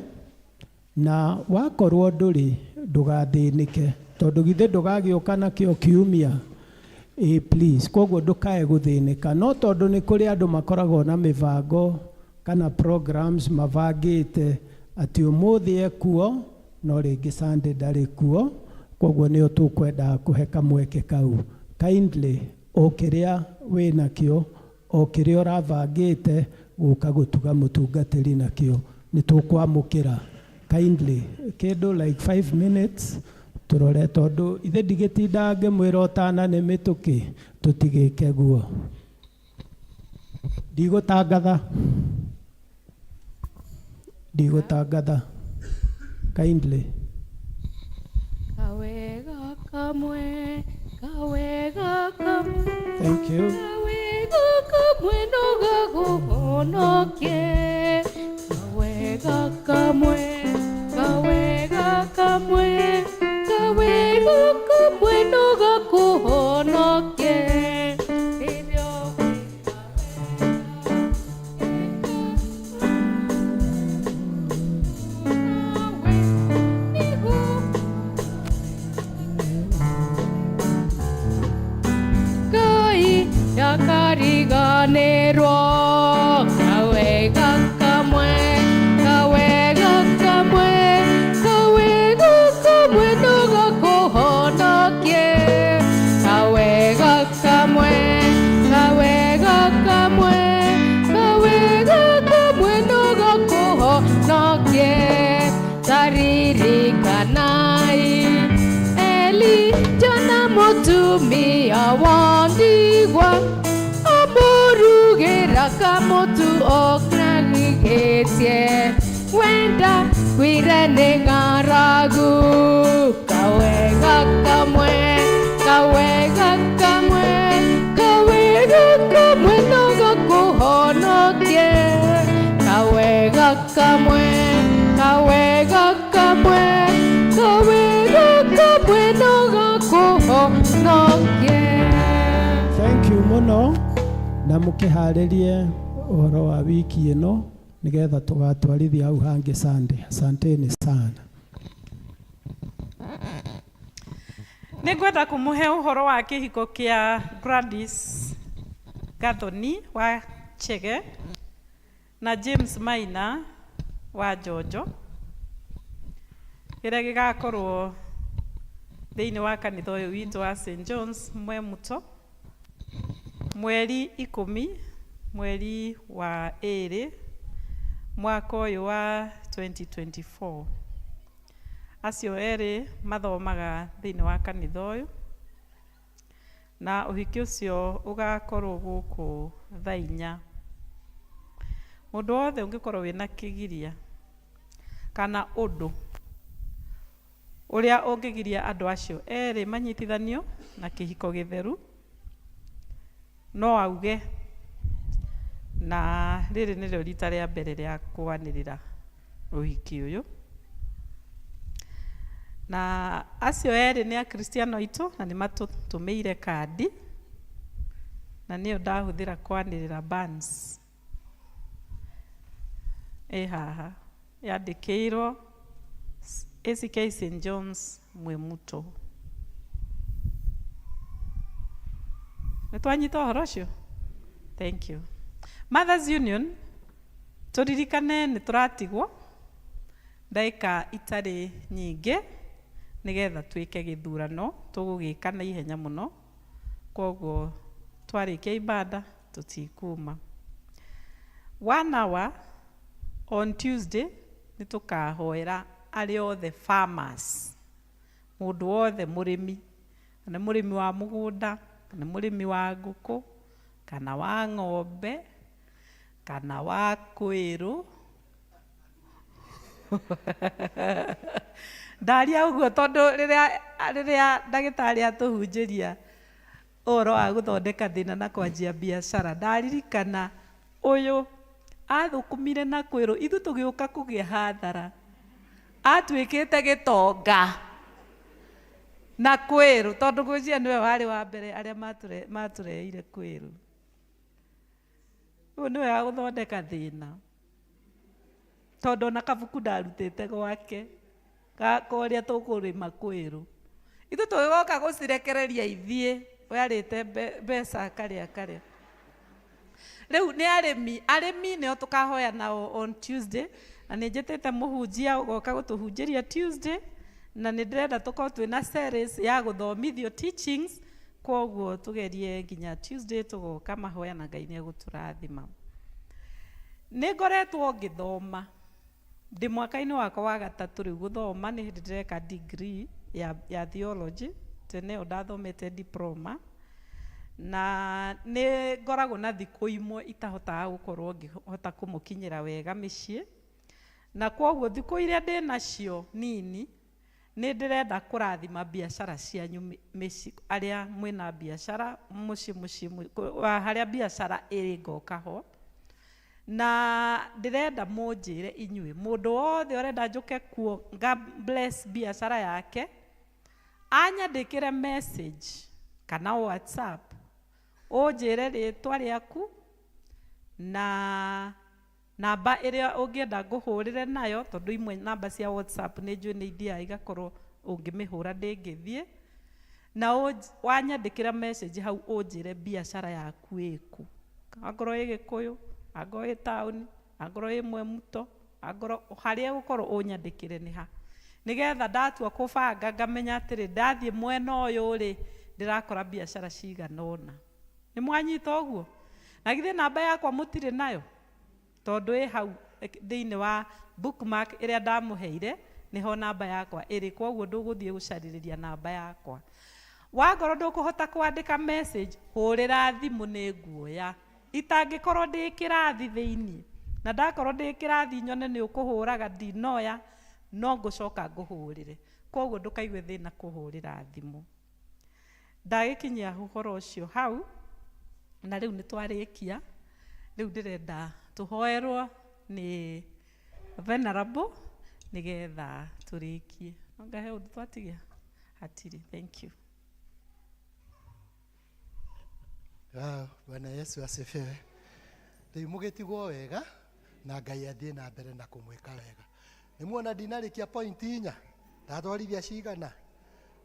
na wakorwo ndũrĩ ndũgathĩnĩke tondũ githĩ ndũgagĩũka nakĩo kiumia ĩ please koguo ndũkae gũthĩnĩka no tondũ nĩ kũrĩ andũ makoragwo na mĩbango kana programs mabangĩte atĩ ũmũthĩ ekuo no rĩngĩ Sunday ndarĩ kuo koguo nĩo tũkwendaga kũhe kamweke kau kindly o kĩrĩa wĩnakĩo o kĩrĩa ũrabangĩte gũka gũtuga mũtungatĩri nakĩo nĩ tũkwamũkĩra kindly kĩndũ like 5 minutes tũrore tondũ ithe ndigĩtindaga ngĩmwĩra ũtana nĩ mĩtũkĩ tũtigĩke guo. Ndigũtangatha. Ndigũtangatha. Kindly. Kawega kamwe, kawega kamwe. Thank you. Kawega kamwe no gaguhonokie. Kawega kamwe, kawega kamwe, kawega kamwe no gakuhonokie. Rĩrĩa Ngai ndakariganĩrwo kawega kamwe kawega kamwe kawega kamwe no gakũhonokie kawega kamwe kawega kamwe kawega kamwe no gakũhonokie taririkanaĩ Elija na mũtumia wa ndigwa amũrugĩra kamũtu okragigĩtie wenda kwire nĩ ng'aragu kawega kamwe kawega kamwe kawega kamwe no gakũhonokie kawega kamwe kawega kamwe kawega kamwe no gakũhonokie. Thank you mũno na mũkĩharĩrie ũhoro wa wiki ĩno nĩgetha tũgatwarithia hau hangĩ Sunday. Asanteni sana. Nĩ ngwenda kũmũhe ũhoro wa kĩhiko kĩa Gladys Gathoni wa Chege na James Maina wa Njonjo kĩrĩa gĩgakorwo thĩinĩ wa kanitha ũyũ witũ wa St John's Mwemuto mweri 10 mweri wa 2 mwaka ũyũ wa 2024. Acio erĩ mathomaga thĩinĩ wa kanitha ũyũ na ũhiki ũcio ũgakorwo gũkũ thaa 4. Mũndũ wothe ũngĩkorwo wĩna kĩgiria kana ũndũ ũrĩa ũngĩgiria andũ acio erĩ manyitithanio na kĩhiko gĩtheru no auge, na rĩrĩ nĩrĩo rita rĩa mbere rĩa kwanĩrĩra ũhiki ũyũ. Na acio erĩ nĩ akristiano aitũ na nĩ matũtũmĩire kandi na nĩyo ndahũthĩra kwanĩrĩra bands ĩ haha yandĩkĩirwo ACK St John's Mwemuto. Nĩ twanyita ũhoro ũcio? Thank you. Mothers Union, tũririkane nĩ tũratigwo ndagĩka itarĩ nyingĩ nĩgetha twĩke gĩthurano tũgũgĩka na ihenya mũno, koguo twarĩkia ibada tũtikuma. 1 hour on Tuesday nĩ tũkahoera arĩa othe farmers, mũndũ wothe mũrĩmi, kana mũrĩmi wa mũgũnda, kana mũrĩmi wa ngũkũ, kana wa ng'ombe, kana wa kwĩrũ. Ndaria ũguo tondũ rĩrĩa ndagĩtarĩ atũhunjĩria ũhoro wa gũthondeka thĩna na kwanjia biacara, ndaririkana ũyũ athũkũmire na kwĩrũ, ithuĩ tũgĩũka kũgĩa hathara, atuĩkĩte gĩtonga na kwĩrũ, tondũ ngwĩciria nĩwe warĩ wa mbere arĩa matũreheire kwĩrũ. Ũyũ nĩwe wa gũthondeka thĩna, tondũ ona kabuku ndarutĩte gwake ka ũrĩa tũkũrĩma kwĩrũ. Ithuĩ tũgĩgoka gũcirekereria ithiĩ, we arĩte mbeca karĩa karĩa. Rĩu nĩ arĩmi, arĩmi nĩo tũkahoya nao on Tuesday, na nĩ njĩtĩte mũhunjia ũgoka gũtũhunjĩria Tuesday, na nĩ ndĩrenda tũkorwo twĩna series ya gũthomithio teachings, koguo tũgerie nginya Tuesday tũgoka mahoya na Ngai nĩ egũtũrathima. Nĩ ngoretwo ngĩthoma ndĩ mwaka-inĩ wakwa wa gatatũ rĩu gũthoma, nĩ hĩndĩ ndĩreka degree ya theology, tene ĩyo ndathomete diploma, Na nĩ ngoragwo na thikũ imwe itahotaga gũkorwo ngĩhota kũmũkinyĩra wega mĩciĩ. Na kwoguo thikũ iria ndĩ nacio nini, nĩ ndĩrenda kũrathima biacara cianyu mĩciĩ, arĩa mwĩna biacara mũciĩ mũciĩ harĩa biacara ĩrĩ ngoka ho. Na ndĩrenda mũnjĩre inyuĩ, mũndũ wothe ũrenda njũke kuo nga bless biacara yake, anyandĩkĩre message kana WhatsApp, ũnjĩre rĩtwa rĩaku na namba ĩrĩa ũngĩenda ngũhũrĩre nayo, tondũ imwe namba cia WhatsApp nĩ njũĩ nĩ ithiaga igakorwo ũngĩmĩhũra ndĩngĩthiĩ. Na wanyandĩkĩra message hau ũnjĩre biacara yaku ĩkũ, angorwo ĩ Gĩkũyũ, angorwo ĩ taũni, angorwo ĩ Mwemuto, angorwo harĩa gũkorwo ũnyandĩkĩre nĩ ha, nĩgetha ndatua kũbanga ngamenya atĩrĩ, ndathiĩ mwena ũyũ rĩ, ndĩrakora biacara cigana ũna. Nĩ mwanyita ũguo? Na githĩ namba yakwa mũtirĩ nayo? Tondũ ĩ hau thĩinĩ wa bookmark ĩrĩa ndamũheire, nĩho namba yakwa ĩrĩ, kwoguo ndũgũthiĩ gũcarĩrĩria namba yakwa. Wangorwo ndũkũhota kwandĩka message, hũrĩra thimũ nĩ nguoya. Itangĩkorwo ndĩ kĩrathi thĩinĩ, na ndakorwo ndĩ kĩrathi nyone nĩ ũkũhũraga ndinoya, no ngũcoka ngũhũrĩre. Kwoguo ndũkaigue thĩna kũhũrĩra thimũ. Ndagĩkinyia ũhoro ũcio hau, na rĩu nĩ twarĩkia. Rĩu ndĩrenda tũhoerwo nĩ Venerable nĩgetha tũrĩkie. Anga he ũndũ twatigia? Hatirĩ. Thank you. Wow, Bwana Yesu asifiwe. Rĩu mũgĩtigwo wega na Ngai athiĩ na mbere na kũmwĩka wega. Nĩ muona ndinarĩkia point inya, ndatwarithia cigana?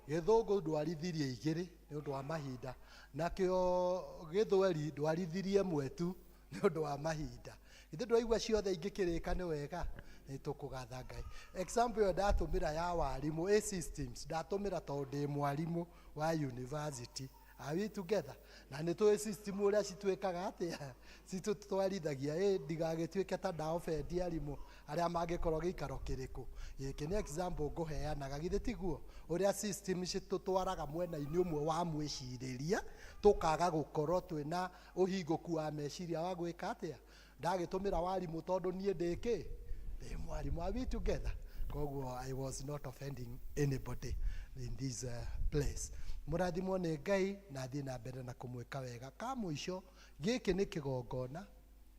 Gĩthũngũ ndwarithirie igĩrĩ nĩ ũndũ wa mahinda, nakĩo gĩthweri ndwarithirie ĩmwe tu nĩ ũndũ wa mahinda. Githĩ ndwaigua ciothe ingĩkĩrĩka nĩ wega? Nĩ tũkũgatha Ngai. Example ĩyo ndatũmĩra ya warimũ, A systems, ndatũmĩra tondũ ndĩ mwarimũ wa university. Are we together? Na nĩ tũĩ system ũrĩa cituĩkaga atĩa? Citũtwarithagia, ĩ ndigagĩtuĩke ta ndaobendi arimũ arĩa mangĩkorwo gĩikaro kĩrĩkũ. Gĩkĩ nĩ example ngũheanaga, githĩ tiguo? Ũrĩa system citũtwaraga mwena-inĩ ũmwe wa mwĩcirĩria, tũkaga gũkorwo twĩna ũhingũku wa meciria wa gwĩka atĩa? Ndagĩtũmĩra warimũ tondũ niĩ ndĩ kĩ? Ndĩ mwarimũ. Are we together? Koguo I was not offending anybody in this place. Mũrathimwo nĩ Ngai na athiĩ na mbere na kũmwĩka wega. Ka mũico, gĩkĩ nĩ kĩgongona.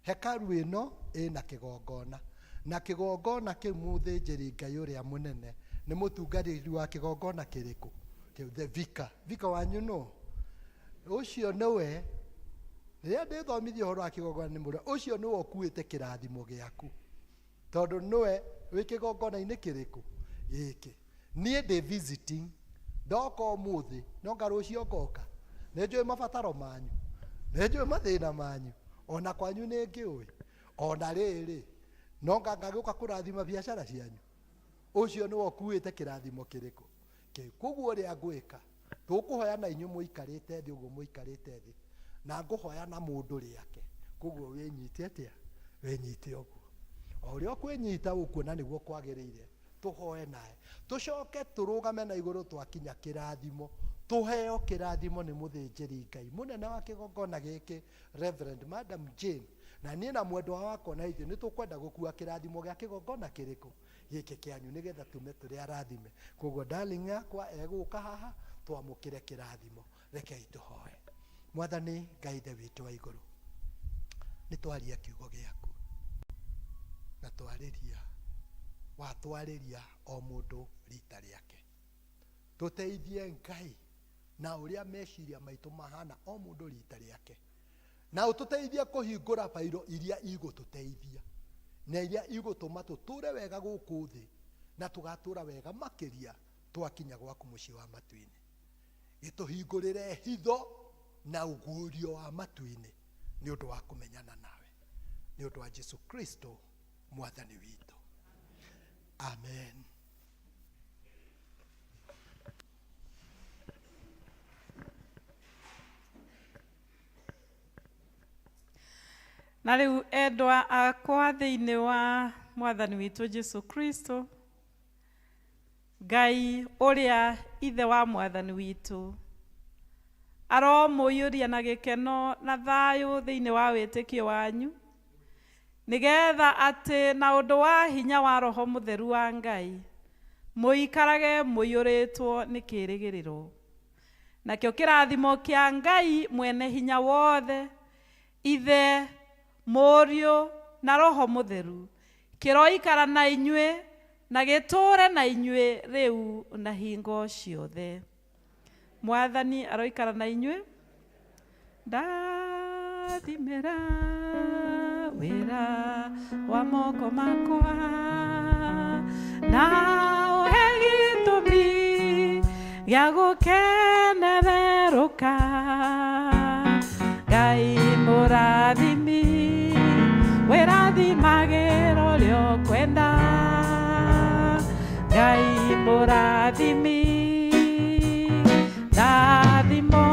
Hekaru ĩno ĩna kĩgongona. Na kĩgongona kĩu mũthĩnjĩri Ngai ũrĩa mũnene nĩ mũtungatĩri wa kĩgongona kĩrĩkũ? Kĩu the vicar. Vicar wanyu nũ? Ũcio nĩwe, rĩrĩa ndĩthomithia ũhoro wa kĩgongona nĩ mũrĩa, ũcio nĩwe ũkuĩte kĩrathimo gĩaku. Tondũ nĩwe wĩ kĩgongona-inĩ kĩrĩkũ? Gĩkĩ. Niĩ ndĩ visiting, ndoka ũmũthĩ, no nga rũciũ ngoka. Nĩ njũĩ mabataro manyu, nĩ njũĩ mathĩna manyu, ona kwanyu nĩ ngĩũĩ. Ona rĩrĩ, no nga ngagĩũka kũrathima biacara cianyu. Ũcio nĩwe ũkuĩte kĩrathimo kĩrĩkũ? Kĩu. Koguo ũrĩa ngwĩka, tũkũhoya na inyuĩ mũikarĩte thĩ ũguo mũikarĩte thĩ, na ngũhoya na mũndũ rĩake. Koguo wĩnyite atĩa? Wĩnyite ũguo. O ũrĩa ũkwĩnyita ũkuona nĩguo kwagĩrĩire, tũhoe nawe. Tũcoke tũrũgame na igũrũ twakinya kĩrathimo, tũheo kĩrathimo nĩ mũthĩnjĩri Ngai mũnene wa kĩgongona gĩkĩ, Reverend Madam Jane. Na niĩ na mwendwa wakwa na ithuĩ nĩ tũkwenda gũkua kĩrathimo gĩa kĩgongona kĩrĩkũ? Gĩkĩ kĩanyu, nĩgetha tume tũrĩ arathime. Koguo darling yakwa egũka haha twamũkĩre kĩrathimo. Rekei tũhoe. Mwathani Ngai Ithe witũ wa igũrũ, nĩ twaria kiugo gĩaku na twarĩria, watwarĩria o mũndũ rita rĩake. Tũteithie Ngai na ũrĩa meciria maitũ mahana o mũndũ rita rĩake, na ũtũteithie kũhingũra bairo iria igũtũteithia na iria igũtũma tũtũre wega gũkũ thĩ, na tũgatũra wega makĩria twakinya gwaku mũciĩ wa matu-inĩ. Gĩtũhingũrĩre hitho na ũguũrio wa matu-inĩ nĩ ũndũ wa kũmenyana nawe, nĩ ũndũ wa Jesu Kristo mwathani witũ. Amen. Na rĩu endwa akwa thĩinĩ wa mwathani witũ Jesu Kristo, Ngai ũrĩa ithe wa mwathani witũ Aromũiyũria na gĩkeno na thayũ thĩinĩ wa wĩtĩkio wanyu, nĩgetha atĩ na ũndũ wa hinya wa Roho Mũtheru wa Ngai mũikarage mũiyũrĩtwo nĩ kĩĩrĩgĩrĩro. Nakĩo kĩrathimo kĩa Ngai mwene hinya wothe, Ithe, Mũriũ na Roho Mũtheru, kĩroikara na inyuĩ na gĩtũũre na inyuĩ rĩu na hingo ciothe. Mwathani aroikara na inyuĩ. Ndathimĩra wĩra wa moko makwa, na ũhe gĩtũmi gĩa gũkenererũka. Ngai mũrathimi, wĩrathimagĩra ũrĩa ũkwenda. Ngai mũrathimi, ndathimo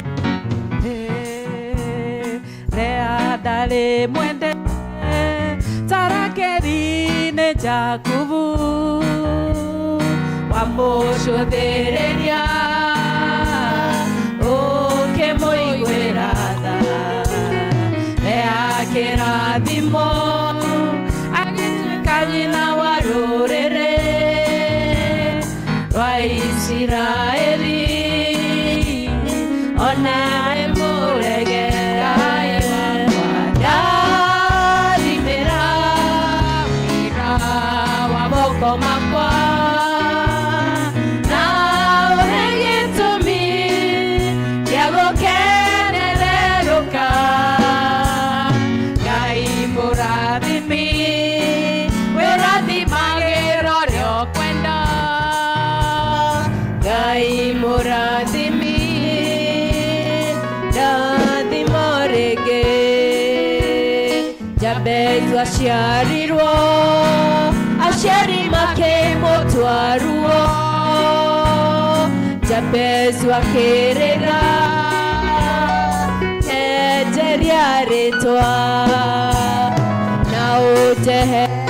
Lea ndarĩ mwende ta Rakeli nĩ Jakubu, wamũcũthĩrĩria ũkĩmũiguĩra tha. Lea kĩrathimo agĩtuĩka nyina wa rũrĩrĩ rwa Isiraeli, ona ĩmũrege Ngai wakwa. Ndathimĩra wĩra wa moko makwa, na ũhe gĩtũmi gĩa gũkenererũka. Ngai mũrathimi, wĩrathimagĩra ũrĩa ũkwenda. Ngai mũrathimi, ndathimo rĩngĩ. Jabezu aciarirwo, aciari makĩmũtwaruo. Jabezu akĩrĩra, enjeria rĩtwa na ũnjehererie.